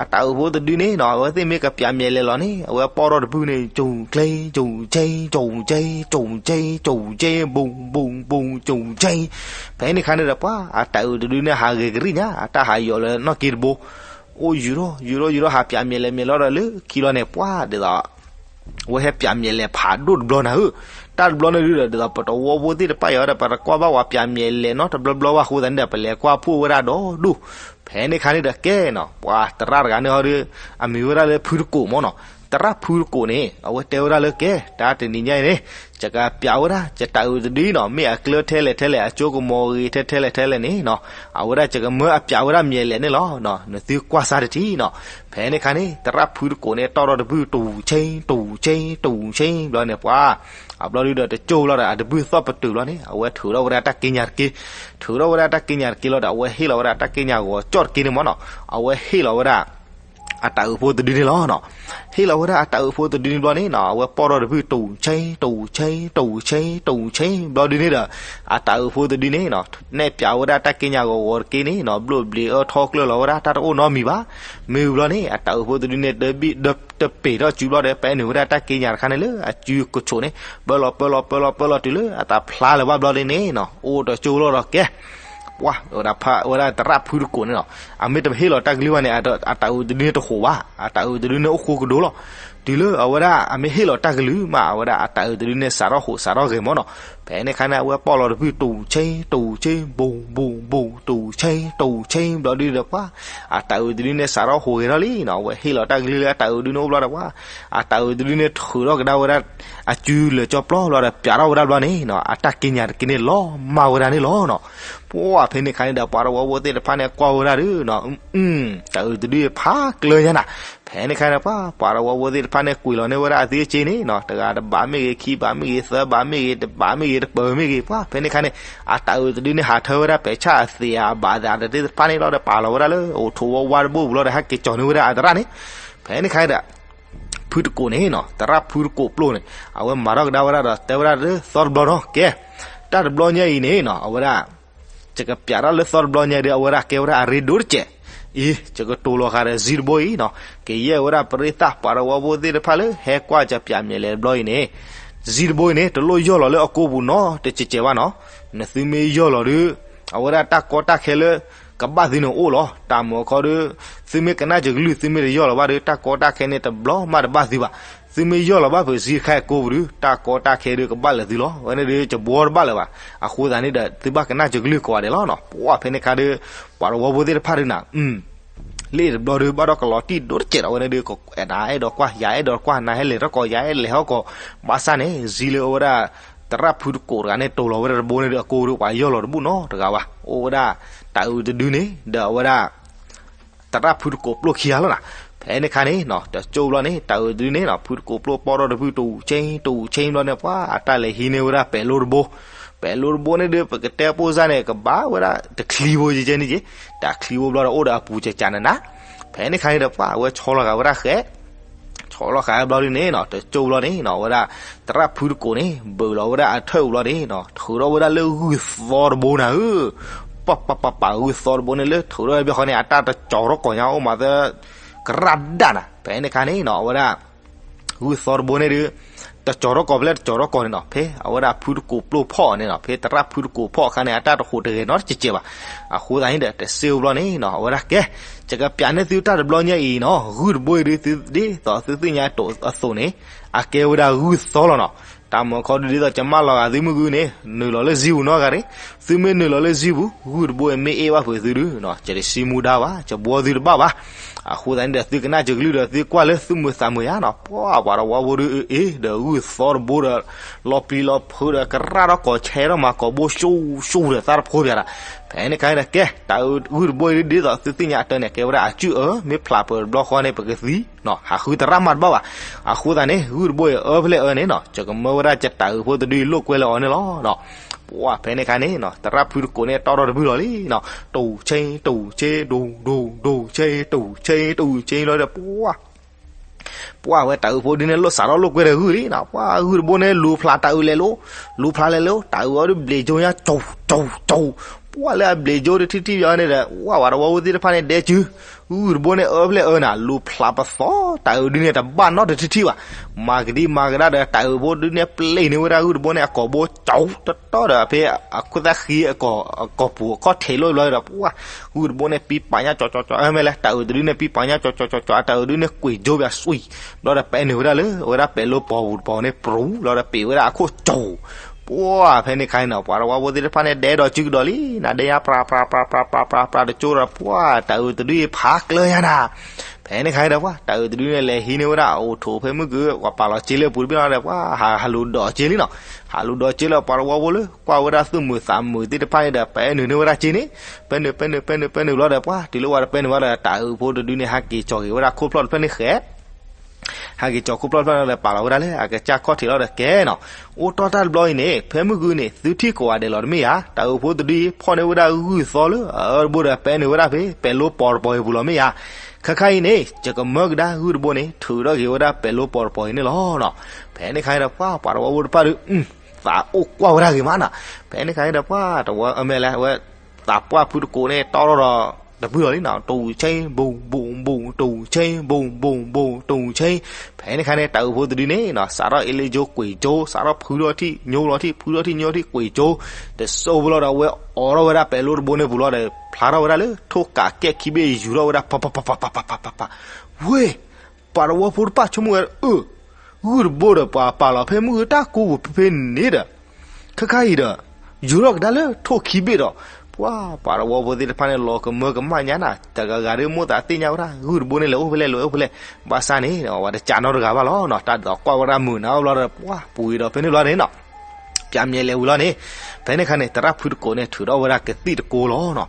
အတၢ်အုးဖိတဒုန့ၣ်နီၤ အဝဲသ့ၣ်မ့ၢ်ကပၠးမဲာ်လဲၤလီၤန့ၣ် အဝဲပိာ်ထီၣ်တဘုၣ်န့ၣ် ကၠူၣ်ကၠ့ ကၠူၣ်ကၠ့ ကၠူၣ်ကၠ့ ကၠူၣ်ကၠ့ ကၠူၣ်ကၠ့ ဘူၣ်ဘူၣ်ဘူၣ် ကၠူၣ်ကၠ့. ဖဲန့ၣ်ခါန့ၣ်ဒီး ပှၤအတၢ်အုးတဒုန့ၣ် ဟးဂဲၤကရံၣ်ညါ အတၢ်ဟးယိးလၢနီၣ်က့တဘိ အိၣ်ယူၤထီၣ်ယူၤထီၣ်ယူၤထီၣ် ဟးပၠးမဲာ်လဲၤမဲာ်လီၤဒီး လၢခံလီၤန့ၣ် ပှၤဒ်သိး အဝဲဟဲပၠးမဲာ်လဲၤဖးဒိၣ်တဘျီနၤဧၢ. တၢ်တဘျီန့ၣ်ဒုးဒီး ဒ်သိးပတဝီဖိသ့ၣ်တဖၣ်အံၤဒီး ပတကွၢ်ဘၣ်ပှၤပၠးမဲာ်လဲၤနီတဘျီဘျီဘၣ်အဃိသတးန့ၣ်ဒီး ပလဲၤကွၢ်ဖှိၣ်ဝဲဒၣ်ဒီဒိၣ်. ဖဲန့ၣ်ခါန့ၣ်ဒီးကဲနီၤ ပှၤသရၣ်တဂၤန့ၣ်ဟီဒုး အမံၤဝဲဒၣ်လၢဖုတကိးမၢ်နီၤ. သရၣ်ဖုတကိးန့ၣ် အဝဲတဲဝဲဒၣ်လၢကဲ တၢ်တနံၤညါအံၤန့ၣ် ယကပၠးဝဲဒၣ် ယတၢ်အုးတဒုနီၤ မ့ၢ်အကျၢၤထဲလဲၣ်ထဲလဲၣ် အကၠိကမီၤဂ့ၤထဲထဲလဲၣ်ထဲလဲၣ်န့ၣ်နီၤ အဝဲဒၣ်ယကမၢအပၠးဝဲဒၣ်မဲာ်လဲၤန့ၣ်လီၤ. နသုကွၢ်စၢ်တထံၣ်နီၤ. ဖဲန့ၣ်ခါန့ၣ် သရၣ်ဖုတကိးန့ၣ် တီၣ်ထီၣ်တဘုၣ် တူၢ်ဆ့ တူၢ်ဆ့ တူၢ်ဆ့ ဘျီန့ၣ် ပှၤ အဘျီဒုးဒီးတကၠိလီၤဒီး အတဘုၣ်သီၣ်ပတုာ်ဘျီန့ၣ် အဝဲထုးထီၣ်ဝဲဒၣ်တၢ်က့ညါတက့ၢ်. ထုးထီၣ်ဝဲဒၣ်တၢ်က့ညါတက့ၢ်လီၤဒီး အဝဲဟ့ၣ်လီၤဝဲဒၣ်တၢ်က့ညါဂီၤကၠီၣ်တက့ၢ်န့ၣ်မၢ်နီၤ. အဝဲဟ့ၣ်လီၤဝဲဒၣ် အတၢ်အုးဖိတဒုန့ၣ်လီၤ. ဟ့ၣ်လီၤဝဲဒၣ်အတၢ်အုးဖိတဒုန့ၣ်ဘျီန့ၣ်နီၤ အဝဲပိာ်ထီၣ်တဘုၣ် တူၢ်ဆ့ တူၢ်ဆ့ တူၢ်ဆ့ တူၢ်ဆ့ ဘျီဒုးန့ၣ်ဒီး အတၢ်အုးဖိတဒုန့ၣ်နီၤ နဲၣ်ပၠးဝဲဒၣ်တၢ်က့ညါဂီၤဂီၤတက့ၢ်န့ၣ်နီၤ ဘျိၣ်ဘျ့အၢထီကျၢၢ်လီၤဝဲဒၣ် တၢ်တအိၣ်နီတမံၤဘၣ်. မ့ၢ်ဝံၤဘျီန့ၣ် အတၢ်အုးဖိတဒုန့ၣ် တဘ့ၣ်တပ့ၤထီၣ်စုဘျီဒီး ပာ်နုာ်ဝဲဒၣ်တၢ်က့ညါတခါန့ၣ်လၢအစုကဆိးန့ၣ် ပၢလီၤပၢလီၤပၢလီၤပၢလီၤတုၤလၢအတၢ်ဖျါလၢၤဘၣ်ဘျီဒုးန့ၣ်နီၤ အိၣ်တကၠိလီၤဒီးကဲ ပှၤဝဲဒၣ်သရၣ်ဖုတကိးန့ၣ်နီၤ အမ့ၢ်တဟ့ၣ်လီၤတၢ်ကလုၢ်ဘၣ်န့ၣ် အတၢ်အုးတဒုန့ၣ်တဃိးဘၣ် အတၢ်အုးတဒုန့ၣ်အိၣ်ဃိကဒိလီၤ. တုၤလၢအဝဲဒၣ်အမ့ၢ်ဟ့ၣ်လီၤတၢ်ကလုၢ်မး အဝဲဒၣ်အတၢ်အုးတဒုန့ၣ်စးထီၣ်ဟိးစးထီၣ်ဂဲၤမၢ်နီၤ. ဖဲန့ၣ်ခါန့ၣ် အဝဲပိာ်လီၤတဘုၣ် တူၢ်ဆ့ တူၢ်ဆ့ ဘိၣ်ဘိၣ်ဘိၣ် တူၢ်ဆ့ တူၢ်ဆ့ ဘျီဒုးဒီးပှၤ အတၢ်အုးတဒုန့ၣ်စးထီၣ်ဟိးဂဲၤထီၣ်လံနီၤ အဝဲဟ့ၣ်လီၤတၢ်ကလုၢ်လၢအတၢ်အုးတဒုန့ၣ်အိၣ်ဘျီဒီးပှၤ အတၢ်အုးတဒုန့ၣ်ထုးထီၣ်ကဒါဝဲဒၣ် အစုလၢာ်ကၠီပျီဘျီဒီး ပၠးထီၣ်ဝဲဒၣ်ဘျီန့ၣ်နီၤ အတၢ်က့ညါတက့ၢ်န့ၣ်လီၤမၢ်ဝဲဒၣ်န့ၣ်လီၤနီၤ. ပှၤဖဲန့ၣ်ခါန့ၣ်ဒီး ပှၤတဝီဖိသ့ၣ်တဖၣ်န့ၣ် ကွၢ်ဝဲဒၣ်ဒီးနီၤ တၢ်အုးတဒုဖးကျၢၤညါနၤ. ဖဲန့ၣ်ခါန့ၣ် ပှၤ ပှၤတဝီဖိသ့ၣ်တဖၣ်န့ၣ် ကွံာ်လီၤန့ၢ်ဝဲဒၣ်အသုအစ့န့ၣ်နီၤ တဂၤတဘးမ့ၢ်ဂ့ၤ ခံဘးမ့ၢ်ဂ့ၤ သၢဘးမ့ၢ်ဂ့ၤ တဘးမ့ၢ်ဂ့ၤ တပၢၤမ့ၢ်ဂ့ၤ ပှၤဖဲန့ၣ်ခါန့ၣ် အတၢ်အုးတဒုန့ၣ် ဟးထၢဝဲဒၣ်ပဲာ်ဆၣ်အသ့ၣ်အဘၣ်သ့ၣ် အတၢ်သ့ၣ်တဖၣ်န့ၣ်လီၤဒီး ပာ်လီၤဝဲဒၣ်လၢအိၣ်ထိးဝီဝါတဘိပူၤလီၤဒီး ဟဲက့ၤကၠီၤန့ၢ်ဝဲဒၣ်အသရၣ်န့ၣ်. ဖဲန့ၣ်ခါဒီး ဖုတကိးန့ၣ်နီၤ သရၣ်ဖုတကိးပျိန့ၣ် အဝဲမၤထီၣ်ကဒါဝဲဒၣ်ဒီး တဲဝဲဒၣ်လၢ သီတဘျီနီၤ ကဲ တၢ်တဘျီညါအံၤန့ၣ်နီၤ အဝဲဒၣ် ယကပၠးထီၣ်လၢသီတဘျီညါဒီး အဝဲဒၣ်ကဲဝဲဒၣ်အရ့ဒိၣ်တစဲး အံၤ ယကတိၤလီၤဃာ်ဒီး စံတဘိအံၤနီၤ ကယဲၢ်ဝဲဒၣ်ပရ့သၣ်ပှၤတဝီဖိသ့ၣ်တဖၣ်လၢ ဟဲကွၢ်ကပၠးမဲာ်လဲၤတဘျီအံၤန့ၣ် စံတဘိအံၤန့ၣ် တလိၣ်ယီၢ်လီၤလၢအကိာ်ပူၤနီတစဲးစဲးဘၣ်နီၤ. နသုမ့ၢ်ယီၢ်လီၤဒီး အဝဲဒၣ်တၢ်ကီတၢ်ခဲလၢ ကဘၣ်သုန့ၣ်အိၣ်လီၤ. တၢ်မုာ်အခီဒီး သုမ့ၢ်ကနၣ်စၢၤကလုၢ် သုမ့ၢ်တယီၢ်လီၤဘၣ်ဒီး တၢ်ကီတၢ်ခဲန့ၣ် တဘျီမးတဘၣ်သုဘၣ်. သုမ့ၢ်ယီၢ်လီၤဘၣ်ဖုးစံတခါအံၤကိာ်ပူၤဒီး တၢ်ကီတၢ်ခဲဒီးကဘၣ်လၢသုလီၤ. အဝဲန့ၣ်ဒီး ယဘှီတဘၣ်လၢၤဘၣ်. အဃိသတးန့ၣ်ဒီး သုဘၣ်ကနၣ်စၢၤကလုၢ်ကိးဂၤဒဲးလီၤနီၤ. ပှၤဖဲန့ၣ်ခါဒီး ပှၤတဝီဖိသ့ၣ်တဖၣ်ဒုးနၤ လၢတဘျီဒီး ဘၣ်ဒီးကလီၤတံၢ်ဒိၣ်တစဲးဒီး အဝဲန့ၣ်ဒီး နအဲၣ်ဒိးကွၢ် ယၤအဲၣ်ဒိးကွၢ် နဟဲလဲၤထီၣ်ကီး ယၤအဲၣ်လဲၤဟီၣ်ကီး ဘၣ်ဆၣ်န့ၣ် စံလၢအဝဲဒၣ် သရၣ်ဖုတကိးတဂၤန့ၣ် တိၤလီၤဝဲဒၣ်တဘိန့ၣ်ဒီး အကိၢ်ဒီးပှၤယီၢ်လီၤတဘူၣ်နီတဂၤဘၣ်. အိၣ်ဝဲဒၣ်တၤအုးတဒုန့ၣ် ဒီးအဝဲဒၣ် သရၣ်ဖုတကိးပျိၢ်ခံဂၤလီၤနီၤ. ဖဲန့ၣ်ခါန့ၣ်နီၤ တကၠိဘျီန့ၣ် တၤအုးတဒုန့ၣ်နီၤ ဖုတကိးပျိၢ်ပီၢ်ထီၣ်တဖု တူၢ်ဆ့တူၢ်ဆ့ဘျီန့ၣ် ပှၤအတၢ်လဲၤဟံးန့ၢ်ဝဲဒၣ်ပဲၤလိတဘိ, ပဲၤလိတဘိန့ၣ်ဒီး ပကတဲပိၢ်စၢ်န့ၣ် ကဘၣ်ဝဲဒၣ်တချံဖိကဲန့ၣ်က့, တၢ်ချံဖိဘျီဒီး အိၣ်ဒီးအပူၤကကးနးနး. ဖဲန့ၣ်ခါန့ၣ်ဒီး ပှၤအဝဲဆီလီၤဃာ်ဝဲဒၣ်ဃဲ ဆီလီၤဃာ်ဘျီဒုန့ၣ်နီၤ တကၠိဘျီန့ၣ်နီၤ အဝဲဒၣ် သရၣ်ဖုတကိးန့ၣ် ဘုးလီၤဝဲဒၣ်အထၢၣ်အူဘျီန့ၣ်နီၤ ထုးထီၣ်ဝဲဒၣ်လၢဂုၢ်သီတဘိနၤဧၢ, ပပပပ ဂုၢ်သီတဘိန့ၣ်လၢထုးထီၣ်ဝဲဘျီဃီန့ၣ် အတၢ်တကၠီၤထီၣ်ကီၤညါအိၣ်မးသၢ ကရၣ်ဒၣ်နၤ. ဖဲန့ၣ်ခါန့ၣ်နီၤ အဝဲဒၣ် ဂုၢ်သီတဘိန့ၣ်ဒီး တကၠီၤထီၣ်ကီၤဖဲလဲၣ်တကၠီၤထီၣ်ကီၤန့ၣ်နီၤ ဖဲအဝဲဒၣ်ဖုတကိးပျိၢ်ဖီၣ်န့ၣ်နီၤ ဖဲသရၣ်ဖုတကိးဖီၣ်အခါန့ၣ် အတၢ်တဟူးတဂဲၤနီတစဲးဘၣ်. အဃိသတးန့ၣ်ဒီး တစ့ၢ်ဘျီန့ၣ်နီၤ အဝဲဒၣ်ကဲ ယကပျးန့ၢ်သုတၢ်တဘျီညါအံၤနီၤ ဂုၢ်တဘိအံၤဒုး ဒ်သိးသုသ့ၣ်ညါအသိးန့ၣ် အကဲဝဲဒၣ်ဂုၢ်သီလီၤနီၤ. တၢ်မၤခီဒုး ဒ်သိးယမၢလီၤဂာ်သုမုၢ်ဂုၢ်န့ၣ် နုာ်လီၤလၢစံပူၤနီတဂၤန့ၣ်, သုမ့ၢ်နုာ်လီၤလၢစံပူၤ ဂုၢ်တဘိအံၤမ့ၢ်အ့ၣ်ဘၣ်ဖုးသုဒုး ယတစံမူဒါဘၣ် ယဘှီသုတဘၣ်ဘၣ်. အဃိသတးန့ၣ်ဒီး သုကနၣ်စၢၤကလုၢ်ဒီး သုကွၢ်လၢသုမုာ်သးမုာ်ယါနီၤ ပှၤပှၤတဝီဖိဒုး အ့ၣ်ဒီးဂုၢ်သီတဘိဒီး လီၤပျံၤလီၤဖုးဒီး ကရၣ်ထီၣ်ကီၤဆဲးထီၣ်မး ကိာ်ဘိၡူၣ်ၡူၣ်ဒီးသၣ်တဖိပၠးဒီး ဖဲန့ၣ်ခါန့ၣ်ဒီးကဲ တၤအုးဂုၢ်တဘိအံၤဒ်သိးသုသ့ၣ်ညါအတၢ်န့ၣ် ကဲဝဲဒၣ်အစုၣ်အၢ မ့ၢ်ဖျးပၢၤတဘျီဃီန့ၣ် ပကသံနီၤ ဟးဃုသရၣ်မးတဘၣ်ဘၣ်. အဃိသတးန့ၣ် ဂုၢ်တဘိအံၤအၢဖဲလဲၣ်အၢန့ၣ်နီၤ ယကမၢဝဲဒၣ်ယတၤအုးဖိတဒုအံၤလိာ်ကွဲလၢအီၤန့ၣ်လီၤ. ပှၤဖဲန့ၣ်ခါန့ၣ်နီၤ သရၣ်ဖုတကိးန့ၣ် တီၢ်ထီၣ်တဘုၣ်လီၤလံနီၤ တူၢ်ဆ့တူၢ်ဆ့ တူၢ်တူၢ်တူၢ်ဆ့ တူၢ်ဆ့တူၢ်ဆ့လီၤဒီး ပှၤ ပှၤဝဲတၤအုးဖိဒုန့ၣ် လိၣ်စးထီၣ်လိာ်ကွဲဒီးဂုၢ်လံနီၤ ပှၤဂုၢ်တဘိန့ၣ် လူၤဖျးတၤအုးလဲၤလိၤ လူၤဖျးလဲၤလိၤ တၤအုးအီၤဒုးဘျံးကၠိညါ ကၠီၤ ကၠီၤ ပှၤလၢအဘျံးကၠိတထံၣ်ထံၣ်ဘၣ်န့ၣ်ဒီး ဝဲပှၤတဝီဖိသ့ၣ်တဖၣ်န့ၣ် ဒဲကု ဂုၢ်တဘိန့ၣ် အၢဖဲလဲၣ်အၢနၤ လူၤဖျးပသီ တၤအုးဒုန့ၣ် တဘၣ်နီတထံၣ်ထံၣ်ဘၣ်. မၤကဒံမၤကဒါဒီး တၤအုးဖိဒုန့ၣ် ပျ့ၤန့ၢ်ဝဲဒၣ်ဂုၢ်တဘိန့ၣ် အကိာ်ဘိကၠီၤတတီၤဒီး ဖဲအခိၣ်သၣ်ဃံအကိာ်ပူၤ အခီၣ်ထံးလိာ်ဘျီဒီး ပှၤ ဂုၢ်တဘိန့ၣ် ပံပာ်ညါကၠီကၠီကၠီ အၢမ့ၢ်လဲၣ် တၤအုးတဒုန့ၣ် ပံပာ်ညါကၠီကၠီကၠီကၠီ အတၤအုးဒုန့ၣ် ကွံာ်ကၠိပၠးစွံ ဘျီဒီး ပဲနုာ်ဝဲဒၣ်လၢ အဝဲဒၣ်ပဲၤလိပီၤပူၤတပီၤန့ၣ် ပြူၤ ဘျီဒီး ပ့ၤဝဲဒၣ်အခိၣ်ကၠီၤ ပှၤဖဲန့ၣ်ခါန့ၣ်နီၤ ပှၤတဝီဖိသ့ၣ်တဖၣ်န့ၣ် ဒဲဒီးစုကဒီးလံ နဒဲညါ ပြၤပြၤပြၤပြၤပြၤပြၤပြၤ တကၠိဒီး ပှၤတၤအုးတဒုအံၤဖးကျၢၤညါနၤ. ဖဲန့ၣ်ခါန့ၣ်ဒီး ပှၤတၤအုးတဒုန့ၣ် လဲၤဟံးန့ၢ်ဝဲဒၣ်အအိၣ်ထိးဖဲမုၢ်ကုၢ် ပှၤပာ်လီၤစ့လၢအပူၤတဘ့ၣ်လီၤဒီး ပှၤဟးလူၤဒိးစ့လံနီၤ. ဟးလူၤဒိးစ့လၢပှၤတဝီဖိလၢ ကွၢ်ဝဲဒၣ်သူၣ်မုာ်သးမုာ်သ့ၣ်တဖၣ်န့ၣ်ဒီး ပဲနုာ်န့ၢ်ဝဲဒၣ်စ့န့ၣ် ပဲနုာ် ပဲနုာ် ပဲနုာ် ပဲနုာ်ဘျီဒီး ပှၤတုၤလၢဝဲတပဲနုာ်ဘၣ်ဒီး တၤအုးဖိတဒုန့ၣ် ဟးက့ၤကၠီၤက့ၤဝဲဒၣ်ခိၣ်ဖျီၣ်တဖျၢၣ်န့ၣ်ဃဲ ဟဲက့ၤကၠီၤခိၣ်ဖျီၣ်တဖျၢၣ်န့ၣ်ဒီး ပာ်လီၤဝဲဒၣ်လၢအကစၢ်ခီၣ်ထံးလီၤဒီးကဲနီၤ. အိၣ်တီၢ်တၢ်တဘျီအံၤန့ၣ် ဖဲမုၢ်ဂုၢ်န့ၣ် သုထံၣ်ကိးဂၤဒဲးလီၤတမ့ၢ်ဧါ, တၤအုးဖိတဒုအံၤ ဖီၣ်န့ၢ်ဝဲဒၣ်ဂုၢ်သီလၢအအၢတဘိဒီး ပဲနုာ်ဝဲဒၣ်ဖဲ ပဲၤလိပီၤတပီၤအံၤပူၤလီၤမ့ၢ်ဧါ. ခဲခါအံၤန့ၣ် ယကမၢကဒါဂုၢ်တဘိန့ၣ် ထုးထီၣ်က့ၤဝဲဒၣ်ပဲၤလိပီၤတပီၤအံၤန့ၣ်လီၤနီၤ. ဖဲန့ၣ်ခါအံၤဒီး ပှၤ ပှၤတဝီဖိတဖၣ်ဒီး သးအိၣ်ကွၢ်ဝဲဒၣ်ဂ့ၤမးနီၤ. ဖဲန့ၣ်ခါအံၤဒီး ပှၤတဝီ အမ့ၢ်လဲၣ် အဝဲ သးပှၢ်ဖုတကိးန့ၣ် တီၢ်ထီၣ်ဒီးတဘုၣ်လီၤလံနီၤ, တူၢ်ဆ့ ဘူၣ်ဘူၣ်ဘူၣ် တူၢ်ဆ့ ဘူၣ်ဘူၣ်ဘူၣ် တူၢ်ဆ့. ဖဲန့ၣ်ခါန့ၣ် တၤအုးဖိတဒုန့ၣ်နီၤ စးထီၣ်အ့လ့ကၠိကွံာ်ကၠိ စးထီၣ်ဖုထီၣ်ထံၣ်ညိလီၤထံၣ် ဖုထီၣ်ထံၣ်ညိထံၣ်ကွံာ်ကၠိ တစိၢ်ဖိလီၤဒီး အဝဲအိးထီၣ်ဝဲဒၣ်ပဲၤလိတဘိန့ၣ်ပူၤလီၤဒီး ဖျါထီၣ်ဝဲဒၣ်လၢ ထိၣ်ကးကဲၣ်ခံဘ့ၣ်ယူၤထီၣ်ဝဲဒၣ် ပပပပပပပပပ ဝ့ၢ် ပှၤတဝီဖိတဖၣ်ဆိကမိၣ်ဝဲ အၢ ဂုၢ်တဘိဒီးပှၤပာ်လီၤဖဲမုၢ်ဂုၢ်တၢ်ကိးပူၤဖဲဖဲန့ၣ်ဒီး ခဲခါအံၤဒီး ယူၤထီၣ်ကဒါလၢထိၣ်ခံဘ့ၣ်ဒီး ပှၤ ပှၤတဝီဖိသ့ၣ်တဖၣ်န့ၣ် လီၤကမၢကမၣ်ညါနၤ တဂၤဂၤဒုးမိၣ်သးသ့ၣ်ညါဝဲဒၣ် ဂုၢ်တဘိန့ၣ်လဲၤအိၣ်ဖဲလဲၣ်လဲၤအိၣ်ဖဲလဲၣ် ဘၣ်ဆၣ်န့ၣ် အဝဲတကးနီတဂၤဘၣ်လီၤနီၤ တၢ်ဒိးကွၢ်ဝဲဒၣ်မုာ်နၤအိၣ်ဘျီဒီး ပှၤပူၤအံၤဒီးဖဲန့ၣ်ဘျီန့ၣ်နီၤ ပျးမဲာ်လဲၤဝံၤလီၤန့ၣ် ဖဲန့ၣ်ခါန့ၣ် သရၣ်ဖုတကိးန့ၣ် ထုးထီၣ်ဝဲဒၣ်ကသံၣ်တကိလီၤနီၤ.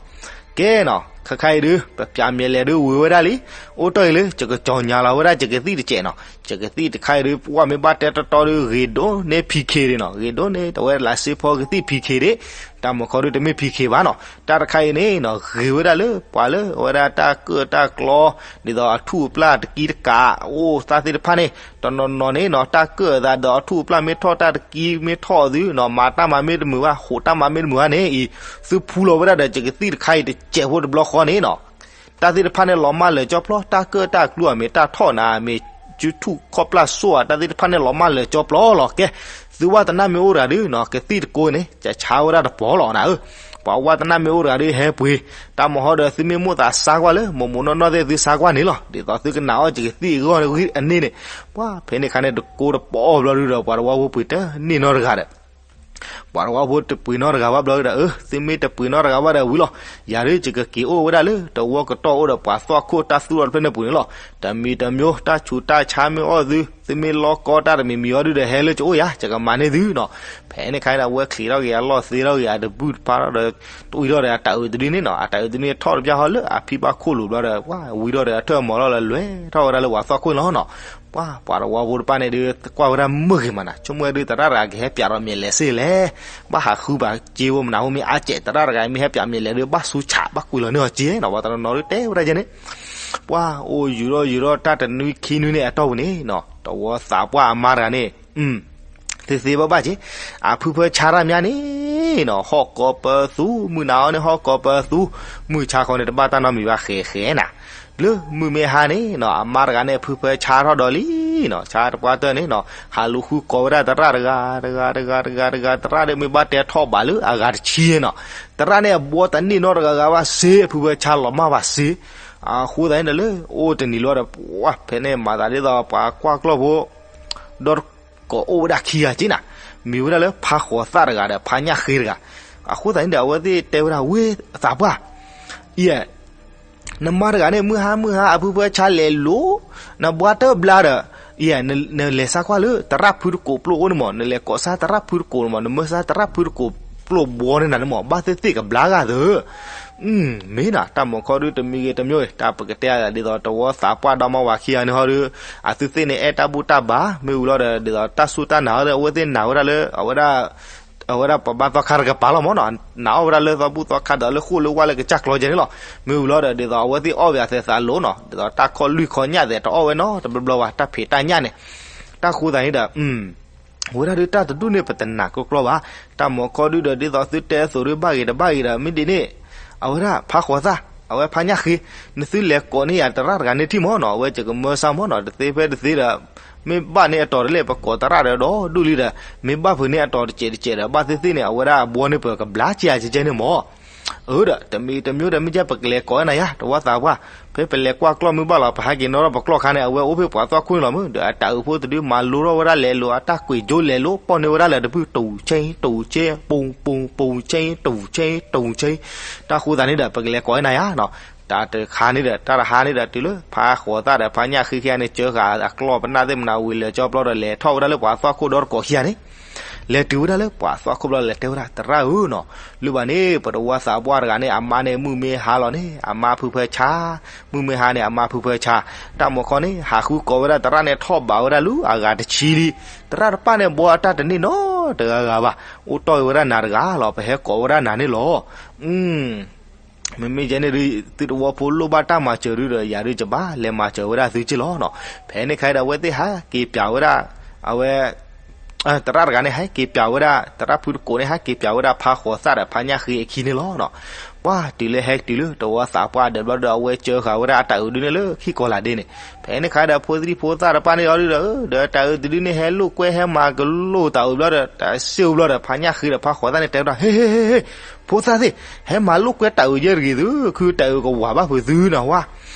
ကဲနီၤ ခဲခါအံၤဒုး ပပျးမဲာ်လဲၤဒုးဝံၤဝဲဒၣ်လံ အိၣ်တ့ၢ်အံၤလၢ ယကကၠီၤညါလီၤဝဲဒၣ်ယကသံၣ်တစဲးနီၤ. ယကသံၣ်တခါအံၤဒုး ပှၤမ့ၢ်ဘၣ်တဲတီတီဒုး ဂ့ၤဒိၣ်န့ၢ် ဖံခ့ ဒၣ်နီၤ ဂ့ၤဒိၣ်န့ၢ် တဝဲလၢစ့ဖီကသံၣ် ဖံခ့ ဒၣ် တၢ်မၤခီဒုးတမ့ၢ် ဖံခ့ ဘၣ်နီၤ. တၢ်တခါအံၤန့ၣ်နီၤ ဂ့ၤဝဲဒၣ်လၢ ပှၤလၢအဝဲဒၣ်တၢ်ကၢၣ်တၢ်ကျီ ဒ်သိးအထူၣ်အပျၢ်တကံတကး အိၣ်သးသ့ၣ်တဖၣ်န့ၣ် တနီၤနီၤန့ၣ်နီၤ တၢ်ကၢၣ်အသးဒီးအထူၣ်အပျၢ်မ့ၢ်ထီၣ် တၢ်တကံမ့ၢ်ထီၣ်သုနီၤ မၤတၢ်မၤမ့ၢ်တမုာ်ဘၣ် ဟိးတၢ်မၤမ့ၢ်တမုာ်ဘၣ်န့ၣ်အံၤ သုဖူလီၤဝဲဒၣ်ဒီး ယကသံၣ်တခါအံၤတစဲးဖိတဘျီဃီန့ၣ်နီၤ တၢ်သ့ၣ်တဖၣ်န့ၣ်လီၤမၢ်လၢာ်ကၠီပျီ တၢ်ကၢၣ်တၢ်ကျူအမ့ၢ်တၢ်ထီၣ်နၤ မ့ၢ်စုထူၣ်ခီၣ်ပျၢ်စိၣ်ဧါ တၢ်သ့ၣ်တဖၣ်န့ၣ်လီၤမၢ်လၢာ်ကၠီပျီလီၤ. ကဲ သုဝၣ်သနၢ်မ့ၢ်အိၣ်တဂၤဒုးနီၤ ကသံၣ်တကိန့ၣ် ကဆါဝဲဒၣ်တပီၤလီၤနၤဧၢ. ပှၤဝၣ်သနၢ်မ့ၢ်အိၣ်တဂၤဒုးဟဲပှ့ၤ တၢ်မၤဟီဒီးသုမ့ၢ်မိၣ်သးစါကွၢ်လၢ မိၢ်မိၢ်နီၢ်နီၢ်သ့ၣ်သုစါကွၢ်န့ၣ်လီၤ. ဒ်သိးသုကနၣ်အီၣ်ယကသံၣ်အဂီၢ်အန့ၣ်န့ၣ် ပှၤဖဲန့ၣ်ခါန့ၣ် တကိတပီၤအီၤဘျီဒုးဒီး ပှၤတဝီဖိပှ့ၤတန့ၢ်နီတဂၤဒီး ပှၤတဝီဖိတပှ့ၤနီတဂၤဘၣ်ဘျီဒီး, အၢ သုမ့ၢ်တပှ့ၤနီတဂၤဘၣ်ဒီးဝံၤလီၤ, ယၤဒုးယကက့ၤအိၣ်ဝဲဒၣ်လၢ တဝီကတီၢ်အိၣ်ဒီးပှၤသွၣ်ခိၣ်တၢ်သူၣ်ထီၣ်တဖျၢၣ်န့ၣ်ပူၤန့ၣ်လီၤ. တမံၤတမံၤ တၢ်ဆူးတၢ်ဆါမ့ၢ်အိၣ်သု, သုမ့ၢ်လီကီတၢ်တမံၤမံၤအီၤဒုးဒီး ဟဲလၢကအိၣ်ယၤ ယကမၤန့ၢ်သုနီၤ. ဖဲန့ၣ်ခါဒီး အဝဲချံးထီၣ်က့ၤအလီၢ်သ့ထီၣ်က့ၤအတဘူၣ်တပၤထီၣ်ဒီး တအံၤထီၣ်ဒီးအတၢ်အုးတဒုန့ၣ်နီၤ, အတၢ်အုးတဒုန့ၣ်ထီၣ်တပျၢ်ဟီၣ်လၢအဖံဘၣ်ခိၣ်လိၤဘျီဒီး ဝံၤထီၣ်ဒီးအထၢၣ်မီၤလီၤလၢလွဲၤထီၣ်ဝဲဒၣ်လၢပှၤသွၣ်ခိၣ်န့ၣ်လီၤနီၤ. ပှၤ ပှၤတဝီဖိတဖၣ်န့ၣ်ဒုး ကွၢ်ဝဲဒၣ်မုာ်ဂ့ၤမးနၤ, ဆိကမိၣ်ဝဲဒုးသရၣ်တဂၤကဟဲပၠးဒီးမဲာ်လဲၤစ့လဲၣ်, ဘၣ်ဟးဃုဘၣ်စ့ဖိမနုၤ ဟိမ့ၢ်အါစဲး သရၣ်တဂၤမ့ၢ်ဟဲပၠးမဲာ်လဲၤဒုး ဘၣ်ဆူဆး ဘၣ်ကွံာ်လီၤန့ၢ်အီၤစ့နီၤ. ပှၤတနီၤနီၤဒုးတဲဝဲဒၣ်ကဲန့ၣ်, ပှၤအိၣ်ယူၤထီၣ်ယူၤထီၣ်တၢ်တနွံခံနွံန့ၣ်အတီၢ်ပူၤန့ၣ်နီၤ, တဝီသးပှၢ်အမါတဂၤန့ၣ် သ့သ့ဘၣ်ဘၣ်က့ၤ, အဖုဖၢဆါတၢ်မးန့ၣ်နီၤ, ဟီၣ်ကိးပသူ, မုၢ်နၤအီၤန့ၣ် ဟီၣ်ကိးပသူ, မုၢ်ဆါခီန့ၣ် တဘၣ်တၢ်နီတမံၤဘၣ် ဃဲၤဃဲၤနၤ. လၢမုၢ်မ့ၢ်ဟါန့ၣ်နီၤ, အမါတဂၤန့ၣ် အဖုဖၢဆါထီၣ်ဒီးလံနီၤ, ဆါတပှၢ်တၢၢ်န့ၣ်နီၤ, ဟးလူၤဃုကိးဝဲဒၣ်သရၣ်တဂၤ တဂၤ တဂၤ တဂၤ တဂၤ, သရၣ်ဒုးမ့ၢ်ဘၣ်တဲထီၣ်ဘးလၢအဂၤတဆံနီၤ, သရၣ်န့ၣ်အဘှီတန့ၢ်နီတဂၤဂၤဘၣ်စ့, အဖုဖၢဆါလီၤမၢ်ဘၣ်စ့. အဃိသတးန့ၣ်ဒီး လၢအိၣ်တနံၤလီၤဒီး ပှၤဖဲန့ၣ် မၤသးဒ်သိးပှၤကွၢ်ကျီၢ်ဖိ ဒီးကိးအိၣ်ဝဲဒၣ်ခံဂၤက့နၤ, မ့ၢ်ဝဲဒၣ်လၢဖါဃိးသၣ်တဂၤဒီးဖါညၣ်ဃ့တဂၤ. အဃိသတးန့ၣ်ဒီး အဝဲသ့ၣ်တဲဝဲဒၣ် ဝဲသးပှၢ်, အံၤ နမါတဂၤန့ၣ် မုၢ်ဟါမုၢ်ဟါ အဖုဖၢဆါလဲၤလိၤ, နဘှါတၢ်ဘျါဒီး, အံၤ နလဲၤစါကွၢ်လၢသရၣ်ဖုတကိးပျိအိၣ်န့ၣ်မး, နလဲၤကိးစါသရၣ်ဖုတကိးန့ၣ်မး, နမၢစါသရၣ်ဖုတကိးပျိဘှီန့ၢ်နၤန့ၣ်မး, ဘၣ်သ့ၣ်သ့ၣ်ကဘျါဂၤသၢ မ့ၢ်နၤ တၢ်မၤခီဒုးတမံၤဂ့ၤတမံၤဂ့ၤ, တၢ်ပကတဲဒ်သိးတဝီသးပှၢ်ဒီမါဝၤခံဂၤန့ၣ်ဟီဒုး, အသုသ့ၣ်န့ၣ် အဲၣ်တၢ်ဘူၣ်တၢ်ဘါ, မ့ၢ်ဝံၤလီၤဒီး ဒ်သိးတၢ်စူၢ်တၢ်နာ်အီၤဒီး အဝဲသ့ၣ်နာ်ဝဲဒၣ်လၢ အဝဲဒၣ် အဝဲဒၣ်ပဘါသီခါတကပၤလီၤမးနီၤ, နာ်အီၤဝဲဒၣ်လၢသီဘူၣ်သီခါဒီးလၢဃိၣ်လၢဝၣ်လၢကစၢ်ကျီကဲန့ၣ်လီၤ. မ့ၢ်ဝံၤလီၤဒီး ဒ်သိးအဝဲသ့ၣ်အီၣ်ဝဲအသဲသးလိၤနီၤ, ဒ်သိးတၢ်ခီၣ်လွံၢ်ခီၣ်ညၣ်သဲးတအီၣ်ဝဲနီတဘျီဘျီဘၣ်, တၢ်ဖံးတၢ်ညၣ်န့ၣ်, တၢ်ဃိသတးန့ၣ်ဒီး ဝဲဒၣ်ဒုးတၢ်တဒူၣ်န့ၣ်ပတနာ်ကျီကျီဘၣ်, တၢ်မၤခီဒုးဒီး ဒ်သိးသုတဲအသိးဒုး ဘၣ်ဂ့ၤတဘၣ်ဂ့ၤဒီး မ့ၢ်ဒ်န့ၣ်, အဝဲဒၣ်ဖါဃိးသၣ်, အဝဲဖါညၣ်ဃ့, နသုလဲၤကိးန့ၢ်ယၤသရၣ်တဂၤန့ၣ်ထံၣ်မးနီၤ, အဝဲယကမၢစါမးနီၤ, တသ့ဖဲတသ့ဒီး မ့ၢ်ဘၣ်န့ၢ်အတီၤတလဲၣ် ပကိးသရၣ်ဒီးဒီဒူၣ်လံဒီး, မ့ၢ်ဘၣ်ဖုးန့ၢ်အတီၤတစဲးတစဲးဒီး ဘၣ်သ့ၣ်သ့ၣ်န့ၣ် အဝဲဒၣ်အဘှီန့ၣ်ပကဘျါကဲကဲန့ၣ်မး. အၢဒီး တမံၤတမံၤဒီး မ့ၢ်ကဲပကလဲၤကိးနၤယါ တဝီသးပှၢ်, ဖဲပလဲၤကွၢ်ကျီၢ်မ့ၢ်ဘၣ်လီၤ ပဟဲက့ၤနီၣ်ထီၣ်ပကျီၢ်ခါန့ၣ် အဝဲအိၣ်ဖဲပှၤသွၣ်ခိၣ်န့ၣ်လီၤမး, ဒီးအတၢ်အုးဖိတဒုမၤလိထီၣ်ဝဲဒၣ်လဲၤလိာ် အတၢ်ကွံာ်ကၠိလဲၤလိာ် ပီၣ်န့ၢ်ဝဲဒၣ်လၢတဖု တူၣ်ဆ့ တူၣ်ဆ့ ပူၤပူၤ ပူၤဆ့ တူၣ်ဆ့ တူၣ်ဆ့, တၢ်ဃိသတးန့ၣ်ဒီး ပကလဲၤကိးနၤယါနီၤ, တၢ်တခါန့ၣ်ဒီး တၢ်တဟါန့ၣ်ဒီး တုၤလၢဖါဃိးသၣ်ဒီးဖါညၣ်ဃ့ခံဂၤန့ၣ် ကၢဃာ်အကျီၢ်ပနၢ်သ့ၣ်မနၤဝံၤလၢာ်ကၠီဘျီဒီး လဲၤထီၣ်ဝဲဒၣ်လၢပှၤသွၣ်ခိၣ်ဒီတကိးခံဂၤန့ၣ် လဲၤတုၤဝဲဒၣ်လၢပှၤသွၣ်ခိၣ်ဘျီ လဲၤတဲဝဲဒၣ် သရၣ်ဧၢနီၤ, လၢဘၣ်န့ၣ် ပတဝီသးပှၢ်တဂၤန့ၣ် အမါန့ၣ် မုၢ်မ့ၢ်ဟါလီၤန့ၣ် အမါဖုဖၢဆါ, မုၢ်မ့ၢ်ဟါန့ၣ် အမါဖုဖၢဆါ, တၢ်မၤခီန့ၣ် ဟးဃုကိးဝဲဒၣ်သရၣ်န့ၣ် ထီၣ်ဘးဝဲဒၣ်လၢအဂၤတဆံလံ, သရၣ်တဖၣ်န့ၣ် ဘှီအတၢ်တန့ၢ်နီတဂၤဂၤဘၣ်, အိၣ်တီၢ်ဝဲဒၣ်နၤတဂၤလီၤ ပဟဲကိးဝဲဒၣ်နၤန့ၣ်လီၤ. မ့မ့ၢ်ယဲန့ၣ်ဒုး သုတဝီဖိလိၣ်ဘၣ်တၢ်မၤစၢၤဒုးဒီး ယၤဒုးယဘၣ်လဲၤမၤစၢၤဝဲဒၣ်သုက့လီၤနီၤ. ဖဲန့ၣ်ခါဒီး အဝဲသ့ၣ်ဟဲက့ၤပၠးဝဲဒၣ် အဝဲ သရၣ်တဂၤန့ၣ် ဟဲက့ၤပၠးဝဲဒၣ် သရၣ်ဖုတကိးန့ၣ် ဟဲက့ၤပၠးဝဲဒၣ်ဖါဃိးသၣ်ဒီးဖါညၣ်ဃ့အခံန့ၣ်လီၤနီၤ. ပှၤတုၤလၢဟဲတုၤလၢတဝီသးပှၢ်ဒီးဘျီဒီး အဝဲကၢဃာ်ဝဲဒၣ်အတၢ်အုးဒုးန့ၣ်လၢခံကီးလးဒ့န့ၣ်, ဖဲန့ၣ်ခါဒီး ဖိသံၣ်ဖိသၣ်တဖၣ်န့ၣ်အီၤဒုးဒီး ဒီးတၢ်အုးတဒုးန့ၣ် ဟဲလိာ်ကွဲဟဲမၤကလိာ်တၢ်အုးဘျီဒီး တၢ်စ့ၢ်အိၣ်ဘျီဒီး ဖါညၣ်ဃ့ဒီးဖါဃိးသၣ်န့ၣ် တဲဝဲဒၣ် ဟ့ ဟ့ ဟ့ ဟ့ ဖိသၣ်သ့ၣ်, ဟဲမၤလိာ်ကွဲတၢ်အုးယဲၢ်တဂ့ၤသု, ခုတၢ်အုးကဝၤဘၣ်ဖုးသုနီၤဝါ.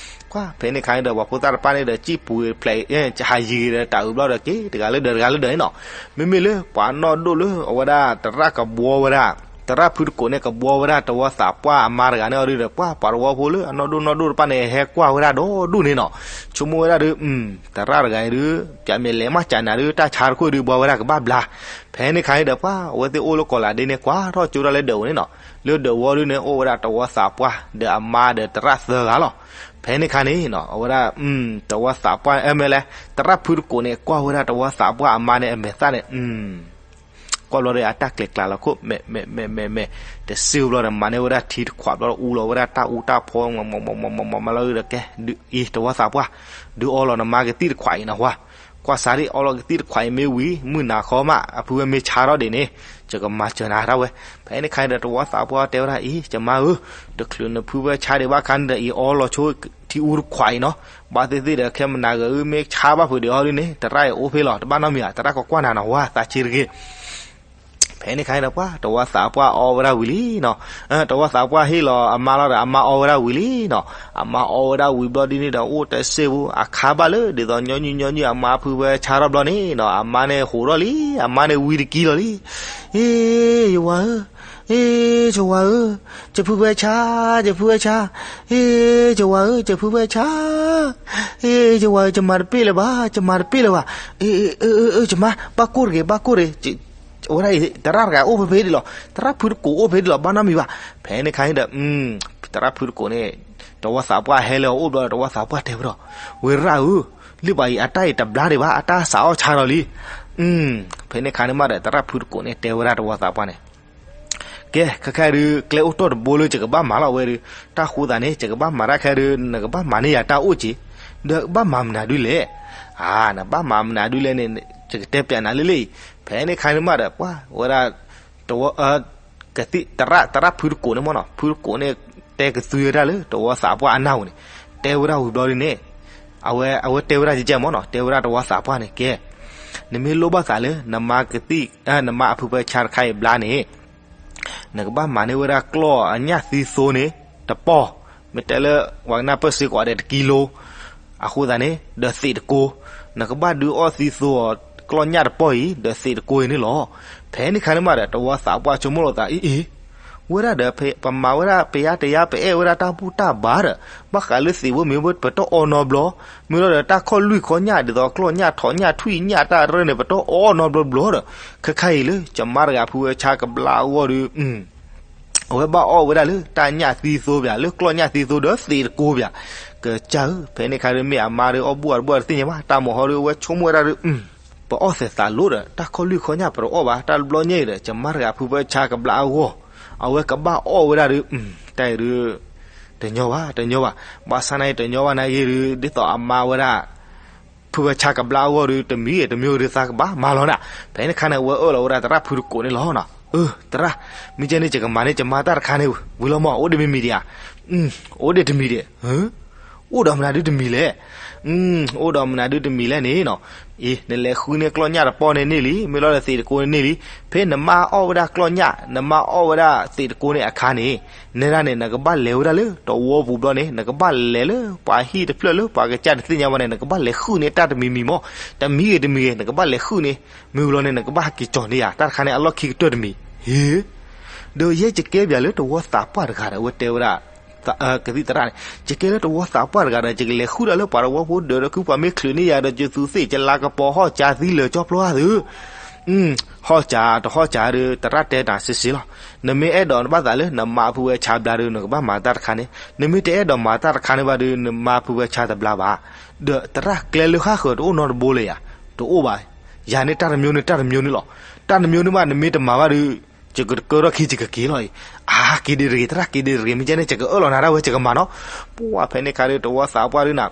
ကွၢ် ဖဲန့ၣ်ခါန့ၣ်ဒီး ပှၤဖိသၣ်တဖၣ်န့ၣ်ဒီး စံၣ်ပူၤဖျဲး ဟးယံၤဂ့ၤဒီးတၢ်အုးဘျီဒီး က့ၤတဂၤလၢဒီးတဂၤလၢဒီးန့ၣ်နီၤ. မ့မ့ၢ်လၢပှၤနီၢ်ဒိၣ်လၢအဝဲဒၣ်သရၣ်ကဘှီဝဲဒၣ် သရၣ်ဖုတကိးန့ၣ် ကဘှီဝဲဒၣ်တဝီသးပှၢ်အမါတဂၤန့ၣ်အီၤဒုးဒီး ပှၤပှၤတဝီဖိလၢအနီၢ်ဒိၣ်နီၢ်ဒိၣ်တဖၣ်န့ၣ် ဟဲကွၢ်ဝဲဒၣ်ဒီဒူၣ်န့ၣ်နီၤ. ဆိကမိၣ်ဝဲဒၣ်ဒုး သရၣ်တဂၤအံၤဒုး ပျးမဲာ်လဲၤမးကးနၤဒုး တၢ်ဆါတခိၣ်ဒုး ဘှီဝဲဒၣ်ကဘၣ်ဘျါ. ဖဲန့ၣ်ခါန့ၣ်ဒီး ပှၤ အဝဲသ့ၣ်အိၣ်လၢကီးလးဒ့န့ၣ် ကွၢ်ထီၣ်ကၠိဒၣ်လၢဒၢးဝဲန့ၣ်နီၤ. လၢဒၢးဝီဒုးန့ၣ် အိၣ်ဝဲဒၣ်တဝီသးပှၢ် ဒီးအမါဒီးသရၣ်သၢဂၤလီၤ. ဖဲန့ၣ်ခါန့ၣ်နီၤ အဝဲဒၣ် တဝီသးပှၢ် အမ့ၢ်လဲၣ် သရၣ်ဖုတကိးန့ၣ် ကွၢ်ဝဲဒၣ်တဝီသးပှၢ်အမါန့ၣ် အမဲာ်သၣ်န့ၣ် ကွၢ်ဘျီဒီး အတၢ်ကျဲၤကျါလီၤခိၣ် မဲာ် မဲာ် မဲာ် မဲာ် မဲာ် တစ့ၢ်ဘျီဒီး မၤန့ၢ်ဝဲဒၣ်ထံတခွးဘျီဒီး အူလီၤဝဲဒၣ်တၢ်အူတၢ်ဖီ မၤ မၤ မၤ မၤ မၤလီၤဒီး ကဲ အံၤ တဝီသးပှၢ် ဒုးအီလီၤနမါကသံၣ်တခွးအံၤနီၤဝါ. ကွၢ်စးဒံး အီလီၤကသံၣ်တခွးအံၤမ့ၢ်ဝံၤ မုၢ်နၤခီမး အဖုဝဲမ့ၢ်ဆါထီၣ်ဒံးန့ၣ် ယကမၤစၢၤနၤတၢ်ဝဲ. ဖဲန့ၣ်ခါန့ၣ်ဒီး တဝီသးပှၢ်တဲဝဲဒၣ် အံၤ ယမါဧၢ, တချုးနဖုဝဲဆါဒံးဘၣ်ခါန့ၣ်ဒီး အံၤအီလီၤဆိထံအူတခွးအံၤနီၤ. ဘၣ်သ့ၣ်သ့ၣ်ဒီး ခဲမနၤဂၤအံၤ မ့ၢ်ဆါဘၣ်ဖုးဒံးအီၤဒုးန့ၣ် သရၣ်အံၤအိၣ်ဖဲလီၤ တဘၣ်နီတမံၤဧါ သရၣ်ကကွၢ်နၤနီၤဝါ သးဆံးတဂ့ၤ. ဖဲန့ၣ်ခါန့ၣ်ဒီး ပှၤတဝီသးပှၢ်အီဝဲဒၣ်ဝံၤလံနီၤ. တဝီသးပှၢ်ဟ့ၣ်လီၤအမါလီၤဒီး အမါအီဝဲဒၣ်ဝံၤလံနီၤ. အမါအီဝဲဒၣ်ဝံၤဘျီဒ်န့ၣ်ဒီး အိၣ်တစ့ၢ်ဖိ အခါဘၣ်လၢဒ်သိးညီနုၢ်ညီနုၢ် အမါဖုဖဲဆါထီၣ်ဘျီန့ၣ်နီၤ, အမါန့ၣ်ဟိးထီၣ်လံ, အမါန့ၣ်ဝံတကံလီၤလံ. အ့ ယဝၤဧၢ, အ့ ယဝၤဧၢ, ယဖုဖဲဆါ, ယဖုဖဲဆါ, အ့ ယဝၤဧၢ, ယဖုဖဲဆါ, အ့ ယဝၤဧၢ, ယမၤတပ့ၢ်လၢၤဘၣ်, ယမၤတပ့ၢ်လၢၤဘၣ်, အ့ အ့ အ့ အ့ ယမါ, ဘၣ်ကိၢ်တဂ့ၤ, ဘၣ်ကိၢ်တဂ့ၤ, ဝဲဒၣ်အံၤ သရၣ်တဂၤအိၣ်ဖဲဖဲဒ်လီၤ, သရၣ်ဖုတကိးအိၣ်ဖဲဒ်လီၤ, ဘၣ်နီတမံၤဘၣ်. ဖဲန့ၣ်ခါန့ၣ်ဒီး သရၣ်ဖုတကိးန့ၣ် တဝီသးပှၢ်ဟဲလၢအအိၣ်ဘျီဒီး တဝီသးပှၢ်တဲဝဲဒီး, ဝဲရၣ်ဧၢ, လၢပှၤအံၤအတၢ်အံၤတဘျါဒံးဘၣ်, အတၢ်စးအီၣ်ဆါဒီးလံ. ဖဲန့ၣ်ခါန့ၣ်မးဒီး သရၣ်ဖုတကိးန့ၣ်တဲဝဲဒၣ်တဝီသးပှၢ်န့ၣ်, ကဲ ခဲခါဒုး ကျဲအိၣ်တီၢ်တဘိလၢယကဘၣ်မၤလီၤဝဲဒီး, တၢ်ဃိသးန့ၣ် ယကဘၣ်မၤတၢ်ခဲဒုး နကဘၣ်မၤန့ၢ်ယၤတၢ်အိၣ်က့ၤ, ဒီးဘၣ်မၤမနုၤဒုလဲၣ်. အါ နဘၣ်မၤမနုၤဒုလဲၣ်န့ၣ် ယကတဲပျးနၤလၢလၢအံၤ. ဖဲန့ၣ်ခါန့ၣ်မးဒီး ပှၤဝဲဒၣ် တဝီ ကသံၣ်သရၣ် သရၣ်ဖုတကိးန့ၣ်မ့ၢ်နီၤ, ဖုတကိးန့ၣ် တဲကသွံဝဲဒၣ်လၢတဝီသးပှၢ်အနၢ်ဧိၤန့ၣ်, တဲဝဲဒၣ်ဝံၤဘျီဒ်န့ၣ်, အဝဲ အဝဲတဲဝဲဒၣ်ကဲကဲမ့ၢ်နီၤ, တဲဝဲဒၣ်တဝီသးပှၢ်န့ၣ် ကဲ, နမ့ၢ်လိၣ်ဘၣ်သးလၢ နမါကသံၣ် နမါအဖုဖဲဆါတခါအံၤဘျါန့ၣ် နကဘၣ်မၤန့ၢ်ဝဲဒၣ်ကျီၢ်အညၣ်သံသိန့ၣ် တပီၢ်, မ့ၢ်တဲလၢ ပှၤကနၢ်ပၢၢ်စ့ၢ်ကီးဒီးတကံလိ, အဃိသတးန့ၣ် ဒီးသ့းတကိ, နကဘၣ်ဒုးအီၣ်သံသိအီၤ ကျီၢ်ညၣ်တပီၢ်အံၤ ဒီးသ့းတကိအံၤန့ၣ်လီၤ. ဖဲန့ၣ်ခါန့ၣ်မးဒီး တဝီသးပှၢ်ဆိကမိၣ်လီၤသး အ့အ့ ဝဲဒၣ်ဒီး ပမၤဝဲဒၣ်ပယါတယါ ပအဲၣ်ဝဲဒၣ်တၢ်ဘူၣ်တၢ်ဘါဒီး ဘၣ်ဃးလၢသ့းဖိမ့ၢ်ဝဲပတအီနီတဘျီ, မ့ၢ်လီၤဒီးတၢ်ခီၣ်လွံၢ်ခီၣ်ညၣ် ဒ်သိးကျီၢ်ညၣ်ထိးညၣ်ထွံၣ်ညၣ်တၢ်ရၢန့ၣ် ပတအီနီတဘျီဘျီဒီး, ခဲခါအံၤလၢ ယမါတဂၤဖုဝဲဆါကဘျါအဂီၢ်ဒီး အဝဲဘၣ်အီၣ်ဝဲဒၣ်လၢတၢ်ညၣ်သံသိပၠး လၢကျီၢ်ညၣ်သံသိဒီးသ့းတကိပၠး, ကစၢ်ဧၢ, ဖဲန့ၣ်ခါဒုးမ့ၢ်အမါဒီးအီၣ်ဘူၣ်အတဘူၣ်တသ့ၣ်ညါဘၣ်, တၢ်မၤဟီဒုးအဝဲဆိကမိၣ်ဝဲဒၣ်ဒီး ပအီၣ်သဲးသးလိဒီး တၢ်ခီၣ်လွံၢ်ခီၣ်ညၣ်ပတအီၣ်ဘၣ်, တၢ်တဘျီညါအံၤဒီး ယမါတဂၤဖုဝဲဆါကဘျါအဂီၢ်, အဝဲကဘၣ်အီၣ်ဝဲဒၣ်ဒီး တၢ်အံၤဒုး တညီဘၣ် တညီဘၣ်, ဘၣ်ဆၣ်နာ်က့တညီဘၣ်နာ်က့ဒုး ဒ်သိးအမါဝဲဒၣ် ဖုဝဲဆါကဘျါအဂီၢ်ဒီး တမံၤဂ့ၤတမံၤဂ့ၤဒုးသးကဘၣ်မၤလီၤနၤ, ဖဲန့ၣ်ခါန့ၣ် အဝဲအၢၣ်လီၤဝဲဒၣ်သရၣ်ဖုတကိးန့ၣ်လီၤနီၤ, အၢ သရၣ်, မ့ၢ်ကဲန့ၣ် ယကမၤန့ၢ်ယမါတၢ်တခါန့ၣ်ဝံၤလီၤမး, အိၣ်ဒံးမံၤမံၤဒံးဧါ, အိၣ်ဒံးတမံၤဒံး, အိၣ်ဒီးမနုၤဒုးတမံၤလဲၣ်, အိၣ်ဒီးမနုၤဒုးတမံၤလဲၣ်န့ၣ်နီၤ, အံၤ နလဲၤဃုန့ၢ်ကျီၢ်ညၣ်တပီၢ်န့ၣ်န့ၢ်လံ, မ့ၢ်လီၤဒီးသ့းတကိန့ၣ်န့ၢ်လံ, ဖဲနမါအီၣ်ဝဲဒၣ်ကျီၢ်ညၣ် နမါအီၣ်ဝဲဒၣ်သ့းတကိန့ၣ်အခါန့ၣ် နဲဒၣ်န့ၣ် နကဘၣ်လဲၤဝဲဒၣ်လၢတဝီပူၤဘျီန့ၣ် နကဘၣ်လဲၤလၢပှၤဟံၣ်တဖျၢၣ်လၢပှၤကစၢ်တသ့ၣ်ညါဘၣ်န့ၣ် နကဘၣ်လဲၤဃုန့ၢ်တၢ်တမံၤမံၤမး, တမံၤဂ့ၤတမံၤဂ့ၤ နကဘၣ်လဲၤဃုန့ၢ်, မ့ၢ်ဝံၤလီၤန့ၣ် နကဘၣ်ဟဲက့ၤကၠီၤန့ၢ်ယၤ တၢ်တခါန့ၣ် အလီၢ်ခံကတၢၢ်တမံၤ, ဟ့ၣ်, ဒီးယဲယကဲပၠးလၢတဝီသးပှၢ်တဂၤဒီး အဝဲတဲဝဲဒၣ် ကသံၣ်သရၣ်န့ၣ် ယကဲလၢတဝီသးပှၢ်တဂၤဒီး ယကလဲၤဃုဒၣ်လၢပှၤတဝီဖိဒၢးဒီး ခုပှၤမ့ၢ်ချုးန့ၢ်ယၤဒီး ယသူးသ့ၣ်ယလၤကပီၤဟီၣ်စၢသံလၢာ်ကၠီဖျိအါသု, ဟီၣ်စၢတဟီၣ်စၢဒီး သရၣ်တဲတၢ်စ့စ့လီၤ, နမ့ၢ်အဲၣ်ဒိးဘၣ်သးလၢနမါဖုဝဲဆါဘျါဒီး နကဘၣ်မၤတၢ်တခါန့ၣ်, နမ့ၢ်တအဲၣ်ဒိးမၤတၢ်တခါန့ၣ်ဘၣ်ဒီး နမါဖုဝဲဆါတဘျါဘၣ်, ဒီးသရၣ်ကျဲလၢဃၣ်ဃၢၤတအိၣ်နီတဘိလၢၤယၤ, တအိၣ်ဘၣ်, ယၤန့ၣ်တၢ်တမျိုးန့ၣ် တၢ်တမျိုးန့ၣ်လီၤ, တၢ်တမျိုးန့ၣ်ဘၣ် နမ့ၢ်တမၤဘၣ်ဒီး ယကကၢထီၣ်ခံယကက့ၤလီၤအံၤ, အါ က့ၤဒံးတဂ့ၤ သရၣ်က့ၤဒံးတဂ့ၤ မ့ၢ်ကဲန့ၣ် ယကအၢၣ်လီၤနၤဒၣ်ဝဲ ယကမၤနီၤ, ပှၤဖဲန့ၣ်ခါဒီး တဝီသးပှၢ်ဒုးနၤ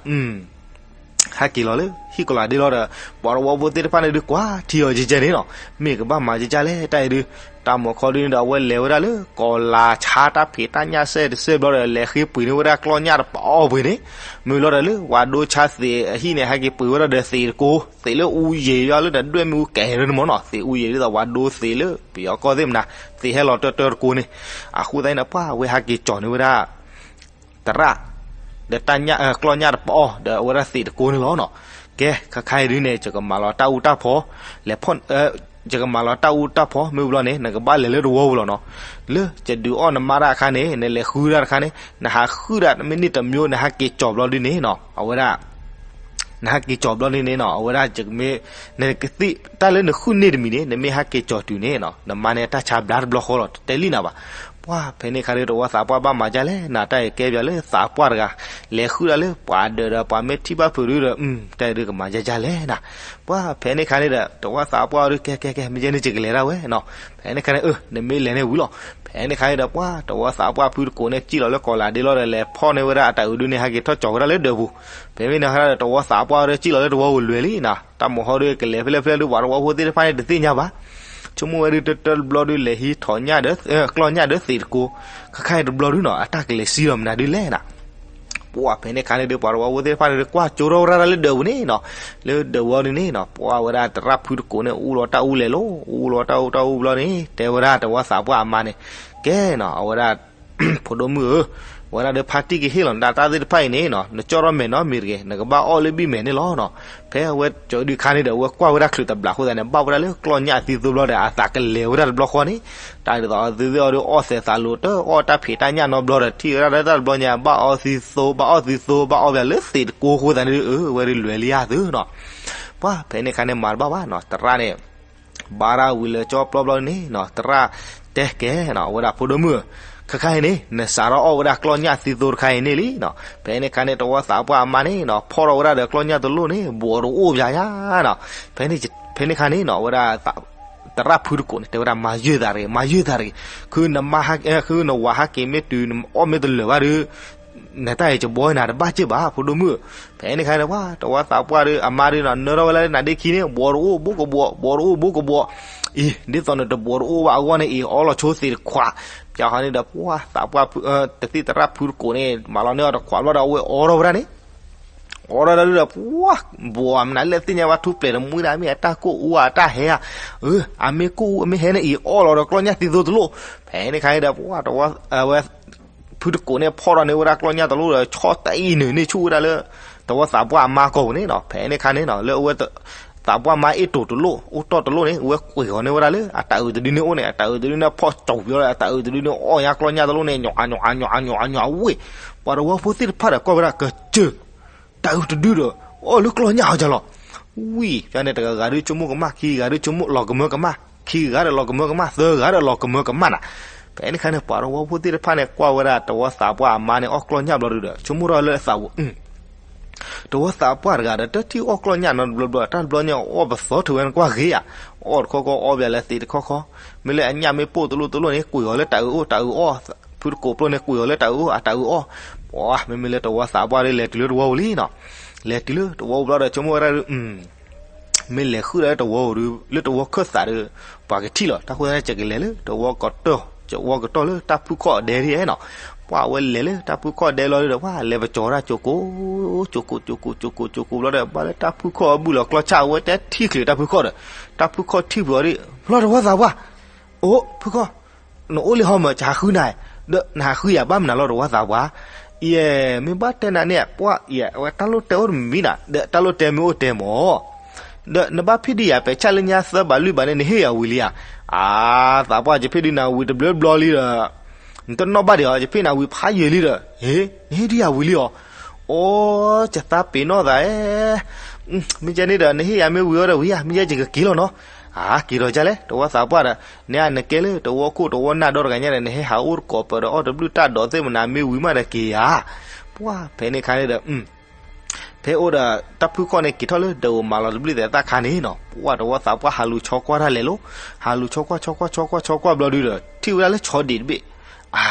ဟဲက့ၤလီၤလၢဟံၣ်ကီၤလၤဒ့လီၤဒီး ပှၤတဝီဖိသ့ၣ်တဖၣ်န့ၣ်ဒုးကွၢ်ထံအီၤကဲကဲန့ၣ်နီၤ, မ့ၢ်ကဘၣ်မၤကဲကဲလဲၣ် တၢ်အံၤဒုး, တၢ်မီၤခီဒုးန့ၣ်ဒီး အဝဲလဲၤဝဲဒၣ်လၢကီၤလၤဆါတၢ်ဖံးတၢ်ညၣ်စဲတစဲဘျီဒီး လဲၤဃ့ပှ့ၤန့ၢ်ဝဲဒၣ်ကျီၢ်ညၣ်တပီၢ်ပှ့ၤန့ၣ်, မ့ၢ်လီၤဒီးလၢပှၤဒိဆါသ့းအဟံၣ်န့ၣ် ဟဲက့ၤပှ့ၤဝဲဒၣ်ဒီးသ့းတကိ, သ့းလၢအူယံာ်ယီၤလၢတဒွဲၣ်မ့ၣ်အူကဲၤရၢန့ၣ်မ့ၢ်နီၤ, သ့းအူယံာ်ဒ်သိးပှၤဒိသ့းလၢပယီၤကီၢ်သ့ၣ်မနၤ, သ့းဟဲလီၤတၢတၢတကိန့ၣ်, အဃိသတးန့ၣ် ပှၤဝဲဟဲက့ၤကၠီၤန့ၢ်ဝဲဒၣ် သရၣ်, ဒီးတၢ်ညၣ် ကျီၢ်ညၣ်တပီၢ် ဒီးအဝဲဒၣ်သ့းတကိန့ၣ်လီၤနီၤ, ကဲ ခဲခါအံၤဒုးန့ၣ် ယကမၤလီၤတၢ်အူတၢ်ဖီ, လဲၤဖီၣ် ယကမၤလီၤတၢ်အူတၢ်ဖီ မ့ၢ်ဘျီန့ၣ် နကဘၣ်လဲၤလၢတဝီပူၤလီၤနီၤ, လၢယဒုးအီၣ်နမါတၢ်အခါန့ၣ် နလဲၤဃုတၢ်တခါန့ၣ် နဟးဃုဒၣ် မ့ၢ်န့ၢ်တမျိုး နဟဲက့ၤကၠီၤဘျီဒုးန့ၣ်နီၤ, အဝဲဒၣ် နဟဲက့ၤကၠီၤဘျီန့ၣ်န့ၣ်နီၤ အဝဲဒၣ်ယကမ့ၢ် နကသ့ၣ်တၢ်လၢနဃုန့ၢ်တမံၤန့ၣ် နမ့ၢ်ဟဲက့ၤကၠီၤတုၤန့ၣ်နီၤ နမါန့ၣ်တၢ်ဆါဘျါတဘျီဃီလီၤ တတဲလံနၤဘၣ်, ပှၤဖဲန့ၣ်ခါဒီးတဝီသးပှၢ်ဘၣ်မၤဒ်လဲၣ် နတၢ်အံၤကဲပၠးလၢသးပှၢ်တဂၤ လဲၤဃုဒၣ်လၢပှၤဒၢးဒီးပှၤမ့ၢ်ထံၣ်ဘၣ်ဖုးဒုးဒီး တၢ်အံၤဒုးကမၤဒ်လဲၣ်နၤ, ပှၤဖဲန့ၣ်ခါန့ၣ်ဒီး တဝီသးပှၢ်အီၤဒုးကဲကဲကဲ မ့ၢ်ကဲန့ၣ် ယကလဲၤဒၣ်ဝဲနီၤ, ဖဲန့ၣ်ခါန့ၣ် အၢ နမ့ၢ်လဲၤန့ၣ်ဝံၤလီၤ, ဖဲန့ၣ်ခါန့ၣ်ဒီး ပှၤတဝီသးပှၢ်ဖုတကိးန့ၣ် စံၣ်လီၤလၢကီၤလၤဒ့လီၤဒီး လဲၤဖီၣ်န့ၢ်ဝဲဒၣ်အတၢ်အုးဒုးန့ၣ် ဟဲက့ၤထီၣ်ကၠီၤဝဲဒၣ်လၢဒၢးပူၤ, ဖဲမ့ၢ်န့ၣ်ခါဒီး တဝီသးပှၢ်အီၤဒုးစံၣ်လီၤလၢတဝီပူၤလွဲၤလံနၤ, တၢ်မီၤဟီဒုးကလဲၤဖဲလဲၣ်ဖဲလဲၣ်ဒုး ပှၤတဝီဖိသ့ၣ်တဖၣ်န့ၣ် တသ့ၣ်ညါဘၣ် ဆိကမိၣ်ဝဲဒုး တၢတၢတဘျီဒုး လဲၤဟံးထီၣ်ညၣ်ဒီး ကျီၢ်ညၣ်ဒီးသ့းတကိ, ခဲခါအံၤတဘျီဒုးနီၤ အတၢ်ကလဲၤစံၣ်လီၤမနုၤဒုးလဲၣ်နၤ, ပှၢ်ဖဲန့ၣ်ခါန့ၣ်ဒီး ပှၤတဝီဖိသ့ၣ်တဖၣ်န့ၣ်ဒီး ကွၢ်ကၠိထီၣ်ဝဲဒၣ်လၢဒၢးပူၤန့ၣ်နီၤ, လၢဒၢးပူၤန့ၣ်နီၤ, ပှၢ်ဝဲဒၣ်သရၣ်ဖုတကိးန့ၣ် အူလီၤတၢ်အူလဲၤလီၤ, အူလီၤတၢ်အူတၢ်အူဘျီန့ၣ် တဲဝဲဒၣ်သဝီသးပှၢ်အမါန့ၣ်, ကဲနီၤ အဝဲဒၣ် ဖိဒိၣ်မုၣ်ဧၢ, ဝဲဒၣ်ဒီးဖါတံၢ်ကဟ့ၣ်လီၤနတၢ်သ့ၣ်တဖၣ်အံၤန့ၣ်နီၤ, နကၠီၣ်ထီၣ်မဲာ်နီတမံၤတဂ့ၤ, နကဘၣ်အီၣ်လၢဘံၣ်မဲာ်န့ၣ်လီၤနီၤ. ဖဲအဝဲကၠီဒုခါန့ၣ်ဒီး အဝဲကွၢ်ဝဲဒၣ်ချုးတဘျးအဃိသတးန့ၣ် ဘၣ်ဝဲဒၣ်လၢကျီၢ်ညၣ်သံသိဘျီဒီး အသးကလဲၤဝဲဒၣ်တဘျီဃီန့ၣ်, တၢ်ဒ်သိးသုသ့ၣ်အီၤဒီး အီၣ်သဲးသးလိၤတၢ် အီၣ်တၢ်ဖံးတၢ်ညၣ်နီတဘျီဒီး ထံၣ်ဝဲဒၣ်လၢတၢ်တဘျီညါ ဘၣ်အီၣ်သံသိ ဘၣ်အီၣ်သံသိ ဘၣ်အီၣ်ဘၣ်လၢသံးတကိးအဃိသတးန့ၣ်ဒီး အဝဲဒၣ်လွဲၤလံဧါသုနီၤ. ပှၢ်ဖဲန့ၣ်ခါန့ၣ် မၤတဘၣ်ဘၣ်နီၤ, သရၣ်န့ၣ် ဘါတၢ်ဝံၤလၢကၠီပျီဘျီန့ၣ်နီၤ, သရၣ်တဲကဲနီၤ အဝဲဒၣ်ဖိဒိၣ်မုၣ်ဧၢ, ခဲခါအံၤန့ၣ် နစးထီၣ်အီၣ်ဝဲဒၣ်ကျီၢ်ညၣ်သံသိတခါအံၤန့ၣ်လံနီၤ. ဖဲန့ၣ်ခါန့ၣ် သဝီသးပှၢ်အမါန့ၣ်နီၤ ဖီၣ်ထီၣ်ဝဲဒၣ်ဒီးကျီၢ်ညၣ်တလိၣ်န့ၣ် ဘှီးတအိၣ်ဘၣ်ယါနီၤ. ဖဲန့ၣ်ခါန့ၣ်နီၤ အဝဲဒၣ် သရၣ်ဖုတကိးန့ၣ် တဲဝဲဒၣ် မၤယုာ်သးတဂ့ၤ, မၤယုာ်သးတဂ့ၤ, ဃုနဝၤဟးက့ၤမ့ၢ်တုၤ နအီၣ်မ့ၢ်တလၢာ်ဘၣ်ဒီး နတၢ်အံၤကဘှီနၤတဘၣ်စ့ၢ်ဘၣ် ဖိဒိၣ်မုၣ်. ဖဲန့ၣ်ခါန့ၣ် ပှၢ်သဝီသးပှၢ်ဒီးအမါဒီးနီၤ နၢထီၣ်ဝဲလၢနဒ့ခံန့ၣ် ဘှီးတအိၣ်ဘိကဘှီး ဘှီးတအိၣ်ဘိကဘှီး, အံၤ ဒ်သိးနတဘှီးတအိၣ်ဘၣ်အဂီၢ်န့ၣ်အံၤ အီလီၤဆိသံးတခွး, ပျီဃီန့ၣ်ဒီး ပှၢ်သးပှၢ် တသံၣ်သရၣ်ဖုတကိးန့ၣ် မၤလီၤန့ၢ်အီၤတခွးဘျီဒီး အဝဲအိးထီၣ်ဝဲဒၣ်န့ၣ် အိးထီၣ်ဒၣ်ဒုဒီး ပှၢ် ဘှီးမနုၤလဲၣ်သ့ၣ်ညါဘၣ် ထူၣ်ပျဲၤတမှံဒၣ် မ့ၢ်အတၢ်ကိၢ်အူအတၢ်ဟဲဧါ, အမ့ၢ်ကိၢ်အူအမ့ၢ်ဟဲန့ၣ်အံၤ အီၣ်လီၤဒီးကျီၢ်ညၣ်သံသိတလိၣ်. ဖဲန့ၣ်ခါန့ၣ်ဒီး ပှၢ်တဝီ အဝဲ ဖုတကိးန့ၣ် ဖီၣ်ထီၣ်န့ၢ်ဝဲဒၣ်ကျီၢ်ညၣ်တလိၣ်ဒီး ဆီၣ်တၢ်အံၤနုာ်န့ၢ်ဆူၣ်ဝဲဒၣ်လၢ သဝီသးပှၢ်အမါကီၢ်ပူၤန့ၣ်နီၤ. ဖဲန့ၣ်ခါန့ၣ်နီၤ လၢအဝဲ သးပှၢ်မါအ့ၣ်တိၤတလိၣ် အိၣ်တီၢ်တလိၣ်န့ၣ် အဝဲကွံာ်ဃီၤန့ၢ်ဝဲဒၣ်လၢ အတၢ်အုးတဒုန့ၣ်အိၣ်န့ၣ် အတၢ်အုးတဒုန့ၣ်ဖီၣ်ကၠီၤပျီလၢ အတၢ်အုးတဒုန့ၣ် အီၣ်ညါကျီၢ်ညၣ်တလိၣ်န့ၣ် ညီညီညီညီညီဝ့ၢ်. ပှၤတဝီဖိသ့ၣ်တဖၣ်ဒီးကွၢ်ဝဲဒၣ် ကစၢၢ် တၢ်အုးတဒုဒီး အီၣ်လၢကျီၢ်ညၣ်အီၤကလီၤ. ဝံၤ ဖဲန့ၣ် တဂၤဂၤဒုးဆိကမိၣ်ကမၣ် ခံဂၤဒုးဆိကမိၣ်လီၤကမၢကမၣ် ခံဂၤဒီးလီၤကမၢကမၣ် သၢဂၤဒီးလီၤကမၢကမၣ်နၤ. ဖဲန့ၣ်ခါန့ၣ် ပှၤတဝီဖိသ့ၣ်တဖၣ်န့ၣ် ကွၢ်ဝဲဒၣ်တဝီသးပှၢ်အမါန့ၣ် အီၣ်ကျီၢ်ညၣ်ဘျီဒုဒီး ဆိကမိၣ်ထီၣ်လၢအသးပူၤ တဝီသးပှၢ်တဂၤဒီး တထံၣ်အီၣ်ကျီၢ်ညၣ်နီတဘျီဘျီ တၢ်တဘျီညါအီၣ်ပသီထုးဝဲနကွၢ်ဂ့ၤဧါ. အီၣ်တခီခီအီၣ်ဘၣ်လၢသံးတခီခီ, မ့ၢ်လၢအညၣ်မ့ၢ်ပိၢ်တလိၣ်တလိၣ်န့ၣ် ကွံာ်အီၤလၢတၢ်အုးအိၣ်တၢ်အုးအီၣ်, ဖုတကိးပျီန့ၣ် ကွံာ်အီၤလၢတၢ်အုးအိၣ်အတၢ်အုးအီၣ်. ပှၤ မ့မ့ၢ်လၢတဝီသးပှၢ်ဒီး လဲၤတုၤလၢတဝီပူၤလံနီၤ. လဲၤတုၤလၢတဝီပူၤဘျီဒီး ဆိကမိၣ်ဝဲဒၣ် မ့ၢ်လဲၤဃုာ်ဒီးလၢတဝီပူၤဒီး လၢတဝီခၢၣ်သးဒီး ပှၤကထံၣ်လီၤ. တၢ်ဃိသတးန့ၣ် ယကလဲၤလၢတဝီကတီၢ် တဝီကတီၢ်လၢတၢ်ဖုခီၣ်အဒဲဒ်နီၤ. ပှၤဝဲလဲၤလၢတၢ်ဖုခီၣ်အဒဲလီၤဒီး ပှၤလဲၤပကၠီၤတၢ်ကၠိကိး ကၠိကိး ကၠိကိး ကၠိကိး ကၠိကိးဘျီဒီး ဘၣ်လၢတၢ်ဖုခီၣ်အဘုၣ်လီၤကျီၢ်ဆၣ် အဝဲတဲထံၣ်ချုးတၢ်ဖုခီၣ်ဒီး တၢ်ဖုခီၣ်ထံၣ်ပှၤဒီး လီၤတဝီသးပှၢ် အိၣ် ဖုခီၣ် နအိၣ်လံဟီမၢ် ယဟးဃုနၤ, ဒီးနဟးဃုယၤဘၣ်မနုၤလီၤတဝီသးပှၢ်. ယဲ မ့ၢ်ဘၣ်တဲနၤန့ၣ် ပှၤ ယဲ အဝဲတၢ်လိၣ်တဲအိၣ်တမံၤနၤ ဒီးတၢ်လိၣ်တဲမ့ၢ်အိၣ်တဲမၢ် ဒီးနဘၣ်ဖံးဒံးယၤ ပဲာ်ဆၣ်လၢညါသၢဘးလွံၢ်ဘးန့ၣ် နဟ့ၣ်ယၤဝံၤလံဧါ. အါ သးပှၢ် ယဖံးဒံးနၤဝံၤတဘျီဘျီလံဒီး နတနီၣ်ဘၣ်ဒံးဧါ, ယဖံးနၤဝံၤဖးယံာ်လံဒီး ဟ့ နဟ့ၣ်ဒံးယၤဝံၤလံဧါ. အိ ယသးပ့ၤနီၣ်သးဧၢ, မ့ၢ်ကဲန့ၣ်ဒီး နဟ့ၣ်ယၤမ့ၢ်ဝံၤအီၤဒီးဝံၤဧါ, မ့ၢ်ယဲယကက့ၤလီၤနီၤ. အါ က့ၤဒီးဒ်လဲၣ် တဝီသးပှၢ်ဒီး နအနကဲလၢတဝီခိၣ်တဝီနၢ်ဒီတဂၤညါဒီး နဟဲဟးအိၣ်တကိးပၢၤဒီး အီၣ်တဘျုးတၢ်ဒိးသ့ၣ်မနၤ မ့ၢ်ဝံၤမးဒီးက့ၤဧါ. ပှၤ ဖဲန့ၣ်ခါန့ၣ်ဒီး ဖဲအိၣ်ဒီးတၢ်ဖုခီၣ်န့ၣ် က့ၤထီၣ်လၢဒၢးအိၣ်မးလီၤတဘျုးသဲးသၣ်ခါန့ၣ်နီၤ, ပှၤတဝီသးပှၢ်ဟးလူၤဆီကွၢ်တၢ်လဲၤလီၤ. ဟးလူၤဆီကွၢ် ဆီကွၢ် ဆီကွၢ် ဆီကွၢ်ဘျီဒုဒီး ထံၣ်ဝဲဒၣ်လၢဆီဒံးတဘ့ၣ်. အါ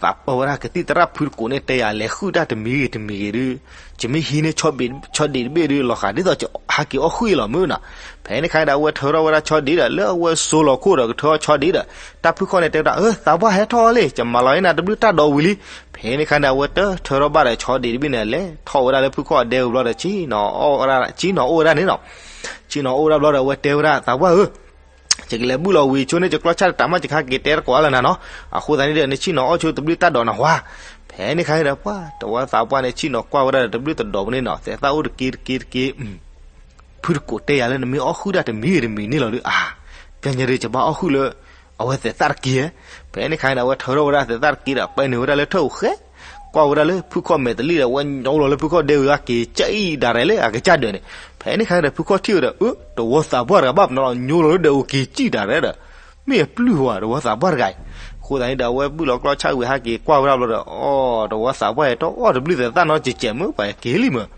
သးပၢဝဲဒၣ်ကသံၣ်သရၣ်ဖုတကိးန့ၣ် တဲယၤလဲၤဃုာ်တၢ်တမံၤဂ့ၤတမံၤဂ့ၤဒုး ယမ့ၢ်ဟံးန့ၢ်ဆီဒံးတဘ့ၣ်ဒုး လီၤဃာ်ဒ်သိးဟးက့ၤအီၣ်ဃုာ်အလီၤမုၢ်နီၤ. ဖဲန့ၣ်ခါန့ၣ်ဒီး အဝဲထၢထီၣ်ဝဲဒၣ်ဆီဒံးဒီး လၢအဝဲစိၤလီၤခိၣ်ဒီးကထၢဆီဒံးဒီး တၢ်ဖုခီၣ်န့ၣ်တဲဝဲဒၣ် အၢ သးပှၢ်ဟဲထီၣ်လံ ယမၤလီၤန့ၢ်နၤတဘျုးတၢ်ဒိးဝံၤလံ. ဖဲန့ၣ်ခါန့ၣ်ဒီး အဝဲတၢထၢထီၣ်ဘၣ်ဒီးဆီဒံးတဘ့ၣ်န့ၣ် လဲၤထီၣ်ဝဲဒၣ်လၢဖုခီၣ်အဒဲဝံၤဘျီဒီး ဆံနီၤအီၣ်ဝဲဒၣ် ဆံနီၤအိၣ်ဝဲဒၣ်န့ၣ်နီၤ. ဆံနီၤအိၣ်ဝဲဒၣ်ဘျီဒီး အဝဲတဲဝဲဒၣ် သးပှၢ်ဧၢ ယကလဲၤဘုၣ်လီၤဝံၤဆိန့ၢ်ယကျီၢ်ဆၣ်တတးမး ယကဟဲက့ၤတဲတကိးအါလၢနၤနီၤ. အဃိသတးန့ၣ်ဒီး နဆံနီၤအီၣ်ဆိတဘျုးတၢ်ဒိးနၤဝါ. ဖဲန့ၣ်ခါန့ၣ်ဒီး ပှၤ တဝီသးပှၢ်န့ၣ် ဆံနီၤကွၢ်ဝဲဒၣ်ဒီးတဘျုးတဒိးပူၤန့ၣ်နီၤ သဲးသၣ်အိၣ်တက့တက့တက့ ဖုတကိးတဲယၤလၢနမ့ၢ်အီၣ်ဃုာ်တၢ်တမံၤဂ့ၤတမံၤန့ၣ်လီၤဒီး အါ ကဲညါဒီး ယဘၣ်အီၣ်ဃုာ်လၢ အဝဲသဲးသၣ်တက့ဧါ. ဖဲန့ၣ်ခါန့ၣ်ဒီး အဝဲထၢထီၣ်ဝဲဒၣ်သဲးသၣ်တက့ဒီး ပဲာ်န့ၢ်ဝဲဒၣ်လၢထၢၣ်အိၣ်ဃဲ ကွၢ်ဝဲဒၣ်လၢဖုခီၣ်မဲာ်တလံၣ်ဒီး အဝဲညိလီၤလၢဖုခီၣ်ဒဲဝံၤ က့ၤကၠံၣ်ဒၣ်ရဲၣ်လၢအကစၢ်ဒၢးန့ၣ်. ဖဲန့ၣ်ခါန့ၣ်ဒီး ဖုခီၣ်ထံၣ်ဝဲဒီး အၢ တဝီသးပှၢ်တဂၤဘၣ်ပနီၤလီၤ ညိလီၤလၢဒၢးအိၣ်က့ၤကၠံၣ်ဒၣ်ရဲၣ်ဒီး မ့ၢ်အပျုၢ်ဝဲ တဝီသးပှၢ်တဂၤအံၤ. အဃိသတးန့ၣ်ဒီး အဝဲဘုၣ်လီၤကျီၢ်ဆၣ်ဝံၤဟဲက့ၤကွၢ်ဝဲဒၣ်ဘျီဒီး အီ တဝီသးပှၢ်အံၤ တအီၣ်တဘျုးသဲးသၣ်နီတစဲးမုၢ် ပှၤက့ၤလံမုၢ်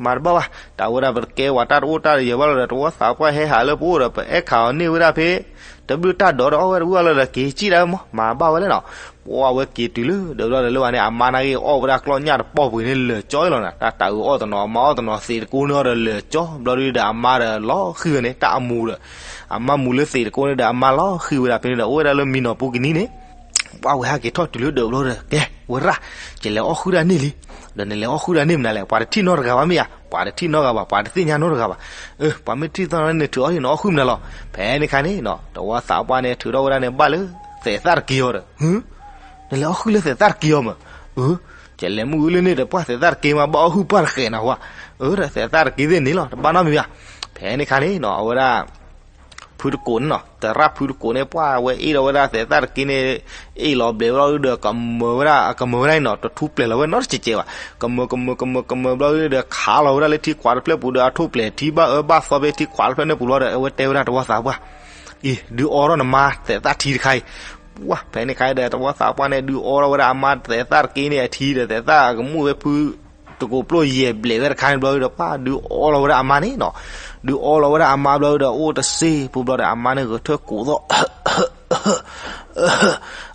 မၤတဘၣ်ဘၣ် တၢ်ဝဲဒၣ်ပတကဲဝဲတၢ်တအိၣ်တၢ်တယၢၤဘၣ်လီၤဒီး တဝီသးပှၢ်ဟဲဟးလၢပအိၣ်ဒီး ပအဲၣ်ခးအီၤန့ၢ်ဝဲဒၣ်ဖဲ တဘျုးတၢ်ဒိးဒီး အီၣ်ဝဲတဘျုးဘၣ်လီၤဒီး က့ၤကၠံၣ်ဒၣ်မး မၤဘၣ်ဝဲလဲၣ်နီၤ. ပှၤဝဲက့ၤတုၤလၢဒၢးဘျီဒီး လၢဝဲန့ၣ် အမါနာ်က့ၤအီၣ်ဝဲဒၣ်ကျီၢ်ညၣ်တပီၢ်ပှ့ၤန့ၣ်လၢာ်ကၠီလီၤနၤ. တၢ်တၢ်အုးအီၣ်တနီၤ အမါအီၣ်တနီၤ သံးတကိးန့ၢ်အီၤဒီးလၢာ်ကၠီ ဘျီဒုဒီးအမါဒီးလီၤဃံၤဝဲန့ၣ် တၢ်အမူၤဒီး အမါမူၤလၢသံးတကိးန့ၣ်ဒီး အမါလီၤဃံၤဝဲဒၣ်ဖဲန့ၣ်ဒီး အိၣ်ဝဲဒၣ်လၢမံနီၤပူၤကနံၤန့ၣ် ပှၢ်ဝဲဟဲက့ၤထီၣ်တုၤလၢဒၢးဘျီဒီး ကဲဝဲရၣ်, ယလဲၤအီၣ်ဃုာ်ဒၣ်န့ၣ်လံ. ဒီးနလဲၤအီၣ်ဃုာ်ဒၣ်န့ၣ်မနုၤလဲၣ်, ပှၤတထံၣ်နီတဂၤဘၣ်မ့ၢ်ဧါ, ပှၤတထံၣ်နီတဂၤဘၣ်, ပှၤတသ့ၣ်ညါနီတဂၤဘၣ်. အၢ ပှၤမ့ၢ်ထံၣ်သီၣ်န့ၣ်ထုးအီၤန့ၣ် နအီၣ်ဃုာ်မနုၤလီၤ. ဖဲန့ၣ်ခါန့ၣ်နီၤ တဝီသးပှၢ်န့ၣ် ထုးထီၣ်ဝဲဒၣ်န့ၣ် ဘၣ်လၢသဲးသၣ်တက့အီၤဒီး, နလဲၤအီၣ်ဃုာ်လၢသဲးသၣ်တက့အီၤမး. အၢ ယလဲၤမုၢ်အုလၢန့ၣ်ဒီး ပှၢ်သဲးသၣ်တက့မး ဘၣ်အီၣ်ဟုၣ်ပှၢ်တဃဲးနၤဝဲ. အၢ ဒီးသဲးသၣ်တက့သ့ၣ်န့ၣ်လီၤ တဘၣ်နီတမံၤဘၣ်. ဖဲန့ၣ်ခါန့ၣ်နီၤ အဝဲဒၣ် ဖုတကိးန့ၣ်နီၤ သရၣ်ဖုတကိးန့ၣ် ပှၢ်ဝဲအ့ၣ်ဒီးဝဲဒၣ်သဲးသၣ်တက့န့ၣ် အ့ၣ်လီၤဘျဲးဘျီဒီး ကမၢဝဲဒၣ် အကမၢဝဲဒၣ်န့ၣ်နီၤ တထူပျဲၤလီၤဝဲနီတစဲးစဲးဘၣ်. ကမၢ ကမၢ ကမၢ ကမၢဘျီဒီး ခးလီၤဝဲဒၣ်လၢထံခွးတဖျၢၣ်ပူၤဒီး အထူပျဲၤထံခွးတဖျၢၣ်န့ၣ်ပူၤလီၤဒီး အဝဲတဲဝဲဒၣ်တဝီသးပှၢ် အံၤ ဒုးအီထီၣ်နမါသဲးသၣ်ထံတခါအံၤ. ပှၢ် ဖဲန့ၣ်ခါဒီး တဝီသးပှၢ်န့ၣ် ဒုးအီထီၣ်ဝဲဒၣ်အမါသဲးသၣ်တက့န့ၣ်အထံဒီး သဲးသၣ်ကမူၣ်ဝဲဖု တကိးပျိယဲၢ်ဘျဲးဝဲတခါန့ၣ်ဘျီဒီး ပှၢ်ဒုးအီလီၤဝဲဒၣ်အမါန့ၣ်နီၤ. ဒုးအီလီၤဝဲဒၣ်အမါဘျီဒီး အိၣ်တစ့ပူၤဘျီဒီး အမါန့ၣ်ဂဲၤထၢၣ်ကိးသီၣ်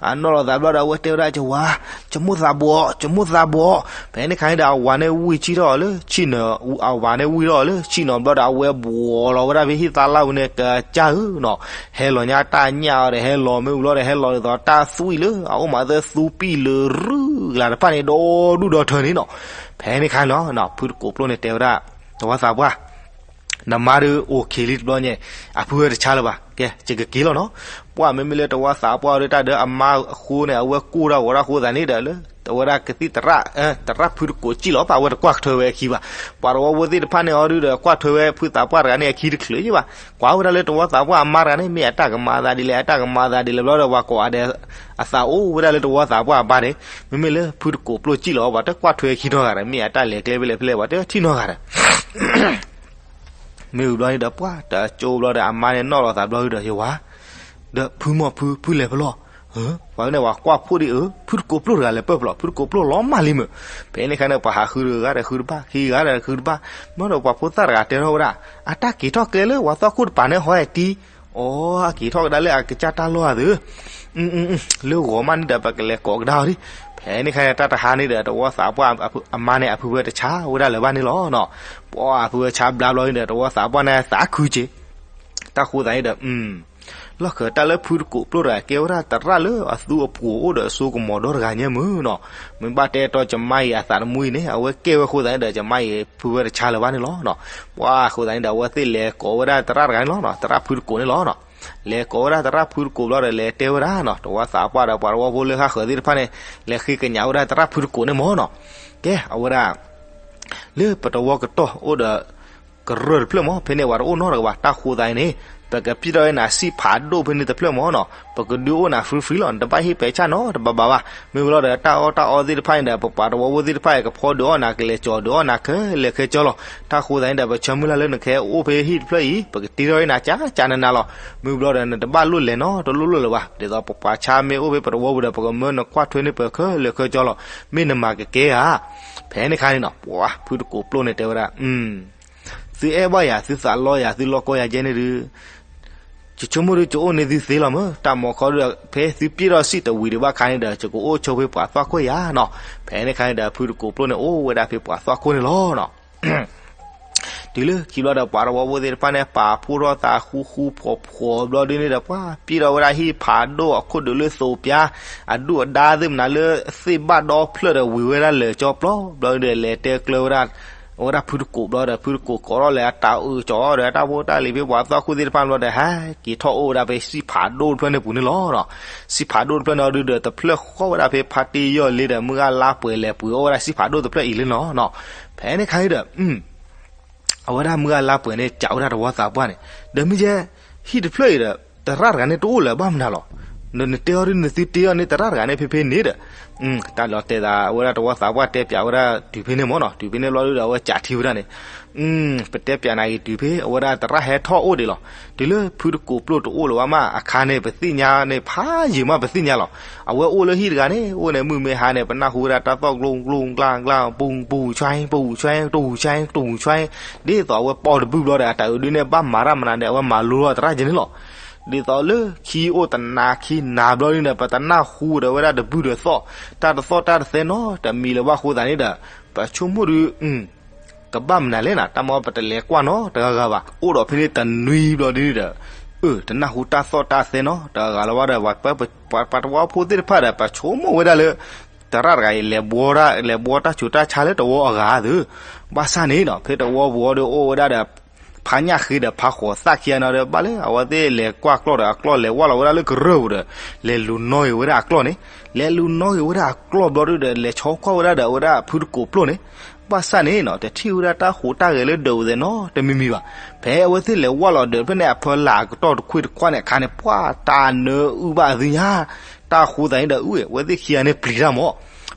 အနီၣ်လီၤသးဘျီဒီး အဝဲတဲဝဲဒၣ် ယဝၤ, ယမိၢ်သးဘှီး, ယမိၢ်သးဘှီး. ဖဲန့ၣ်ခါန့ၣ်ဒီး အဝၤန့ၣ်ဝံၢ်ဆံၣ်ထီၣ်အီၤလၢဆံၣ်နီၤ, အဝၤန့ၣ်ဝံၢ်ထီၣ်အီၤလၢဆံၣ်နီၤဘျီဒီး အဝဲဘှီးလီၤဝဲဒၣ်ဖဲဟံၣ်သါလၢ်ပူၤန့ၣ် ကစၢ်ဧၢနီၤ. ဟဲလီၤညါတၢ်ညၣ်အီၤဒီး ဟဲလီၤမ့ၢ်ဝံၤလီၤဒီး ဟဲလီၤဒ်သိးတၢ်သွံၣ်လၢအအိၣ်မးသၢသူပံၣ်လၢရူၢ်ကလာ်တဖၣ်န့ၣ် ဒီဒူၣ်ဒီထၢန့ၣ်နီၤ. ဖဲန့ၣ်ခါန့ၣ်လီၤ ဖုတကိးပျိန့ၣ်တဲဝဲဒၣ် တဝီသးပှၢ် နမါဒုးအိၣ်ခံးလံတဘျီညါ, အဖုဝဲတဆါလၢၤဘၣ်, ကဲ ယကက့ၤလီၤနီၤ. ပှၢ်မ့မ့ၢ်လၢတဝီသးပှၢ်ဒုး တၢ်ဒၢအမါအဃိန့ၣ် အဝဲကိၢ်ဒၣ်ဝဲဒၣ်အဃိသတးန့ၣ်ဒီး လၢအဝဲဒၣ်ကသံၣ်သရၣ်, သရၣ်ဖုတကိးစံၣ်လီၤ ပှၢ်ဝဲတကွၢ်ထွဲဝဲအခံဘၣ်. ပှၤတဝီဖိသ့ၣ်တဖၣ်န့ၣ်အီၤဒုးဒီး ကွၢ်ထွဲဝဲဖုသးပှၢ်တဂၤန့ၣ်အခံတချုးဘၣ်. ကွၢ်ဝဲဒၣ်လၢတဝီသးပှၢ်အမါတဂၤန့ၣ် မ့ၢ်အတၢ်ကမၤသးဒ်လဲၣ် အတၢ်ကမၤသးဒ်လဲၣ်ဘျီဒီး ပှၤကိးဂၤဒဲး အသးအိၣ်ဝဲဒၣ်လၢတဝီသးပှၢ်အဘါန့ၣ်, မ့မ့ၢ်လၢဖုတကိးပျိစံၣ်လီၤ ပှၤတကွၢ်ထွဲအခံနီတဂၤဒီး မ့ၢ်အတၢ်လဲၤကျဲဖဲလဲၣ်ဖဲလဲၣ် ပှၤတထံၣ်နီတဂၤဒီး မ့ၢ်ဝံၤဘျီန့ၣ်ဒီး ပှၢ်တကၠိဘျီဒီး အမါန့ၣ်နီၣ်လီၤသးဘျီဒီး ယဝၤ, ဒီးဖုမီၢ်ဖု ဖုလဲၤဖဲလဲၣ်. ပှၤန့ၣ် ပှၤကွၢ်ဖှိၣ်ဒ်အၢ ဖုတကိးပျိတဂၤလဲၤပၢၢ်ဖဲလဲၣ်, ဖုတကိးပျိလီၤမၢ်လံမုၢ်. ဖဲန့ၣ်ခါန့ၣ် ပှၤဟးဃုတဂၤဒီးဃုတဘၣ် ခံဂၤဒီးဃုတဘၣ်, ဘျီဒီးပှၤဖိသၣ်တဂၤတဲထီၣ်ဝဲဒၣ်, အတၢ်က့ၤထီၣ်ကျဲလၢပှၤသီၣ်ခိၣ်တပၤန့ၣ် ဟီအတံၤ, အိ အက့ၤထီၣ်ကဒါလၢအကစၢ်တၢ်လီၢ်အသု လၢဂီၤမးန့ၣ်ဒီး ပကလဲၤကိးကဒါအီၤဒံး. ဖဲန့ၣ်ခါန့ၣ် တၢ်တဟါန့ၣ်ဒီး တဝီသးပှၢ်အမါန့ၣ် အဖုဝဲတဆါဝဲဒၣ်လၢၤဘၣ်န့ၣ်လီၤ. ပှၤအဖုဝဲဆါဘျါဘျီန့ၣ်ဒီး တဝီသးပှၢ်န့ၣ် သးခုက့ၤ, တၢ်ဃိသးန့ၣ်ဒီး လီၢ်ဃၢၤတၢ်လၢဖုတကိးပျိတဂၤ ကဲဝဲဒၣ်သရၣ်လၢအသူအပှိၤအိၣ်ဒီးအစိကမီၤဒီတဂၤညါမုၢ်နီၤ, မ့ၢ်ဘၣ်တဲတီကမါအံၤအသးတမူအံၤန့ၣ် အဝဲကဲဝဲအဃိသတးန့ၣ်ဒီး ကမါအံၤဖုဝဲတဆါလၢၤဘၣ်န့ၣ်လီၤ. ပှၤအဃိသတးန့ၣ်ဒီး အဝဲသ့ၣ်လဲၤကိးဝဲဒၣ်သရၣ်တဂၤန့ၣ်လီၤ, သရၣ်ဖုတကိးန့ၣ်လီၤ. လဲၤကိးဝဲဒၣ်သရၣ်ဖုတကိးဘျီဒီး လဲၤတဲဝဲဒၣ်နီၤ တဝီသးပှၢ်ဒီးပှၤတဝီဖိလၢဃၣ်ဃၢၤသ့ၣ်တဖၣ်န့ၣ် လဲၤဃ့ကညးဝဲဒၣ်သရၣ်ဖုတကိးန့ၣ်မၢ်နီၤ. ကဲ အဝဲဒၣ် လၢပတဝီကတီၢ်အိၣ်ဒီး ကရၢၢ်တဖျၢၣ်မၢ်, ဖဲန့ၣ်ပှၤတအိၣ်နီတဂၤဘၣ်. တၢ်ဃိသးအံၤန့ၣ် ပကပျံၢ်ထီၣ်ဝဲနၤစံၣ်ဖးဒိၣ်ဖဲန့ၣ်တဖျၢၣ်မၢ်နီၤ, ပကဒုးအိၣ်နၤ free free လီၤ, နတဘၣ်ဟ့ၣ်ပဲာ်ဆၣ်နီတဘးဘးဘၣ်. မ့ၢ်ဝံၤလီၤဒီး တၢ်အီၣ်တၢ်အီသ့ၣ်တဖၣ်န့ၣ်ဒီး ပပှၤတဝီဖိသ့ၣ်တဖၣ်အံၤ ကဖီဒုးအီၣ်နၤ ကလဲၤကၠီၤဒုးအီၣ်နၤခဲလၢာ်ခဲဆ့လီၤ. တၢ်ဃိသးန့ၣ်ဒီး ပဆၢမုၢ်လၢ်လၢနကဟဲအိၣ်ဖဲဟံၣ်တဖျၢၣ်အံၤ ပကတ့ထီၣ်ဝဲနၤကၠးကၠးနးနးလီၤ. မ့ၢ်ဝံၤလီၤဒီး နတဘၣ်လိၣ်လဲၤနီတလိၣ်လိၣ်လၢၤဘၣ်. ဒ်သိးပပှၤဆါမ့ၢ်အိၣ်ဖဲပတဝီပူၤဒီး ပကမၢနကွၢ်ထွဲန့ၢ်ပၢၤခဲလၢာ်ခဲဆ့လီၤ. မ့ၢ်နမၤကကဲဧါ. ဖဲန့ၣ်ခါန့ၣ်နီၤ ပှၤဖုတကိးပျိန့ၣ်တဲဝဲဒၣ် သုအဲၣ်ဘၣ်ယၤ သုသးလီယၤ သုလီၢ်ကီယၤကဲန့ၣ်ဒုး ယဆိကမိၣ်ဒုး ယအိၣ်န့ၢ်သုသ့လီၤမၢ်. တၢ်မၤခီဒုး ဖဲသုပျံၢ်ထီၣ်စံၣ်တဝံၤဒံးဘၣ်ခါန့ၣ်ဒီး ယကအိၣ်ဆိဖဲပှၤသွၣ်ခိၣ်ယၤနီၤ. ဖဲန့ၣ်ခါန့ၣ်ဒီး ဖုတကိးပျိန့ၣ် အိၣ်ဝဲဒၣ်ဖဲပှၤသွၣ်ခိၣ်န့ၣ်လီၤနီၤ. တုၤလၢခံဘျီဒီး ပှၤတဝီဖိသ့ၣ်တဖၣ်န့ၣ် ပာ်ဖှိၣ်ထီၣ်သးဃူဃူဖိးဖိးဘျီဒုးန့ၣ်ဒီး ပှၤပျံၢ်ထီၣ်ဝဲဒၣ်ဟံၣ်ဖးဒိၣ်အခိၣ်ဒုးလၢသိးပၠါ အဒုၣ်အဒါသ့ၣ်မနုၤလၢသ့ၣ်ဘၣ်ဒီဖျၢၣ်ဒီး ဝံၤဝဲဒၣ်လၢာ်ကၠီပျီဘျီဒုး လဲၤတဲကျၢၤဝဲဒၣ် အဝဲဒၣ်ဖုတကိးဘျီဒီး ဖုတကိးကိးထီၣ်လဲၤအတၢ်အုးကၠီဒီး တၢ်ဖိတၢ်လံၤဖဲပှၤသွၣ်ခိၣ်သ့ၣ်တဖၣ်ဘျီဒီး ဟဲက့ၤထီၣ်အိၣ်ဝဲဒၣ်ဖဲစံၣ်ဖးဒိၣ်တဖျၢၣ်န့ၣ်ပူၤန့ၣ်လီၤ. စံၣ်ဖးဒိၣ်တဖျၢၣ်န့ၣ်ဒုးဒီး တဖျၢၣ်ဃီဝဲဒၣ်ဖဲဖါတံၢ်ယီၢ်လ့ဒီး မုၢ်ဂၤလါပှဲၤလဲၤပှ့ၤအီၣ်ဝဲဒၣ်စံၣ်ဖးဒိၣ်တဖျၢၣ်အံၤလံနီၤ. ဖဲန့ၣ်ခါအံၤဒီး အဝဲဒၣ်မုၢ်ဂၤလါပှဲၤန့ၣ် ကးဝဲဒၣ်တဝီသးပှၢ်န့ၣ် ဒီးမ့ၢ်ယဲ ဟံၣ်တဖျၢၣ်အံၤဒီး သရၣ်တဂၤန့ၣ်တအိၣ်လၢၤဘၣ်မနုၤလီၤ. နတဲအီၤဒ်နသုတ့အီၤန့ၣ် သရၣ်တဂၤန့ၣ်ဖဲဖဲန့ၣ်ဒီး တၢ်လီၤတဲာ်သးအဝဲဒၣ်တဝီသးပှၢ်တဲပၠးဝဲဒၣ်တုၤဖဲန့ၣ်မၢ်နီၤ. တုၤဖဲန့ၣ်ဘျီဒုးဒီး အဝဲကးထံဝဲဒၣ်န့ၣ် ပတဲပၠးနၤက့ၤတုၤဖဲ အဝဲဒၣ်သရၣ်ဟဲထီၣ်အိၣ်ဒံးလီၤ. တုၤလၢဖုတကိးပျိတအိၣ်လၢၤဘၣ်မး အခါန့ၣ် ပသ့ၣ်ညါန့ၣ် ဖးယံာ်မးပသ့ၣ်ညါလီၤ. အဝဲအိၣ်လၢဟံၣ်တဂၤန့ၣ် အိၣ်န့ၣ်မုၢ်မ့ၢ်ဟါန့ၣ် ပနၢ်ဟူဝဲဒၣ်တၢ်သီၣ်ကျိကျိကျါကျါ ပူၤပူၤဆွဲပူၤဆွဲ တူၤဆွဲတူၤဆွဲ ဒ်သိးအဝဲပိာ်တဘုၣ်ဘျီဒီး အတၢ်အုးဒုးန့ၣ် ဘၣ်မၤတၢ်မနုၤန့ၣ် အဝဲမၤလိလီၤသရၣ်ကဲန့ၣ်လီၤ. ဒ်သိးလၢခံအိၣ်တနၤခံနၤဘျီဒုးန့ၣ် ပတနၢ်ဟူဒီးဝဲဒၣ်တဘုၣ်ဒီးသီၣ် တၢ်တသီၣ်တၢ်တသဲနီတမံၤလၢၤဘၣ်အဃိသတးန့ၣ်ဒီး ပဆိကမိၣ်ဒုး ကဘၣ်မနုၤလဲၣ်နၤ တၢ်မ့ၢ်ပတလဲၤကွၢ်နီတဂၤဂၤဘၣ် အိၣ်ဒီးဖဲန့ၣ်တနွံဘျီဒုးန့ၣ်ဒီး အၢ တနၢ်ဟူတၢ်သီၣ်တၢ်သဲနီတဂၤလၢၤဘၣ်ဒီး ပှၤတဝီဖိသ့ၣ်တဖၣ်ဒီး ပှၤဆိကမိၣ်ဝဲဒၣ်လၢ သရၣ်တဂၤအံၤ လဲၤဘှီတၢ် လဲၤဘှီတၢ်စိၤတၢ်ဆါလၢတဝီအဂၤသု. ဘၣ်ဆၣ်န့ၣ်နီၤ ဖဲတဝီပူၤအံၤဒီးအိၣ်ဝဲဒၣ်ဒီး ဖါညၣ်ဃ့ဒီးဖါဃိးသၣ်ခံဂၤနီၤဒီး ဘၣ်လၢအဝဲသ့ၣ်လဲၤကွၢ်ကျီၢ်ဒီးအကျီၢ်လဲၤဝၢ်လီၤဝဲဒၣ်လၢကရၢၢ်ပူၤဒီး လဲၤလူၤနီၣ်ဂ့ၤဝဲဒၣ်အကျီၢ်န့ၣ်, လဲၤလူၤနီၣ်ဂ့ၤဝဲဒၣ်အကျီၢ်ဘျီဒုဒီး လဲၤဆီကွၢ်ဝဲဒၣ်ဒီးအဝဲဒၣ်ဖုတကိးပျိၢ်န့ၣ်, ဘၣ်ဆၣ်န့ၣ်နီၤ တထံၣ်ဝဲဒၣ်တၢ်ဟူးတၢ်ဂဲၤလၢဒၢးအိၣ်သဲးနီတမံၤမံၤဘၣ်. ဖဲအဝဲသ့ၣ်လဲၤဝၢ်လီၤဒၢးတဖျၢၣ်န့ၣ် အဖၢလၢ်အကတီၢ်တခွ့ၣ်တခွါန့ၣ်အခါန့ၣ် ပှၢ်တၢ်နၢအုၣ်ဘၣ်အသ့ၣ်ညါ, တၢ်ဃိသးန့ၣ်ဒီး အုၣ်ဝဲသ့ၣ်ခံဂၤန့ၣ်ပျံၤတၢ်မး,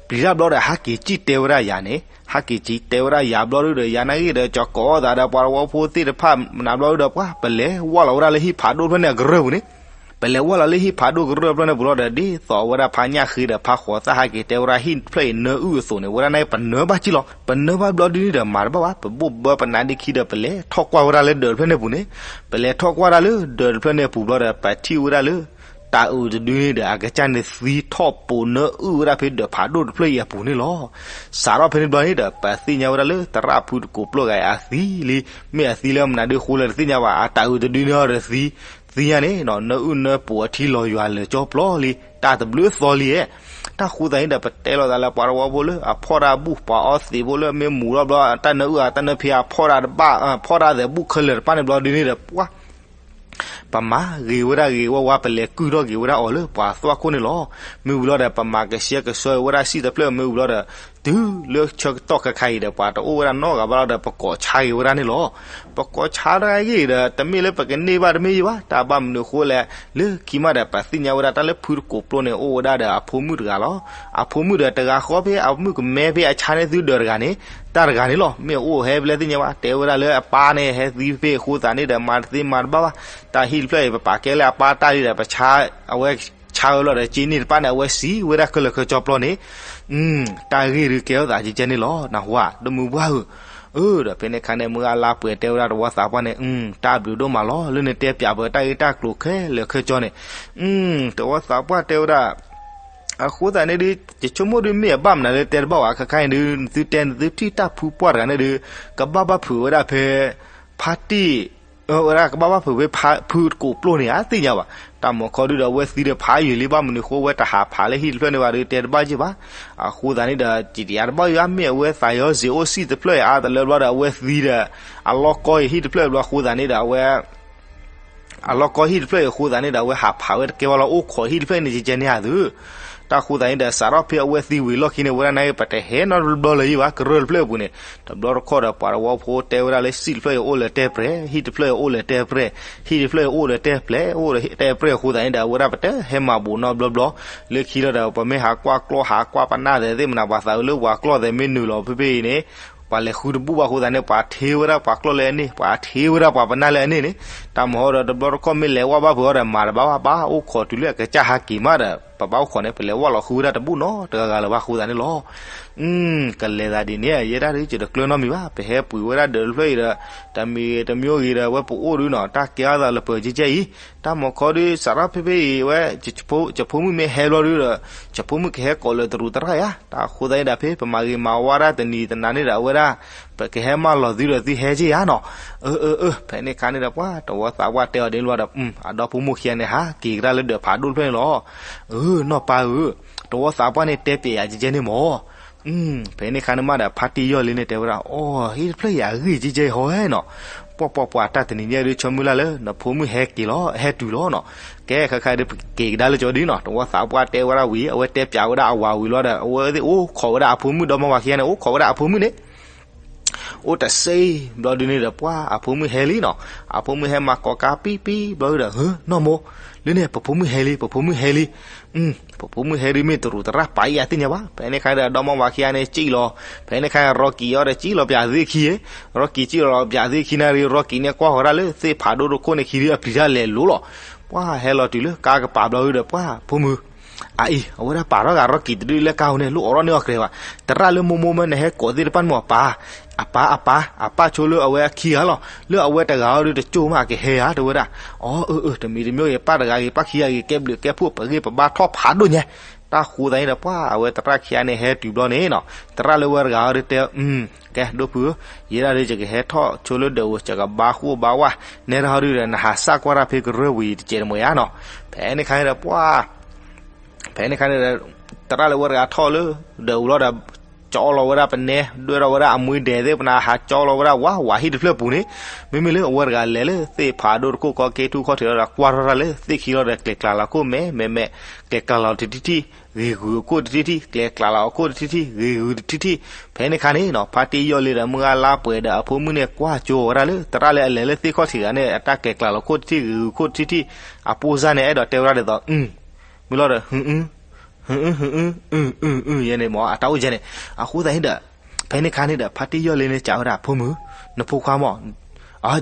ပျံၤတၢ်ဘျီဒီး ဟးက့ၤစံၣ်တဲဝဲဒၣ်ယၤန့ၣ်, ဟးက့ၤစံၣ်တဲဝဲဒၣ်ယၤဘျီဒုဒီး ယၤနာ်ဂ့ၤဒီး ကၠီၤကိးအီၣ်သးဒီးပှၤတဝီဖိသ့ၣ်တဖၣ်မနုၤဘျီဒုဒီး ပှၢ်ပလဲၤဝၢ်လီၤဝဲဒၣ်လၢဟံၣ်ဖးဒိၣ်တဖျၢၣ်န့ၣ်အကရၢၢ်ပူၤန့ၣ်, ပလဲၤဝၢ်လီၤလၢဟံၣ်ဖးဒိၣ်ကရၢၢ်တဖျၢၣ်န့ၣ်ပူၤလီၤဒီး ဒ်သိးဝဲဒၣ်ဖါညၣ်ဃ့ဒီးဖါဃိးသၣ်ဟးက့ၤတဲဝဲဒၣ်ဟံၣ်တဖျၢၣ်အံၤနၢအုၣ်အသိးန့ၣ် ဝဲဒၣ်န့ၣ်ပနၢဘၣ်က့ၢ်လီၤ. ပနၢဘၣ်ဘျီဒုန့ၣ်ဒီး မၤတဘၣ်ဘၣ် ပဘိၣ်ဘၢပနါဒ့ခံဒီး ပလဲၤထီၣ်ကွၢ်ဝဲဒၣ်လၢဒၢးတဖျၢၣ်န့ၣ်ပူၤန့ၣ်, ပလဲၤထီၣ်ကွၢ်ဒၣ်လၢဒၢးတဖျၢၣ်န့ၣ်အပူၤဘျီဒီး ပထံၣ်ဝဲဒၣ်လၢ တၤအုးတဒုန့ၣ်ဒီး အကစၢ်န့ၣ်သံထီၣ်ပိာ်နၢအုၣ်ဝဲဒၣ်ဖဲဒၢးဖးဒိၣ်တဖျၢၣ်အံၤအပူၤန့ၣ်လီၤ. စးထီၣ်ဖဲန့ၣ်ဘျီန့ၣ်ဒီး ပသ့ၣ်ညါဝဲဒၣ်လၢသရၣ်ဖုတကိးပျိၢ်ဂၤအံၤအသံလံ, မ့ၢ်အသံလၢမနုၤဒုဃိလဲၣ်တသ့ၣ်ညါဘၣ်, အတၤအုးတဒုန့ၣ်အီၤဒီးသံ, သ့ၣ်ညါန့ၣ်နီၤ နၢအုၣ်နၢပူၤအထံလီၤယွၤလၢာ်ကၠီပျီလံ, တၢ်တဘျုးသီလံဧါ. တၢ်ဃိသးန့ၣ်ဒီး ပတဲလိာ်သးလၢပှၤတဝီဖိလၢအဖီၣ်တၢ်ဘူၣ် ပှၤအီသံးဖိလၢမ့ၢ်မူၤထီၣ်ဘျီ တၢ်နၢအုၣ်ဧါ တၢ်နၢဖံးဧါ ဖီၣ်တၢ်တဘၣ် ဖီၣ်တၢ်သဲးဘူၣ်ခဲလၢာ်တဖၣ်န့ၣ်ဘျီဒုန့ၣ်ဒီး ပှၢ် ပမၤဂ့ၤဝဲဒၣ်ဂ့ၤဝဲဝါ ပလဲၤကုၢ်ထီၣ်က့ၤဝဲဒၣ်အီၤလၢပှၤသွၣ်ခိၣ်န့ၣ်လီၤ. မ့ၢ်ဝံၤလီၤဒီး ပမၤကဆှဲကဆှီဝဲဒၣ်စံၣ်တဖျၢၣ် မ့ၢ်ဝံၤလီၤဒီး တုၤလၢဆၢကတီၢ်ခဲခါအံၤဒီး ပှၤတအိၣ်ဝဲဒၣ်နီတဂၤဘၣ်လီၤဒီး ပကိးဆါဂ့ၤဝဲဒၣ်န့ၣ်လီၤ. ပကိးဆါတဂၤဂ့ၤဒီး တမ့ၢ်လၢပကန့ၢ်ဘၣ်တမ့ၢ်ယံၤဘၣ်, တၢ်ဘၣ်မနုၤအဃိလဲၣ်, လၢခံမးဒီး ပသ့ၣ်ညါဝဲဒၣ်တၢ်လၢဖုတကိးပျိၢ်န့ၣ် အိၣ်ဝဲဒၣ်ဒီးအဖိမုၣ်တဂၤလီၤ. အဖိမုၣ်ဒီးတဂၤဃီဖဲအမုၣ်ကမဲဖဲအဆါန့ၢ်သုဒၢးတဂၤန့ၣ် တၢ်တဂၤန့ၣ်လီၤ. မ့ၢ်အိၣ်ဟဲဖဲလဲၣ်သ့ၣ်ညါဘၣ်, တဲဝဲဒၣ်လၢအပၢ်န့ၣ် ဟဲသံဖဲအဃိသးန့ၣ်ဒီး မၤတသ့မၤတဘၣ်ဘၣ်, တၢ်ဟံၣ်တဖျၢၣ်အံၤ ပပာ်ကဲလၢအပၢ်တၢ်လံဒီး ပဆါ, အဝဲဆါဝဲလီၤဒီး က့န့ၢ်တဖၣ်န့ၣ် အဝဲစံးဝဲဒၣ်ခဲလၢာ်ခဲဆ့ပျီန့ၣ်, တၢ်ဂ့ၢ်ဒုးကဲထီၣ်သးကဲကဲန့ၣ်လီၤ. နၢ်ဟူဧါ တမုၢ်ပှၢ်ဧၢ, အၢ ဒီးဖဲန့ၣ်အခါန့ၣ် မုၢ်ဂၤလါပှဲၤတဲဝဲဒၣ်တဝီသးပှၢ်န့ၣ်, တၢ်ဘျုးဒိၣ်မးလီၤ လၢနတဲပၠးပတၢ်ဂ့ၢ်တၢ်ကျိၤခဲလၢာ်ခဲဆ့န့ၣ်, တဝီသးပှၢ်တဲဝဲဒၣ် အဃိသတးန့ၣ်ဒုး ယဆိကမိၣ်ဒုး မ့ၢ်အဘၣ်မနုၤလၢတဲတဘၣ်ဝဲ ခဲခါအံၤဒုး နသုတဲနသုထံၣ်တၢ်ဖုပှၢ်တဂၤန့ၣ်ဒုး ကဘၣ်ဘၣ်ဖုးဝဲဒၣ်ဖဲ ဖါတံၢ်, ဝဲဒၣ်ကဘၣ်ဘၣ်ဖုးဖဲ ဖုတကိးပျိၢ်န့ၣ် အသ့ၣ်ညါဘၣ်. တၢ်မၤခီဒုးဒီး အဝဲသံဒီးဖးယံာ်လံ ဘၣ်မနုၤဃိဝဲတဟးဖးလၢဟံၣ်တဖျၢၣ်န့ၣ်ဘၣ်ဒုး တဲတဘၣ်ယံာ်ဘၣ်. အဃိသတးန့ၣ်ဒီး ကံတယၤတဘၣ်ယံာ်ဘၣ် မ့ၢ်အဝဲသးယီၤစ့ၢ်အိၣ်စံၣ်တဖျၢၣ်အံၤ အါတလၢဘျီဒီး အဝဲသံဒီး အလီၢ်ကီအံၤဟံၣ်တဖျၢၣ်ဘျီအဃိသတးန့ၣ်ဒီး အဝဲ အလီၢ်ကီဟံၣ်တဖျၢၣ်အံၤအဃိသတးန့ၣ်ဒီး အဝဲဟးဖးဝဲတကဲဘၣ်လီၤ အိၣ်ခိးဟံၣ်တဖျၢၣ်န့ၣ် ကဲကဲန့ၣ်ဧါသု. တၢ်ဃိသတးန့ၣ်ဒီး စးထီၣ်ဖဲအဝဲသံဝံၤလီၢ်ခံန့ၣ် ဝဲဒၣ်န့ၣ် ပတဟဲနီတဘျီလၢၤယံၤဘၣ် ကရၢၢ်တဖျၢၣ်အပူၤန့ၣ် တဘျီတခီၣ်ဒီး ပှၤတဝီဖိတဲဝဲဒၣ်လၢ စံၣ်တဖျၢၣ်အံၤအိၣ်လၢတဲပြဲၢ် ဟံၣ်တဖျၢၣ်အံၤအိၣ်လၢတဲပြဲၢ် ဟံၣ်တဖျၢၣ်အံၤအိၣ်လၢတဲပြဲၢ် အိၣ်လၢတဲပြဲၢ်အဃိသတးန့ၣ်ဒီး အဝဲဒၣ်ပတဟဲမၤဘူးနီတဘျီဘျီ လၢခံလီၤဒီး ပမ့ၢ်ဟးကွၢ်ကျီၢ်ဟးကွၢ်ပနၢ်သဲးသ့ၣ်မနုၤ ပှၤသးအုးလၢပှၤကျီၢ်သဲးမ့ၢ်နုာ်လီၤဖဲဖဲအံၤန့ၣ် ပှၤလဲၤဃုတဘူၣ်ဘၣ်အဃိသတးန့ၣ် ပှၤထ့ဝဲဒၣ်ပှၤကျီၢ်လၢအန့ၣ် ပှၤထ့ဝဲဒၣ်ပှၤပနၢ်လၢအန့ၣ်န့ၣ် တၢ်မၤဟီဒီးတဘျီတခီၣ်မ့ၢ်လဲၤဝၣ်ဘၣ်ဖုးအီၤဒီး မၤတဘၣ်ဘၣ် ဘၣ်အိၣ်ခိးတုၤလၢအကစၢ်ဟးက့ၤမးဒီး ပဘၣ်အိၣ်ခိးန့ၣ် ပလဲၤဝၣ်လီၤဃုဝဲဒၣ်တဘူၣ်နီတဂၤဂၤလၢၤဘၣ်အဃိသတးန့ၣ်လီၤ. ကလဲၤသးဒ်န့ၣ် ယဲဒၣ်ဒုး ယတကျၢၤနီတမံၤဘၣ် ပဟဲပှ့ၤဝဲဒၣ်ဒၢးတဖျၢၣ်အံၤဒီး တမံၤဂ့ၤတမံၤဂ့ၤဒီး အဝဲပအိၣ်ဒုးနီၤ တၢ်ကဲထီၣ်သးလၢပှဲၤကဲကဲအံၤ တၢ်မၤခီဒုး စးထီၣ်ဖဲဖဲအံၤဝဲ ယဖိမုၣ်မ့ၢ်ဟဲဘျီဒုးဒီး ယဖိမုၣ်ကဟဲကိးလၢတရူးသရၣ်ဧါ တၢ်အဃိသတးန့ၣ်ဒီး ဖဲပမၤဂ့ၤမၤဝါဒၣ်တနံၤတနၤန့ၣ်ဒီး အဝဲဒၣ် ပကဟဲမၤလီၤသုဒီးသုဟဲက့ၤဧါနီၤ အၢ အၢ အၢ ဖဲန့ၣ်အခါန့ၣ်ဒီး ပှၤတဝီသးပှၢ်တဲအီၤဒ်န့ၣ်လီၤဒီး အဒီဖိမိၢ်ခံဂၤန့ၣ် ဟးက့ၤကဒါလၢဒၢးဖးဒိၣ်တဖျၢၣ်န့ၣ်လီၤ. အၢ နီၢ်ပၢ်ဧၢ တဝီသးပှၢ်န့ၣ်တဲပျဲယၤကဲကဲန့ၣ်မး ဖဲန့ၣ်အခါန့ၣ်မးဒီး ဖါတံၢ်ယီၢ်လံန့ၣ်တဲဝဲဒၣ် အိ ဟံၣ်တဖျၢၣ်အံၤအဂ့ၢ်ကဲကဲအံၤဟီဧါနီၤ ပှၢ်ပှၢ်ပှၢ် တၢ်တနံၤညါဒုး ဆိကမိၣ်လၢ်လၢ နဖိမုၣ်ဟဲက့ၤလီၤ ဟဲတုၤလီၤနီၤ ကဲ ခဲခါဒုး ပက့ၤကဒါလၢကၠီဒုးနီၤ တဝီသးပှၢ်တဲဝဲဒၣ်ဝံၤ အဝဲတဲပျးဝဲဒၣ်အဝၤဝံၤလီၤဒီး အဝဲသ့ၣ်အိၣ်ခိးဝဲဒၣ်အဖိမုၣ် ဒီမါဝၤခံဂၤန့ၣ် အိၣ်ခိးဝဲဒၣ်အဖိမုၣ်န့ၣ် အိၣ်တစ့ဘျီဒုးန့ၣ်ဒီး ပှၤအဖိမုၣ်ဟဲလံနီၤ အဖိမုၣ်ဟဲမၤကိးကါပံပံဘျီဒုးဒီး နီၢ်မိၢ် လၢန့ၣ် ပဖိမုၣ်ဟဲလံ ပဖိမုၣ်ဟဲလံ ပဖိမုၣ်ဟဲဒုးမ့ၢ်တရူးသရၣ်ပာ်အံၤအသ့ၣ်ညါဘၣ် ဖဲန့ၣ်အခါဒီး ဒီမါဝၤခံဂၤန့ၣ် စံၣ်လီၤ ဖဲန့ၣ်အခါ ရီကံၤအီၤဒီး စံၣ်လီၤပျးသ့ၣ်ခံ ရီကံၤစံၣ်လီၤပျးသ့ၣ်ခံန့ၣ် ရီကံၤန့ၣ်ကွၢ်ဃီၤဒၣ်လၢသ့ၣ်ဖးဒိၣ်တခိၣ်န့ၣ်ခံဒုး အပျံၤတၢ်လဲၤလိၤလီၤ ပှၤဟဲလီၤတုၤလၢကါကပၤဘျီဒုးဒီး ပှၤဖိမုၣ် အအံၤ အဝဲဒၣ်ပာ်ထီၣ်ဂၤရီကံၤတဒုလၢကါဧိၤန့ၣ် လိၣ်အိးထီၣ်န့ၢ်အီၤကြဲးဘၣ် သရၣ်လၢမိၢ်မိၢ်မ့ၢ်နဟဲကိးသ့ၣ်တဖၣ်န့ၣ်မ့ၢ်ပၢ် အပၢ် အပၢ် အပၢ်ဆိလၢအဝဲအခံဂၤလီၤ လၢအဝဲတဂၤအီၤဒုးတကၠိၢ်မးအကဟဲဧါ တဲဝဲဒၣ် အီ အၢ အၢ တမံၤတမံၤဂ့ၤ ပၢ်တဂၤဂ့ၤ ပၢ်ခံဂၤဂ့ၤ ကဲဘျုးကဲဖှိၣ် ပဂ့ၢ်ပဘါထီၣ်ဖးဒိၣ်ညါ တၢ်ဃိသးန့ၣ်ဒီး ပှၤအဝဲသရၣ်ခံဂၤန့ၣ်ဟဲတုၤဘျီန့ၣ်နီၤ, သရၣ်လၢဝဲတဂၤအံၤတဲ, ကဲ ဒိၣ်ဖုဧၢ, ယဲဒၣ်ဒုးယကဟဲထီၣ်ဆိလၢဒၢးအိၣ် ယကဘါဃိၣ်ဘါဝၣ်, နဲဒၣ်ဟီဒုးဒီး နဟးစၢ်ကွၢ်တၢ်ဖဲကရၢၢ်ဝံၤတစဲးတမံၤဧါနီၤ. ဖဲန့ၣ်ခါန့ၣ်ဒီးပှၤ ဖဲန့ၣ်ခါန့ၣ်ဒီး သရၣ်လၢဝဲတဂၤထီၣ်လၢဒၢးအိၣ်လီၤဒီး ကၠီလီၤဝဲဒၣ်ပနဲ, ဒွဲၣ်ထီၣ်ဝဲဒၣ်အမှံဒဲးသ့ၣ် ပနၢ်ဟးကၠီလီၤဝဲဒၣ်ဝးဝးဟံၣ်တဖျၢၣ်ပူၤန့ၣ်, မ့မ့ၢ်လၢအဝဲတဂၤလဲၤလၢသ့ၣ်ဖးဒိၣ်တခိၣ် ခီက့ထူၣ်ခီၣ်ထံးလီၤဒီး ကွၢ်ထီၣ်တၢ်လၢသ့ၣ်ခံလီၤဒီး ကျဲၤကျါလီၤခိၣ်မဲာ်မဲာ်မဲာ်, ကျဲၤကျါလီၤတထံၣ်ထံၣ်, ဂ့ၤဂုာ်အခိၣ်တထံၣ်ထံၣ်, ကျဲၤကျါလီၤအခိၣ်တထံၣ်ထံၣ်, ဂ့ၤဂုာ်တထံၣ်ထံၣ်. ဖဲန့ၣ်ခါန့ၣ်နီၤ ဖါတံၢ်ယီၢ်လ့ဒီး မုၢ်ဂၤလါပှဲၤဒီးအဖိမုၣ်န့ၣ် ကွၢ်ကၠိဝဲဒၣ်လၢ သရၣ်လၢအလဲၤလၢသ့ၣ်ခီၣ်ထံးတဂၤန့ၣ် အတၢ်ကျဲၤကျါလီၤခိၣ်တထံၣ် ဂ့ၤဂုာ်ခိၣ်တထံၣ်ထံၣ်, အပိၢ်စၢ်န့ၣ် အဲၣ်ဒိးတဲဝဲဒၣ်ဒ်သိး မ့ၢ်လီၤဒီး ဟု ဟု ဟု ဟု ဟု ယဲန့ၣ်မ့ၢ် အတၢ်အိၣ်ယဲန့ၣ်. အဃိသတးန့ၣ်ဒီး ဖဲန့ၣ်ခါန့ၣ်ဒီး ဖါတံၢ်ယီၢ်လ့န့ၣ် စံးဝဲဒၣ် ဖိမုၣ်, နဖိခွါမ့ၢ်,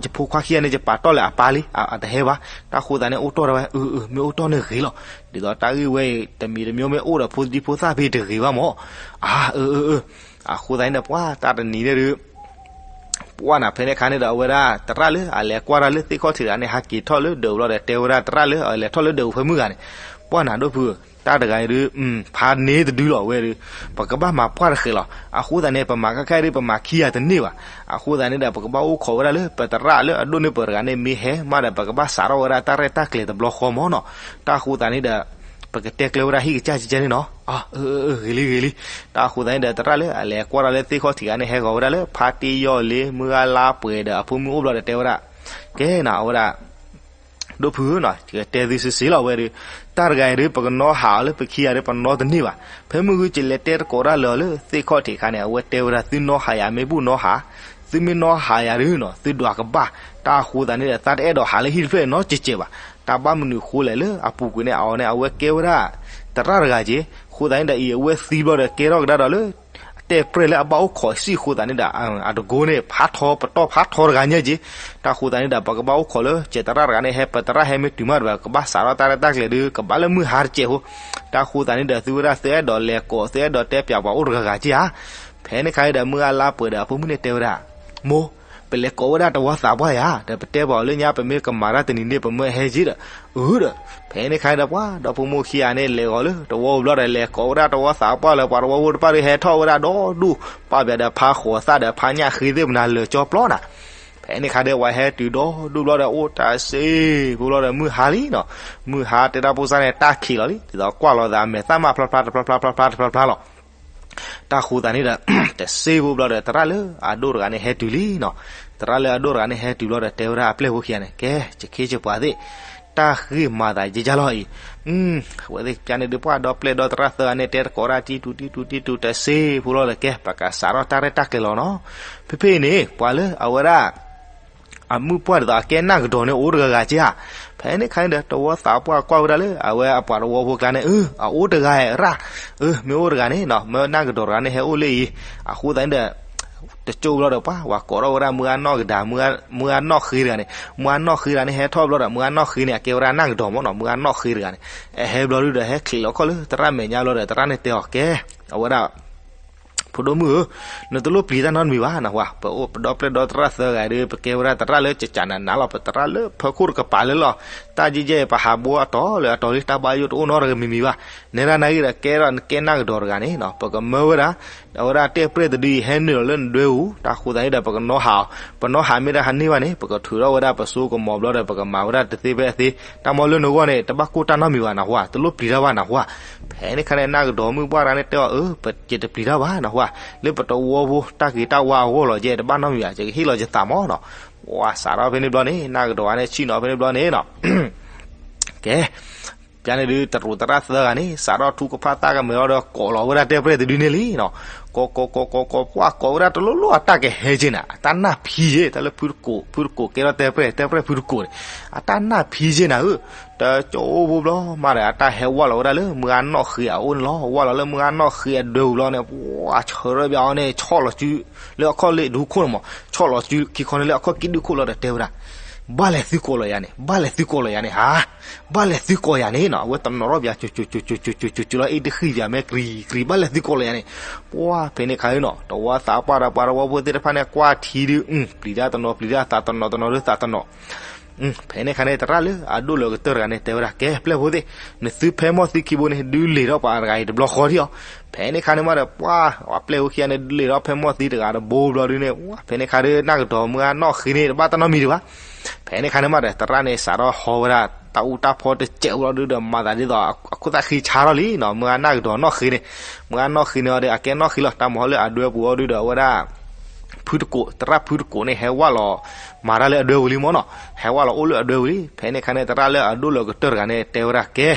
ယဖိခွါခံဂၤန့ၣ် ယပာ်တီၢ်လၢအပၢ်လံ, အတဟဲဘၣ်. တၢ်ဃိသတးန့ၣ် အိၣ်တီၢ်တဝဲ, အၢ အၢ မ့ၢ်အိၣ်တီၢ်န့ၣ်ဂ့ၤလီၤ. ဒ်သိးတၢ်ဂ့ၢ်ဝဲအံၤ တမံၤတမံၤမ့ၢ်အိၣ်ဒီးဖိဒံဖိသၣ်ဖဲတဂ့ၤဘၣ်မ့ၢ်. အၢ အၢ အၢ အဃိသတးန့ၣ်ဒီး ပှၤတၢ်တနံၤန့ၣ်ဒီး ပှၤနၤ ဖဲန့ၣ်ခါန့ၣ်ဒီး အဝဲဒၣ် သရၣ်လၢအလဲၤကွၢ်တၢ်လၢသ့ၣ်ခီၣ်ထံးတဂၤန့ၣ် ဟးက့ၤထီၣ်လၢဒၢးအိၣ်လီၤဒီး တဲဝဲဒၣ်သရၣ်လၢအလဲၤထီၣ်လၢဒၢးအိၣ်ဖဲမုၢ်ဂၤန့ၣ်, ပှၤနၤ ဒိၣ်ဖုဧၢ, တၢ်တဂၤအံၤဒီး ဖးန့ၢ်တဒုလီၤဝဲဒီး ပကဘၣ်မၤပှၢ်တဃဲးလီၤ. အဃိသတးန့ၣ် ပမၤခဲခါဒီး ပမၤခံဂၤတန့ၢ်ဘၣ်. အဃိသတးန့ၣ်ဒီး ပကဘၣ်အိၣ်ခိးဝဲဒၣ်လၢ ပသရၣ်လၢအဒိၣ်န့ၢ်ပှၤတဂၤန့ၣ် မ့ၢ်ဟဲမးဒီး ပကဘၣ်စးထီၣ်ဝဲဒၣ်တၢ်ရဲၣ်တၢ်ကျဲၤတဘျီဃီမ့ၢ်နီၤ. တၢ်ဃိသတးန့ၣ်ဒီး ပကတဲကျဲဝဲဒၣ်ဟံၣ်ကစၢ်ကဲန့ၣ်နီၤ. အၢ အၢ အၢ ဂ့ၤလံ ဂ့ၤလံ. တၢ်ဃိသတးန့ၣ်ဒီး သရၣ်လၢအလဲၤကွၢ်တၢ်လၢသ့ၣ်ခီၣ်ထံးတဂၤန့ၣ် ဟဲဂီၤဝဲဒၣ်လၢ ဖါတံၢ်ယီၢ်လ့ မုၢ်ဂၤလါပှဲၤဒီးအဖိမုၣ်အိၣ်ဘျီဒီး တဲဝဲဒၣ်, ကဲနီၤ အဝဲဒၣ် ဒိၣ်ဖုဧၢနီၤ, ယကတဲသုစ့ၢ်စ့ၢ်လီၤဝဲဒီး, တၢ်တဂၤအံၤဒီး ပကနီၣ်ဟးအီၤလၢပခံဂၤဒီး ပနီၣ်တန့ၢ်ဘၣ်. ဖဲမုၢ်ဂုၢ် ယလဲၤတဲသကိးတၢ်လၢအီၤလၢသ့ၣ်ခီၣ်ထံးအခါန့ၣ် အဝဲတဲဝဲဒၣ် သုနီၣ်ဟးယၤ မ့ၢ်ဘူၣ်နီၣ်ဟး, သုမ့ၢ်နီၣ်ဟးယၤဒီးနီၤ သုဒွးကဘၣ်. တၢ်ဃိသတးန့ၣ်ဒီး သးတအဲၣ်ဒိးဟးလၢဟံၣ်တဖျၢၣ်နီတစဲးဘၣ်. တၢ်ဘၣ်မနုၤဃိလဲၣ် လၢအပူၤကွံာ်န့ၣ် အီၤန့ၣ် အဝဲကဲဝဲဒၣ် သရၣ်တဂၤက့ၤ. ဃိသတးန့ၣ်ဒီး အံၤအဝဲသံဘျီဒီး ကဲထီၣ်ကဒါဒီးလၢ တဲပြဲၢ်လၢအဘၣ်အိၣ်ခိးစံၣ်ဃိသတးန့ၣ်ဒီး အတကိးန့ၣ် ဖးထီ ပတီၢ်ဖးထီတဂၤညါက့ၤ. တၢ်ဃိသတးန့ၣ်ဒီး ပကဘၣ်အိၣ်ခိးလၢ ကဲသရၣ်တဂၤန့ၣ် ဟဲ ပသရၣ်ဟဲမ့ၢ်တုၤမးဒီး ကဘၣ်စးထီၣ်တၢ်ရဲၣ်တၢ်ကျဲၤဒီး ကဘၣ်လၢမုၢ်ဟါတစဲးဖိ. တၢ်ဃိသတးန့ၣ်ဒီး သုဝဲဒၣ်သုအဲၣ်ဒိးလဲၤကိး သုအဲၣ်ဒိးတဲပၠးပှၤအိၣ်တဂၤဂၤက့ၤဧါ. ဖဲန့ၣ်ခါအံၤဒီး မုၢ်ဂၤလါပှဲၤဒီးအဖိမုၣ်န့ၣ်တဲဝဲဒၣ်, မိၢ်, ပလဲၤကိးဝဲဒၣ်တဝီသးပှၢ်ယၤ ဒီးပတဲပှၤအီၤလၢညါ ပမ့ၢ်ကမၤတၢ်တနံၤန့ၣ် ပမၢဟဲက့ၤဒီး, အၢဒီး, ဖဲန့ၣ်ခါအံၤဒီး ပှၤဒီဖိမိၢ်ခံဂၤန့ၣ် လဲၤဂီၤလၢတဝီပူၤဘျီဒီး လဲၤကိးဝဲဒၣ်တဝီသးပှၢ်လၢ ပှၤတဝီဖိတဖၣ်ဒီး ဟဲထီၣ်ဝဲဒၣ်ဒီဒူၣ်, ပာ်ဘၣ်ဒီးဖါဃိးသၣ်ဒီးဖါညၣ်ဃ့သ့ၣ်မနၤလၢာ်ကၠီပျီနၤ. ဖဲန့ၣ်ခါဒီး ပှၤဟဲတုၤဒီဒူၣ်ဘျီဒီး အိၣ်တၢ်စ့ဖိဘျီဒီး မုၢ်ဟါလံနီၤ. မုၢ်ဟါတဲဒၣ်ဖိစၢ်န့ၣ် တၢ်ခံးလီၤလံ ဒ်သိးကွၢ်လီၤသးအမဲာ်သၣ်မး ဖျါဖျါတဖျါဖျါဖျါဖျါတဖျါဖျါလီၤ. တၢ်ဃိသတးန့ၣ်ဒီး တစ့ဖိဘျီဒီး သရၣ်လၢအဒိၣ်တဂၤန့ၣ် ဟဲတုၤလံနီၤ. သရၣ်လၢအဒိၣ်တဂၤန့ၣ် ဟဲတုၤဘျီဒီး တဲဝဲဒၣ်အပျဲၢ်ဖိခံဂၤန့ၣ်, ကဲ ယခ့ယပှၤသ့ၣ်, တၢ်ဃ့ၢ်မၤသးယကလီၤအံၤ, အဝဲသ့ၣ်ကန့ၣ်ဒုး ပှၤဒီပျဲၢ်ဒီသရၣ်သၢဂၤန့ၣ် တဲသကိးတၢ် တံၢ်တူၢ်တံၢ်တူၢ်တံၢ်တူၢ် တစ့ဖိလီၤဒီး ကဲ ပကစးထီၣ်တၢ်ရဲၣ်တၢ်ကျဲၤလီၤနီၤ. ဖဲဖဲအံၤန့ၣ် ပှၤလၢအဝဲဒၣ် အမုၣ်ပှၢ်ဒ်သိးအကဲနၢ်ကဒီးန့ၣ် အိၣ်တဂၤဂၤက့ဧါ. ဖဲန့ၣ်ခါန့ၣ်ဒီး တဝီသးပှၢ်ကွၢ်ဝဲဒၣ်လၢ အဝဲအပှၤတဝီဖိကျါန့ၣ် အအိၣ်တဂၤဧါရၣ်, မ့ၢ်အိၣ်တဂၤန့ၣ်နီၤ မ့ၢ်နၢ်ကဒီးတဂၤန့ၣ် ဟဲအိၣ်လၢအံၤ. အဃိသတးန့ၣ်ဒီး တကၠိဘျီဒီး ပှၤဝဲကိးထီၣ်ဝဲဒၣ် မုၢ်ဂၤနီၢ်ကဒါ မုၢ်ဂၤနီၢ်ဃ့တဂၤန့ၣ်, မုၢ်ဂၤနီၢ်ဃ့တဂၤန့ၣ် ဟဲထီၣ်ဘျီဒီး မုၢ်ဂၤနီၢ်ဃ့န့ၣ် အကဲဝဲဒၣ်နၢ်ကဒီးမ့ၢ်နီၤ မုၢ်ဂၤနီၢ်ဃ့တဂၤန့ၣ် အဟဲဘျီဒုးဒီး ဟဲချံးလီၤခီၣ်လၢသရၣ်မဲာ်ညါဘျီဒီး သရၣ်န့ၣ်တဲအီၤ ကဲ အဝဲဒၣ် ဖိဒိၣ်မုၣ်ဧၢ, နတလိၣ်ပျံၤတၢ်နီတမံၤဘၣ်နဟါ, ပအိၣ်ပဒီပျဲၢ်ဒီသရၣ်သၢဂၤဒီး ပကဲဝဲဒၣ်သရၣ်လၢကကးနးနးလီၤ, ပသရၣ်လၢဖၢခိၣ်တကပၤလၢလီၤ. တၢ်ယဲၢ်ယဲၢ် ပဟးဘိအတီၤလၢအတီၤလံ တၢ်ဘၣ်ယိၣ်တအိၣ်နီတဂၤမံၤမံၤဘၣ်. နဲဒၣ်နဂ့ၢ်ဒီး ကဲထီၣ်နကဲနၢ်ကဒီးတဂၤန့ၣ် ပကမၢဝဲဒၣ် အဝဲဒၣ်တဲပြဲၢ်တဒုအံၤ ဟဲနုာ်လီၤလၢနဒွဲပူၤ, တၢ်ဃိသတးန့ၣ်ဒီး ပကနီၣ်ဟးအီၤ, ပနီၣ်ဟးမ့ၢ်တၢ်ဟးန့ၢ်ဘၣ်န့ၣ် ပကထုးထီၣ်ဝဲဒၣ်ပစိကမီၤဘျီဒီး ပကမၤဝဲဒၣ်တသ့ဖဲအသ့, တၢ်မီလၢနဂီၢ်န့ၣ် တဘၣ်ကိၢ်တၢ်နီတမံၤဘၣ်နဟါ, တလိၣ်ပျံၤတၢ်ဘၣ်နဟါ. ဖဲန့ၣ်ခါန့ၣ် နၢ်ကဒီးမုၣ်ပှၢ်တဂၤန့ၣ်တဲအီၤ, အၢ ပယတပျံၤတၢ်ဘၣ်နဟါ, လၢပတဝီဖိတၢ်ဂ့ၤတၢ်ဝါအဂီၢ်လီၤ, ယဲတဘၣ်နီတမံၤဘၣ်, ယကဟ့ၣ်လီၤယသးမးနီၤ. ပှၤစးထီၣ်ဖဲန့ၣ်ဘျီန့ၣ် နၢ်ကဒီးဂၤန့ၣ် ဆ့ၣ်နီၤဖဲန့ၣ်ဘျီန့ၣ်နီၤ ကဲ ပျၢ်န့ၣ်ဒုး တရူးသရၣ်သၢဂၤန့ၣ် စးထီၣ်ထူကဖၣ်သၣ်ကမဲာ်လီၤဒီး ကိးလီၤဝဲဒၣ်တဲပြဲၢ်တဒုန့ၣ်လံနီၤ. ကိးကိးကိးကိးကိး ပှၤကိးဝဲဒၣ်တလိၣ်လိၣ် အတၢ်ကဟဲက့ၤနၤ, အတၢ်နၢ်ဖံးယဲၢ် တၢ်လၢဖုတကိး ဖုတကိးကဲထီၣ်တဲပြဲၢ် တဲပြဲၢ်ဖုတကိးန့ၣ် အတၢ်နၢ်ဖံးယဲၢ်နၤဧၢ. တကၠိအိၣ်ဖိဘျီမးဒီး အတၢ်ဟဲဝဲလီၤဝဲဒၣ်လၢ မုၢ်ဂၤနီၢ်ဃ့အအိၣ်န့ၣ်လီၤ. ဝဲလီၤလၢမုၢ်ဂၤနီၢ်ဃ့အဒွဲပူၤလီၤန့ၣ် ပှၤဆၢထၢၣ်ဘၣ်အီၤန့ၣ် ဆီၣ်လီၤစု လၢအခီၣ်လ့ၣ်ဒူခိၣ်န့ၣ်မး ဆီၣ်လီၤစုခံခီန့ၣ်လၢအခီၣ်ကံၣ်ဒူခိၣ်လီၤဒီးတဲဝဲဒၣ်, ဘၣ်လဲၣ်သုကိးလီၤယၤန့ၣ်, ဘၣ်လဲၣ်သုကိးလီၤယၤန့ၣ်, ဘၣ်လဲၣ်သုကိးယၤန့ၣ်နီၤ. အဝဲတနီၤထီၣ်ပၠး ကၠူကၠူကၠူကၠူကၠူကၠူလီၤ အ့ၣ်တဃံၣ်ပၠးမဲာ် ကြံၤကြံၤ ဘၣ်လဲၣ်သုကိးလီၤယၤန့ၣ်. ပှၤဖဲန့ၣ်ခါအံၤနီၤ တဝီသးပှၢ်ဒီးပှၤတဝီဖိသ့ၣ်တဖၣ်န့ၣ် ကွၢ်ထံဒုး ပျံၤတၢ်တနီၤပျံၤတၢ် သးတနီၤတနီၤဒုးသးတနီၤ ဖဲန့ၣ်ခါန့ၣ် သရၣ်လၢအဒိၣ်လၢအကတၢၢ်တဂၤန့ၣ် တဲဝဲဒၣ် ကဲ ပျဲၢ်ဖိသ့ၣ်, နသုဖဲမီၢ်သံခံဘိန့ၣ် ဒုးလ့ၤထီၣ်ပှၤတဂၤအံၤတဘျီဃီထံၣ်အီၤ. ဖဲန့ၣ်ခါန့ၣ်မးဒီး ပှၤ ပျဲၢ်ဖိခံဂၤန့ၣ် ဒုးလ့ၤထီၣ်ဖဲမီၢ်သံတဂၤတဘိဘျီဒုန့ၣ်, ဖဲန့ၣ်ခါဒီး နၢ်ကတီၤမုၢ်ဂၢ်နီၣ်ဃ့န့ၣ် တဘၣ်တၢ်နီတမံၤဒံးဘၣ်. ဖဲန့ၣ်ခါန့ၣ်မးဒီး သရၣ်န့ၣ် စးထီၣ်ဟီဝဲဒၣ် တၢ်အူတၢ်ဖီတစဲးဖိလီၤဒုဒီး မၤသးဒ်သိး အခိၣ်သၣ်ဃံဆါထီၣ်လံနီၤ, မုၢ်ဂၢ်နၢ်ကတီၤနီၣ်ဃ့န့ၣ်, မုၢ်ဂၢ်နီၣ်ဃ့န့ၣ်အီၤဒီး အကဲနီၣ်ဃ့လီၤ, တၢ်မၤဟီလၢအဒွဲပူၤအီၤဒုဒီး အဝဲဒၣ် ဖုတကိး, သရၣ်ဖုတကိးန့ၣ် ဟဲဝဲလီၤ မၤတၢ်လၢအဒွဲပူၤလံမးနီၤ, ဟဲဝဲလီၤအိၣ်လၢအဒွဲပူၤလံ. ဖဲန့ၣ်ခါန့ၣ် သရၣ်လၢအဒိၣ်လၢအကတၢၢ်တဂၤန့ၣ် တဲဝဲဒၣ် ကဲ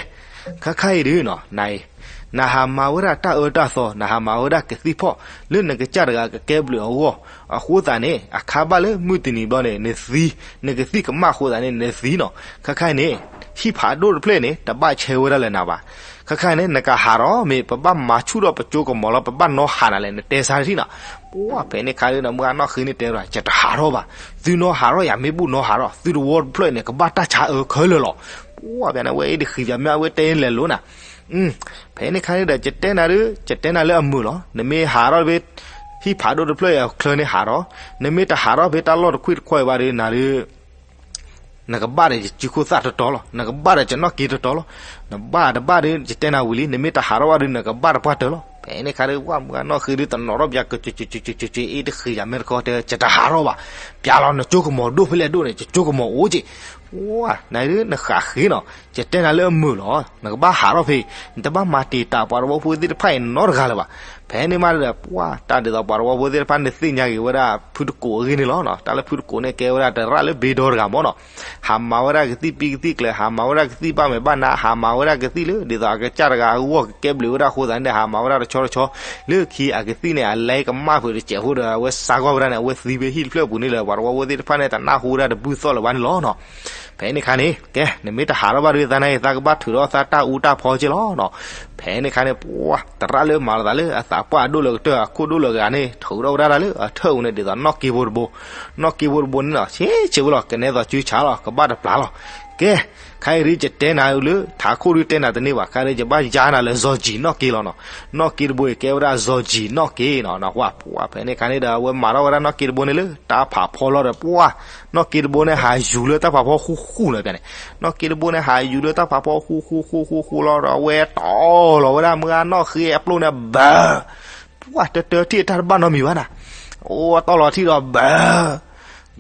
ခါခါအံၤဒုနီၤ, နအံၤ နဟးမၤဝဲဒၣ်တၢ်အၢတၢ်သီ, နဟးမၤဝဲဒၣ်ကသံၣ်ဖီၣ် လၢနကစၢ်တဂၤကကဲဘျုးအဂီၢ်, အဃိသတးန့ၣ် အခါဘၣ်လၢမုၢ်တနံၤဘျီန့ၣ် နသံ, နကသံၣ်ကမၣ်အဃိသတးန့ၣ် နသံနီၤ. ခါခါအံၤန့ၣ် ဟံၣ်ဖးဒိၣ်တဖျၢၣ်န့ၣ် တဘၣ်ဆဲဝဲဒၣ်လၢနၤဘၣ်. ခါခါအံၤန့ၣ် နကဟးထီၣ်မ့ၢ် ပဘၣ်မၤဆူၣ်ထီၣ်ပကၠိကမီၤလီၤ, ပဘၣ်နီၣ်ဟးနၤလဲၣ်, နတဲဆါတထံၣ်နီၤ. ပှၤ ဖဲန့ၣ်ခါဒုနီၤ မုၢ်ဂၢ်နီၣ်ဃ့န့ၣ်တဲဝဲဒၣ် ယတဟးထီၣ်ဘၣ်, သုနီၣ်ဟးထီၣ်ယၤ မ့ၢ်ဘူၣ်နီၣ်ဟးထီၣ် သုတဝီတဖျၢၣ်န့ၣ် ကဘၣ်တၢ်ဆါအၢခဲလၢာ်လီၤ. ပှၤ ဖဲန့ၣ် အဝဲအ့ၣ်တဃံးယၤ မ့ၢ်အဝဲတဲန့ၣ်လဲၤလိၤနၤ. ဖဲန့ၣ်ခါန့ၣ်ဒီး ယတဲနၤဒု, ယတဲနၤလၢအမုာ်လီၤ, နမ့ၢ်ဟးထီၣ်ဖဲ ဟံၣ်ဖးဒိၣ်တဖျၢၣ်အံၤအချၢန့ၣ်ဟးထီၣ်, နမ့ၢ်တဟးထီၣ်ဖဲတၢ်လီၢ်တခွံၣ်တခွါအံၤဘၣ်ဒီး နၤဒု နကဘၣ်ဒီးယစုခိၣ်သၣ်တတီၤလီၤ, နကဘၣ်ဒီးယနီၣ်က့တတီၤလီၤ. နဘၣ်တဘၣ်ဒီး ယတဲနၤဝံၤလံ, နမ့ၢ်တဟးထီၣ်ဘၣ်ဒီး နကဘၣ်တပှၢ်တၢၢ်လီၤ. ဖဲန့ၣ်ခါဒု ပှၤ မုၢ်ဂၢ်နီၣ်ဃ့ဒု တနီၤထီၣ်ပၠး ကကကကက အ့ၣ်တဃံးယၤ မ့ၢ်တခီတဲ ယတဟးထီၣ်ဘၣ်, ပၠးလီၤ နကၠိကမီၤဒိၣ်ဖဲလဲၣ်ဒိၣ်န့ၣ် ယကၠိကမီၤအိၣ်က့ၤ. ပှၤ နဒု နဃးဃ့နီၤ, ယတဲနၤလၢအမုာ်လီၤ, နကဘၣ်ဟးထီၣ်ဖဲ, နတဘၣ်မၤတံာ်တာ်ပှၤသဝီဖိသ့ၣ်တဖၣ်အံၤနီတဂၤလၢၤဘၣ်. ဖဲန့ၣ်မးဒီး ပှၤ တၢ်ဒ်သိးပှၤသဝီဖိသ့ၣ်တဖၣ်န့ၣ်သ့ၣ်ညါက့ၤဝဲဒၣ် ဖုတကိးအဂ့ၢ်န့ၣ်လီၤ. တၢ်လၢဖုတကိးန့ၣ် ကဲဝဲဒၣ်တရၣ်လၢဘ့ဒီတဂၤမးနီၤ, ဟးမၤဝဲဒၣ်ကသံၣ်ပံကသံၣ်ကျဲ, ဟးမၤဝဲဒၣ်ကသံၣ်ဘၣ်မဲာ်ဘၣ်နါ, ဟးမၤဝဲဒၣ်ကသံၣ်လၢ ဒ်သိးအကစၢ်တဂၤအဂီၢ်ကကဲဘျုးဝဲဒၣ်အဃိသတးန့ၣ် ဟးမၤဝဲဒၣ်တဆီတဆီ, လၢခံအကသံၣ်န့ၣ် အလဲကမၣ်ဖုးတစဲးဖိဒီး အဝဲစါဂီၢ်ဝဲဒၣ်န့ၣ် အဝဲသံဖဲဟံၣ်တဖျၢၣ်ပူၤန့ၣ်လၢ ပှၤသဝီဖိသ့ၣ်တဖၣ်န့ၣ်တနၢ်ဟူဝဲဒၣ်တဘူၣ်သီၣ်လၢၤဘၣ်န့ၣ်လီၤနီၤ. ဖဲန့ၣ်ခါန့ၣ် ကဲ နမ့ၢ်တဟးထီၣ်ဘၣ်ဒီး သးနာ်က့ၤ သးကဘၣ်ထုးထီၣ်သးတၢ်အူတၢ်ဖီက့ၤလီၤနီၤ. ဖဲန့ၣ်ခါန့ၣ် ပှၤ သရၣ်လၢမၤလီၤသးလၢအသးပှၢ်အဒိၣ်လၢကတၢၢ် အခိၣ်ဒိၣ်လၢကဂၤန့ၣ် ထုးထီၣ်ဝဲဒၣ်တၢ်လၢအထၢၣ်အူန့ၣ် ဒ်သိးနီၣ်က့ဖိတဘိ, နီၣ်က့ဖိတဘိန့ၣ်နီၤ ဆ့ဆ့ဝဲလီၤ ကနဲသိးစုဆးလီၤ ကဘၣ်တပျၢ်လီၤ. ကဲ ခဲအံၤဒု ယတဲနၤလၢ ထးခိၣ်ဒုတဲနၤတန့ၢ်ဘၣ်, ခဲအံၤဒုယဘၣ်ယါနၤလၢ စီၤကံၤနီၣ်က့လီၤနီၤ. နီၣ်က့တဘိအံၤ ကဲဝဲဒၣ်စီၤကံၤနီၣ်က့နီၤ. ပှၤ ဖဲန့ၣ်ခါန့ၣ်ဒီး အဝဲမၤထီၣ်ဝဲဒၣ်နီၣ်က့တဘိန့ၣ်လၢ တၢ်ဖးဖီလီၤဒီး ပှၤ နီၣ်က့တဘိန့ၣ် ဟးယူၤလၢတၢ်ဖးဖီဃူဃူလီၤန့ၣ်, နီၣ်က့တဘိန့ၣ် ဟးယူၤလၢတၢ်ဖးဖီဃူဃူဃူဃူဃူလီၤဒီး အဝဲတီၢ်လီၤဝဲဒၣ် မုၢ်ဂၢ်နီၣ်ဃ့အပျိၢ်န့ၣ် ဘၢ ပှၤတတၢထံၣ်တၢ်တဘၣ်နီတမံၤဘၣ်နၤ, အိၣ်တီၢ်လီၤထံၣ်ဒီး ဘၢ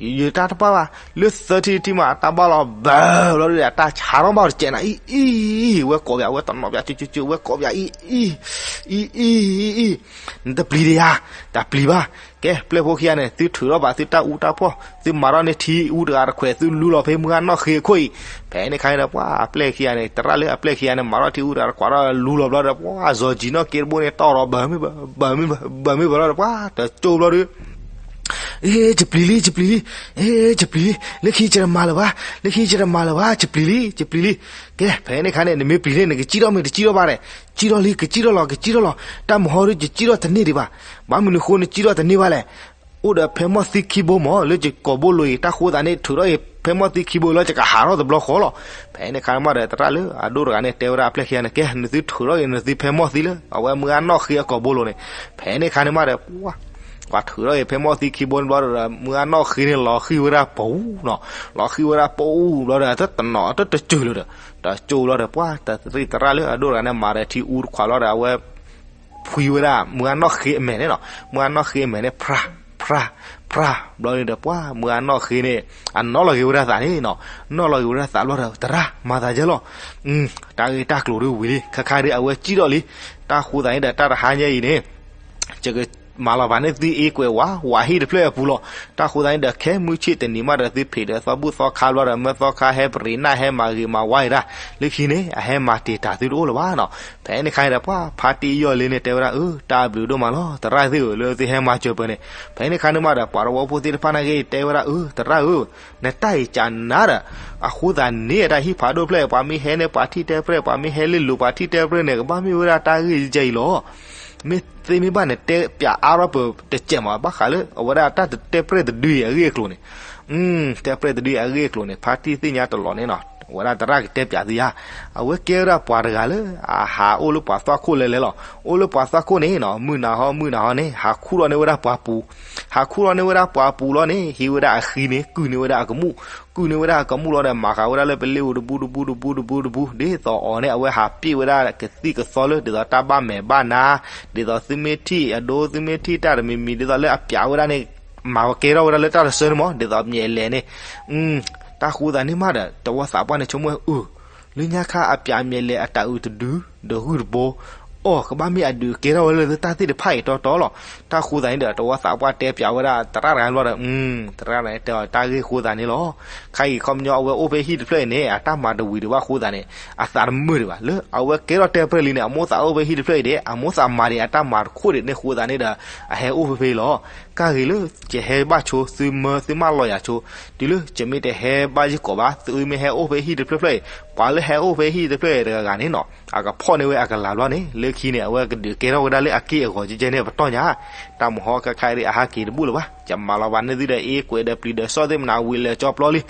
ယတၢ်တပၣ်ဘၣ်, လၢသၢထံၣ်တထံၣ်မး တၢ်ဘၣ်လီၤ ဘၢ ဘျီဒုဒီး တၢ်ဆါထီၣ်ဘၣ်တစဲးနၤ အံၤ အံၤ အံၤ ဝဲကိးပၠး ဝဲတနီၤပၠး ကကက ဝဲကိးပၠး အံၤ အံၤ အံၤ အံၤ အံၤ နတပျံၤဒံးဧါ, တပျံၤဘၣ်. ကဲ ပျဲၢ်ဖိခံဂၤန့ၣ် သုထုးထီၣ်ဘၣ်သုတၢ်အူတၢ်ဖီၣ်, သုမၤထီၣ်န့ၢ်ထံအူတဂၤတခွဲး သုလူလီၤဖဲမုၢ်ဂၢ်နီၣ်ဃ့အခိၣ်အံၤ. ဖဲန့ၣ်ခါန့ၣ်ဒီး ပှၤအပျဲၢ်ခံဂၤန့ၣ် သရၣ်လၢအပျဲၢ်ခံဂၤန့ၣ် မၤထီၣ်ထံအူတဂၤတခွဲးဒီးလူလီၤဘျီဒီး ပှၤစီၤကံၤနီၣ်က့တဘိန့ၣ် တီၢ်လီၤ ဘၢမ့ၢ်ဘၢ ဘၢမ့ၢ်ဘၢ ဘၢမ့ၢ်ဘၢလီၤဒီး ပှၤတကၠိဘျီဒီး အ့ ယပျံၤလံ ယပျံၤလံ, အ့ ယပျံၤလံ, လၢခံယတမၤလၢၤဘၣ်, လၢခံယတမၤလၢၤဘၣ်, ယပျံၤလံ ယပျံၤလံ. ကဲ ဖဲန့ၣ်ခါန့ၣ် နမ့ၢ်ပျံၤန့ၣ် နကစံၣ်ထီၣ်မ့ၢ်တစံၣ်ထီၣ်ဘၣ်လဲၣ်, စံၣ်ထီၣ်လံ ကစံၣ်ထီၣ်လီၤ ကစံၣ်ထီၣ်လီၤ. တၢ်မဟီဒု ယစံၣ်ထီၣ်တန့ၢ်ဒံးဘၣ်. ဘၣ်မနုၤဃိနစံၣ်ထီၣ်တန့ၢ်ဘၣ်လဲၣ်. အိၣ်ဒီးဖဲမီၢ်သံခံဘိမး လၢယကိာ်ဘိလိၤအံၤ တၢ်ဃိသးန့ၣ် ထုးထီၣ်အံၤဖဲမီၢ်သံခံဘိလီၤ ယကဟးထီၣ်တဘျီဃီလီၤ. ဖဲန့ၣ်ခါန့ၣ်မးဒီး သရၣ်လၢအဒိၣ်တဂၤန့ၣ် တဲဝဲဒၣ်အပျဲၢ်ခံဂၤန့ၣ် ကဲ နသုထုးထီၣ်အံၤ နသုဖဲမီၢ်သံလၢ အဝဲမုၢ်ဂၢ်နီၣ်ဃ့အကိာ်ဘိလိၤန့ၣ်. ဖဲန့ၣ်ခါန့ၣ်မးဒီး ပှၤ ပှၤထုးထီၣ်အံၤဖဲမီၢ်သံခံဘိန့ၣ်ဘျီဒီး မုၢ်ဂၢ်နီၣ်ဃ့န့ၣ် လီၤဃံၤဝဲဒၣ်ပူၤနီၤ, လီၤဃံၤဝဲဒၣ်ပူၤဘျီဒီး တနီၤတတစၢၤလၢၤဒီး တကၠိဘျီဒီး ပှၤ တရံးသရၣ်လၢအဒိၣ်တဂၤန့ၣ် မၤဒီးထံအူတခွးလီၤဒီး အဝဲ ဖှံဝဲဒၣ် မုၢ်ဂၢ်နီၣ်ဃ့အမဲာ်န့ၣ်နီၤ, မုၢ်ဂၢ်နီၣ်ဃ့အမဲာ်န့ၣ် ဖြါ ဖြါ ဖြါ ဘျီန့ၣ်ဒီး ပှၤ မုၢ်ဂၢ်နီၣ်ဃ့န့ၣ် အနီၣ်လီၤက့ၤဝဲဒၣ်သးန့ၣ်နီၤ, နီၣ်လီၤက့ၤဝဲဒၣ်သးဘျီဒီး သရၣ် မၤသးယဲလီၤ, တၢ်ဂ့ၢ်တၢ်ကျိၤဒုဝံၤလံ ခါခါဒု အဝဲစံၣ်ထီၣ်လံ, တၢ်ဃိသးန့ၣ်ဒီး တၢ်တဟါညါအံၤန့ၣ် ယကမၤလီၤဘၣ်န့ၢ်သုအ့ကွဲးဝး ဝးဟံၣ်တဖျၢၣ်အပူၤလီၤ. တၢ်ဃိသးန့ၣ်ဒီး ခဲမုၢ်ဆ့ၣ်တနံၤမးဒီး သုဖံးဒီးသီဘူၣ်သီခါဘျီဒီး မၢသီခါဟဲပရံးနၢ်ဟဲမၤဂ့ၤမၤဝါအံၤဒၣ်, လၢခံန့ၣ် အဟဲမၤတံာ်တာ်သုတအိၣ်လၢၤဘၣ်နီၤ. ဖဲန့ၣ်ခါန့ၣ်ဒီး ပှၤဖါတံၢ်အယီၢ်လံန့ၣ် တဲဝဲဒၣ် အၢ တၢ်ဘျုးဒိၣ်မးလီၤ သရၣ်သ့ၣ်ဧၢ လၢသုဟဲမၤစၢၤပှၤန့ၣ်. ဖဲန့ၣ်ခါန့ၣ်မးဒီး ပှၤသဝီဖိသ့ၣ်တဖၣ်နာ်က့ တဲဝဲဒၣ် အၢ သရၣ်ဧၢ နတၢ်အံၤကနၤဒီး အဃိသတးန့ၣ် တၢ်ဟံၣ်ဖးဒိၣ်ဖျၢၣ် ပှၤမ့ၢ်ဟဲန့ၢ်ပှၤထံၣ်တဲပြဲၢ် ပှၤမ့ၢ်ဟဲလ့လိၤပှၤထံၣ်တဲပြဲၢ်န့ၣ် ကဘၣ်မ့ၢ်ဝဲဒၣ်တၢ်ဂ့ၢ်ယဲအံၤလီၤ. မ့ၢ်သ့မ့ၢ်ဘၣ်န့ၣ် တဲပၠးအါထီၣ်ပတစဲးမး ဘၣ်ဃးလၢအဝဲဒၣ်တၢ်တဲပြဲၢ်တဒုအံၤအဂ့ၢ်အကျိၤန့ၣ်, တဲပြဲၢ်တဒုအံၤအဂ့ၢ်အကျိၤန့ၣ် ဖါတံၢ်သ့ၣ်ညါတလီၤန့ၣ်နီၤ. ဝဲဒၣ်သရၣ်ကတဲပၠးသုယၤ, အဝဲကဲဝဲဒၣ်ပှၤတဂၤလၢ အဟးအိၣ်လၢပှၤသွၣ်ခိၣ်လဲၤလဲၤလီၤ. အိၣ်လၢပှၤသွၣ်ခိၣ်န့ၣ်နီၤ မုၢ်နၤဟီ မုၢ်နၤဟီန့ၣ် ဟးခူၣ်ထီၣ်န့ၢ်ဝဲဒၣ်ပှၤပူၤ, ဟးခူၣ်ထီၣ်န့ၢ်ဝဲဒၣ်ပှၤပူၤလီၤန့ၣ် ဟံးဝဲဒၣ်အဃံန့ၣ် ကုၢ်န့ၢ်ဝဲဒၣ်အကမူၣ်, ကုၢ်န့ၢ်ဝဲဒၣ်အကမူၣ်လီၤဒီး မၤဃာ်ဝဲဒၣ်လၢပလ့အိၣ်တဘူးတဘူးတဘူးတဘူးတဘူး, ဒ်သိးအီၤန့ၣ် အဝဲဟးပ့ၣ်ဝဲဒၣ်ကသံၣ်ကသီလၢ ဒ်သိးတၢ်ဘၣ်မဲာ်ဘၣ်နါ, ဒ်သိးသုမ့ၢ်ထံၣ်အဒိ သုမ့ၢ်ထံၣ်တၢ်တမံၤမံၤ ဒ်သိးလၢအပၠးဝဲဒၣ်န့ၣ် မၤကဲထီၣ်ဝဲဒၣ်လၢတၢ်တဆၢန့ၣ်မး ဒ်သိးအမဲာ်လဲၤန့ၣ် တၢ်ဃိသးန့ၣ်မးဒီး တဝီသးပှၢ်န့ၣ် ဆိကမိၣ်အၢ လၢညါခါအပၠးအမဲာ်လဲၤအတၢ်အုးတဒု ဒီးဂုၢ်တဘိ, အီၣ်ကဘၣ်မ့ၢ်အဒုးကဲထီၣ်ဝဲလၢတၢ်သ့ၣ်တဖၣ်အံၤတီတီလီၤ. တၢ်ဃိသးန့ၣ်ဒီး တဝီသးပှၢ်တဲပၠးဝဲဒၣ် သရၣ်တဂၤန့ၣ်ဘျီဒီး သရၣ်န့ၣ်တဲအီၤတၢ်ဂ့ၢ်ဃိသးန့ၣ်လီၤ. ခါအံၤခီပညီအဝဲအိၣ်ဖဲဟံၣ်တဖျၢၣ်အံၤန့ၣ် အတၢ်မၤတဝံၤဒံးဘၣ်ဃိသးန့ၣ် အသးတမုာ်ဒံးဘၣ် လၢအဝဲကဲထီၣ်တဲပျဲၢ်လံန့ၣ် အမိၢ်သးအိၣ်ဖဲဟံၣ်တဖျၢၣ်အံၤဒံး အမိၢ်သးမၤဒံးအတၢ်မၤတခိၣ်ဒံးန့ၣ်ဃိသးန့ၣ်ဒီး အဟဲအိၣ်ဖဲဖဲအံၤလီၤ. ကၢ်ဂ့ၤလၢယဟဲဘၣ်ဆိ သုမၢသုမၢလီၤယၤဆိ, တုၤလၢယမ့ၢ်တဟဲဘၣ်ယကီးဘၣ် သုမ့ၢ်ဟဲအိၣ်ဖဲဟံၣ်တဖျၢၣ်ဖျၢၣ်အံၤ ပှၤလၢဟဲအိၣ်ဖဲဟံၣ်တဖျၢၣ်အံၤတဂၤဂၤန့ၣ်နီၤ အကဖီၣ်န့ၢ်ဝဲအကလၤဘျီန့ၣ် လၢခံန့ၣ် အဝဲကဒုးကဲထီၣ်ဝဲဒၣ်လၢအက့ၢ်အဂီၤကဲကဲန့ၣ် ပတီၢ်ညါ တၢ်မဟီကခါအံၤဒ်အဟးက့ၤတဘူၣ်လၢၤဘၣ် ယမၤလီၤဘၣ်န့ၢ်သုဒီး အ့ကွဲးဒီးပျံၤဒီးစီၣ်သ့ၣ်မနၤဝံၤလၢာ်ကၠီပျီလံ.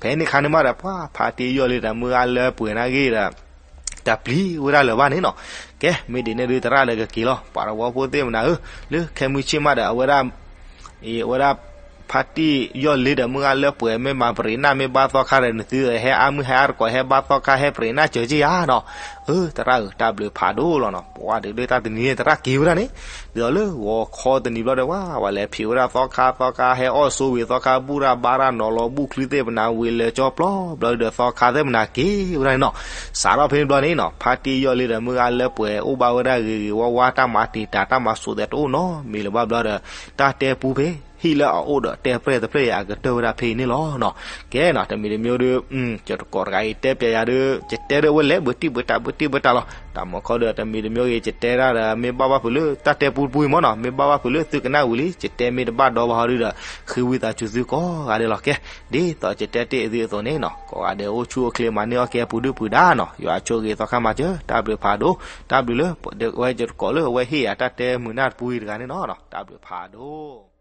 ဖဲန့ၣ်ခါန့ၣ်မးဒီး ပှၤဖါတံၢ်ယီၢ်လံဒီး မုၢ်ဂၤလၢပှဲၤနာ်က့ဒီး တၢ်ပျံၤဝဲဒၣ်လၢၤဘၣ်န့ၣ်နီၤ. ကဲ မ့ၢ်ဒ်န့ၣ်ဒုးသရၣ်ဒီးကက့ၤလီၤ ပှၤတဝီဖိသ့ၣ်မနၤဧၢ, လၢခဲမုၢ်ဆ့ၣ်မးဒီး အဝဲဒၣ် အဝဲဒၣ် ဖါတံၢ်ယီၢ်လံဒီး မုၢ်ဂၤလၢပှဲၤ မ့ၢ်မၤပရံးနၢ်မ့ၢ်ဘၣ်သီခါဒီး နသုဟဲအါမုၢ်ဟဲအါတကိး ဟဲဘၣ်သီခါ ဟဲပရံးနၢ်စၢၤက့ယၤနီၤ. အၢ သရၣ်ဧၢ တၢ်ဘျုးဖးဒိၣ်လီၤနီၤ. ပှၤဒုးလၢတၢ်တနံၤန့ၣ် သရၣ်က့ၤဝဲဒၣ်န့ၣ် ဒ်သိးလၢဂီၤခီတနံၤဘျီဒီး ဝဲလဲၤဖံးဝဲဒၣ်သီခါ သီခါဟဲအီၣ်ဆိဝံၤ သီခါဘူၣ်ရၣ်ဘါရၣ်နီၤလီၤဘူၣ်ချံသ့ၣ်မနၤဝံၤလၢာ်ကၠီပျီဘျီဒီး သီခါသ့ၣ်မနၤက့ၤဝဲဒၣ်န့ၣ်နီၤ. စးထီၣ်ဖဲန့ၣ်ဘျီန့ၣ်နီၤ ဖါတံၢ်ယီၢ်လံဒီး မုၢ်ဂၤလၢပှဲၤ အိၣ်ဘၣ်ဝဲဒၣ်ဂ့ၤဂ့ၤဝါဝါ တၢ်မၤတံာ်တာ် တၢ်မၤစိာ်သဲးတအိၣ်နီတမံၤလၢၤဘၣ်ဘျီဒီး တၢ်တဲပူဖဲ ဟံၣ်လၢအအိၣ်ဒီးတဲပျဲၢ်တဖျၢၣ်အံၤ အကတၢၢ်ဝဲဒၣ်ဖဲအံၤန့ၣ်လီၤနီၤ. ကဲနီၤ တမံၤတမံၤဒီး ယတကိးတဂၤအံၤတဲပျးယၤဒီး ယတဲဒီးဝဲလဲၤဘၢတံၢ်ဘၢတၢ် ဘၢတံၢ်ဘၢတၢ်လီၤ. တၢ်မၤခီဒီး တမံၤတမံၤဂ့ၤ ယတဲဒၣ်ဒီး မ့ၢ်ဘၣ်ဘၣ်ဖုးလၢတၢ်တဲပူတပူအံၤမ့ၢ်နီၤ မ့ၢ်ဘၣ်ဘၣ်ဖုးလၢသုကနၣ်ဝံၤလံ ယတဲမ့ၢ်တဘၣ်ဒီဘၣ်ဟီဒုဒီး ဃ့ဝံသးစူၤသုကိးဂၤဒဲးလီၤ. ကဲ ဒ်သိးယတဲတ့ၢ်အသုအသိးန့ၣ်နီၤ ကိးဂၤဒဲးအိၣ်ဆူၣ်အိၣ်ချ့မၤန့ၢ်အီၣ်ကဲပူၤဒုၣ်ပူၤဒါနီၤ ယွၤဆိၣ်ဂ့ၤသီခါမၤစၢၤ တၢ်ဘျုးဖးဒိၣ် တၢ်ဘျုးလၢ ဝဲယတကိးလၢအဝဲဟ့ၣ်ယၤတၢ်တဲမုာ်နၢ်တပူအံၤတဂၤန့ၣ်နီၤ တၢ်ဘျုးဖးဒိၣ်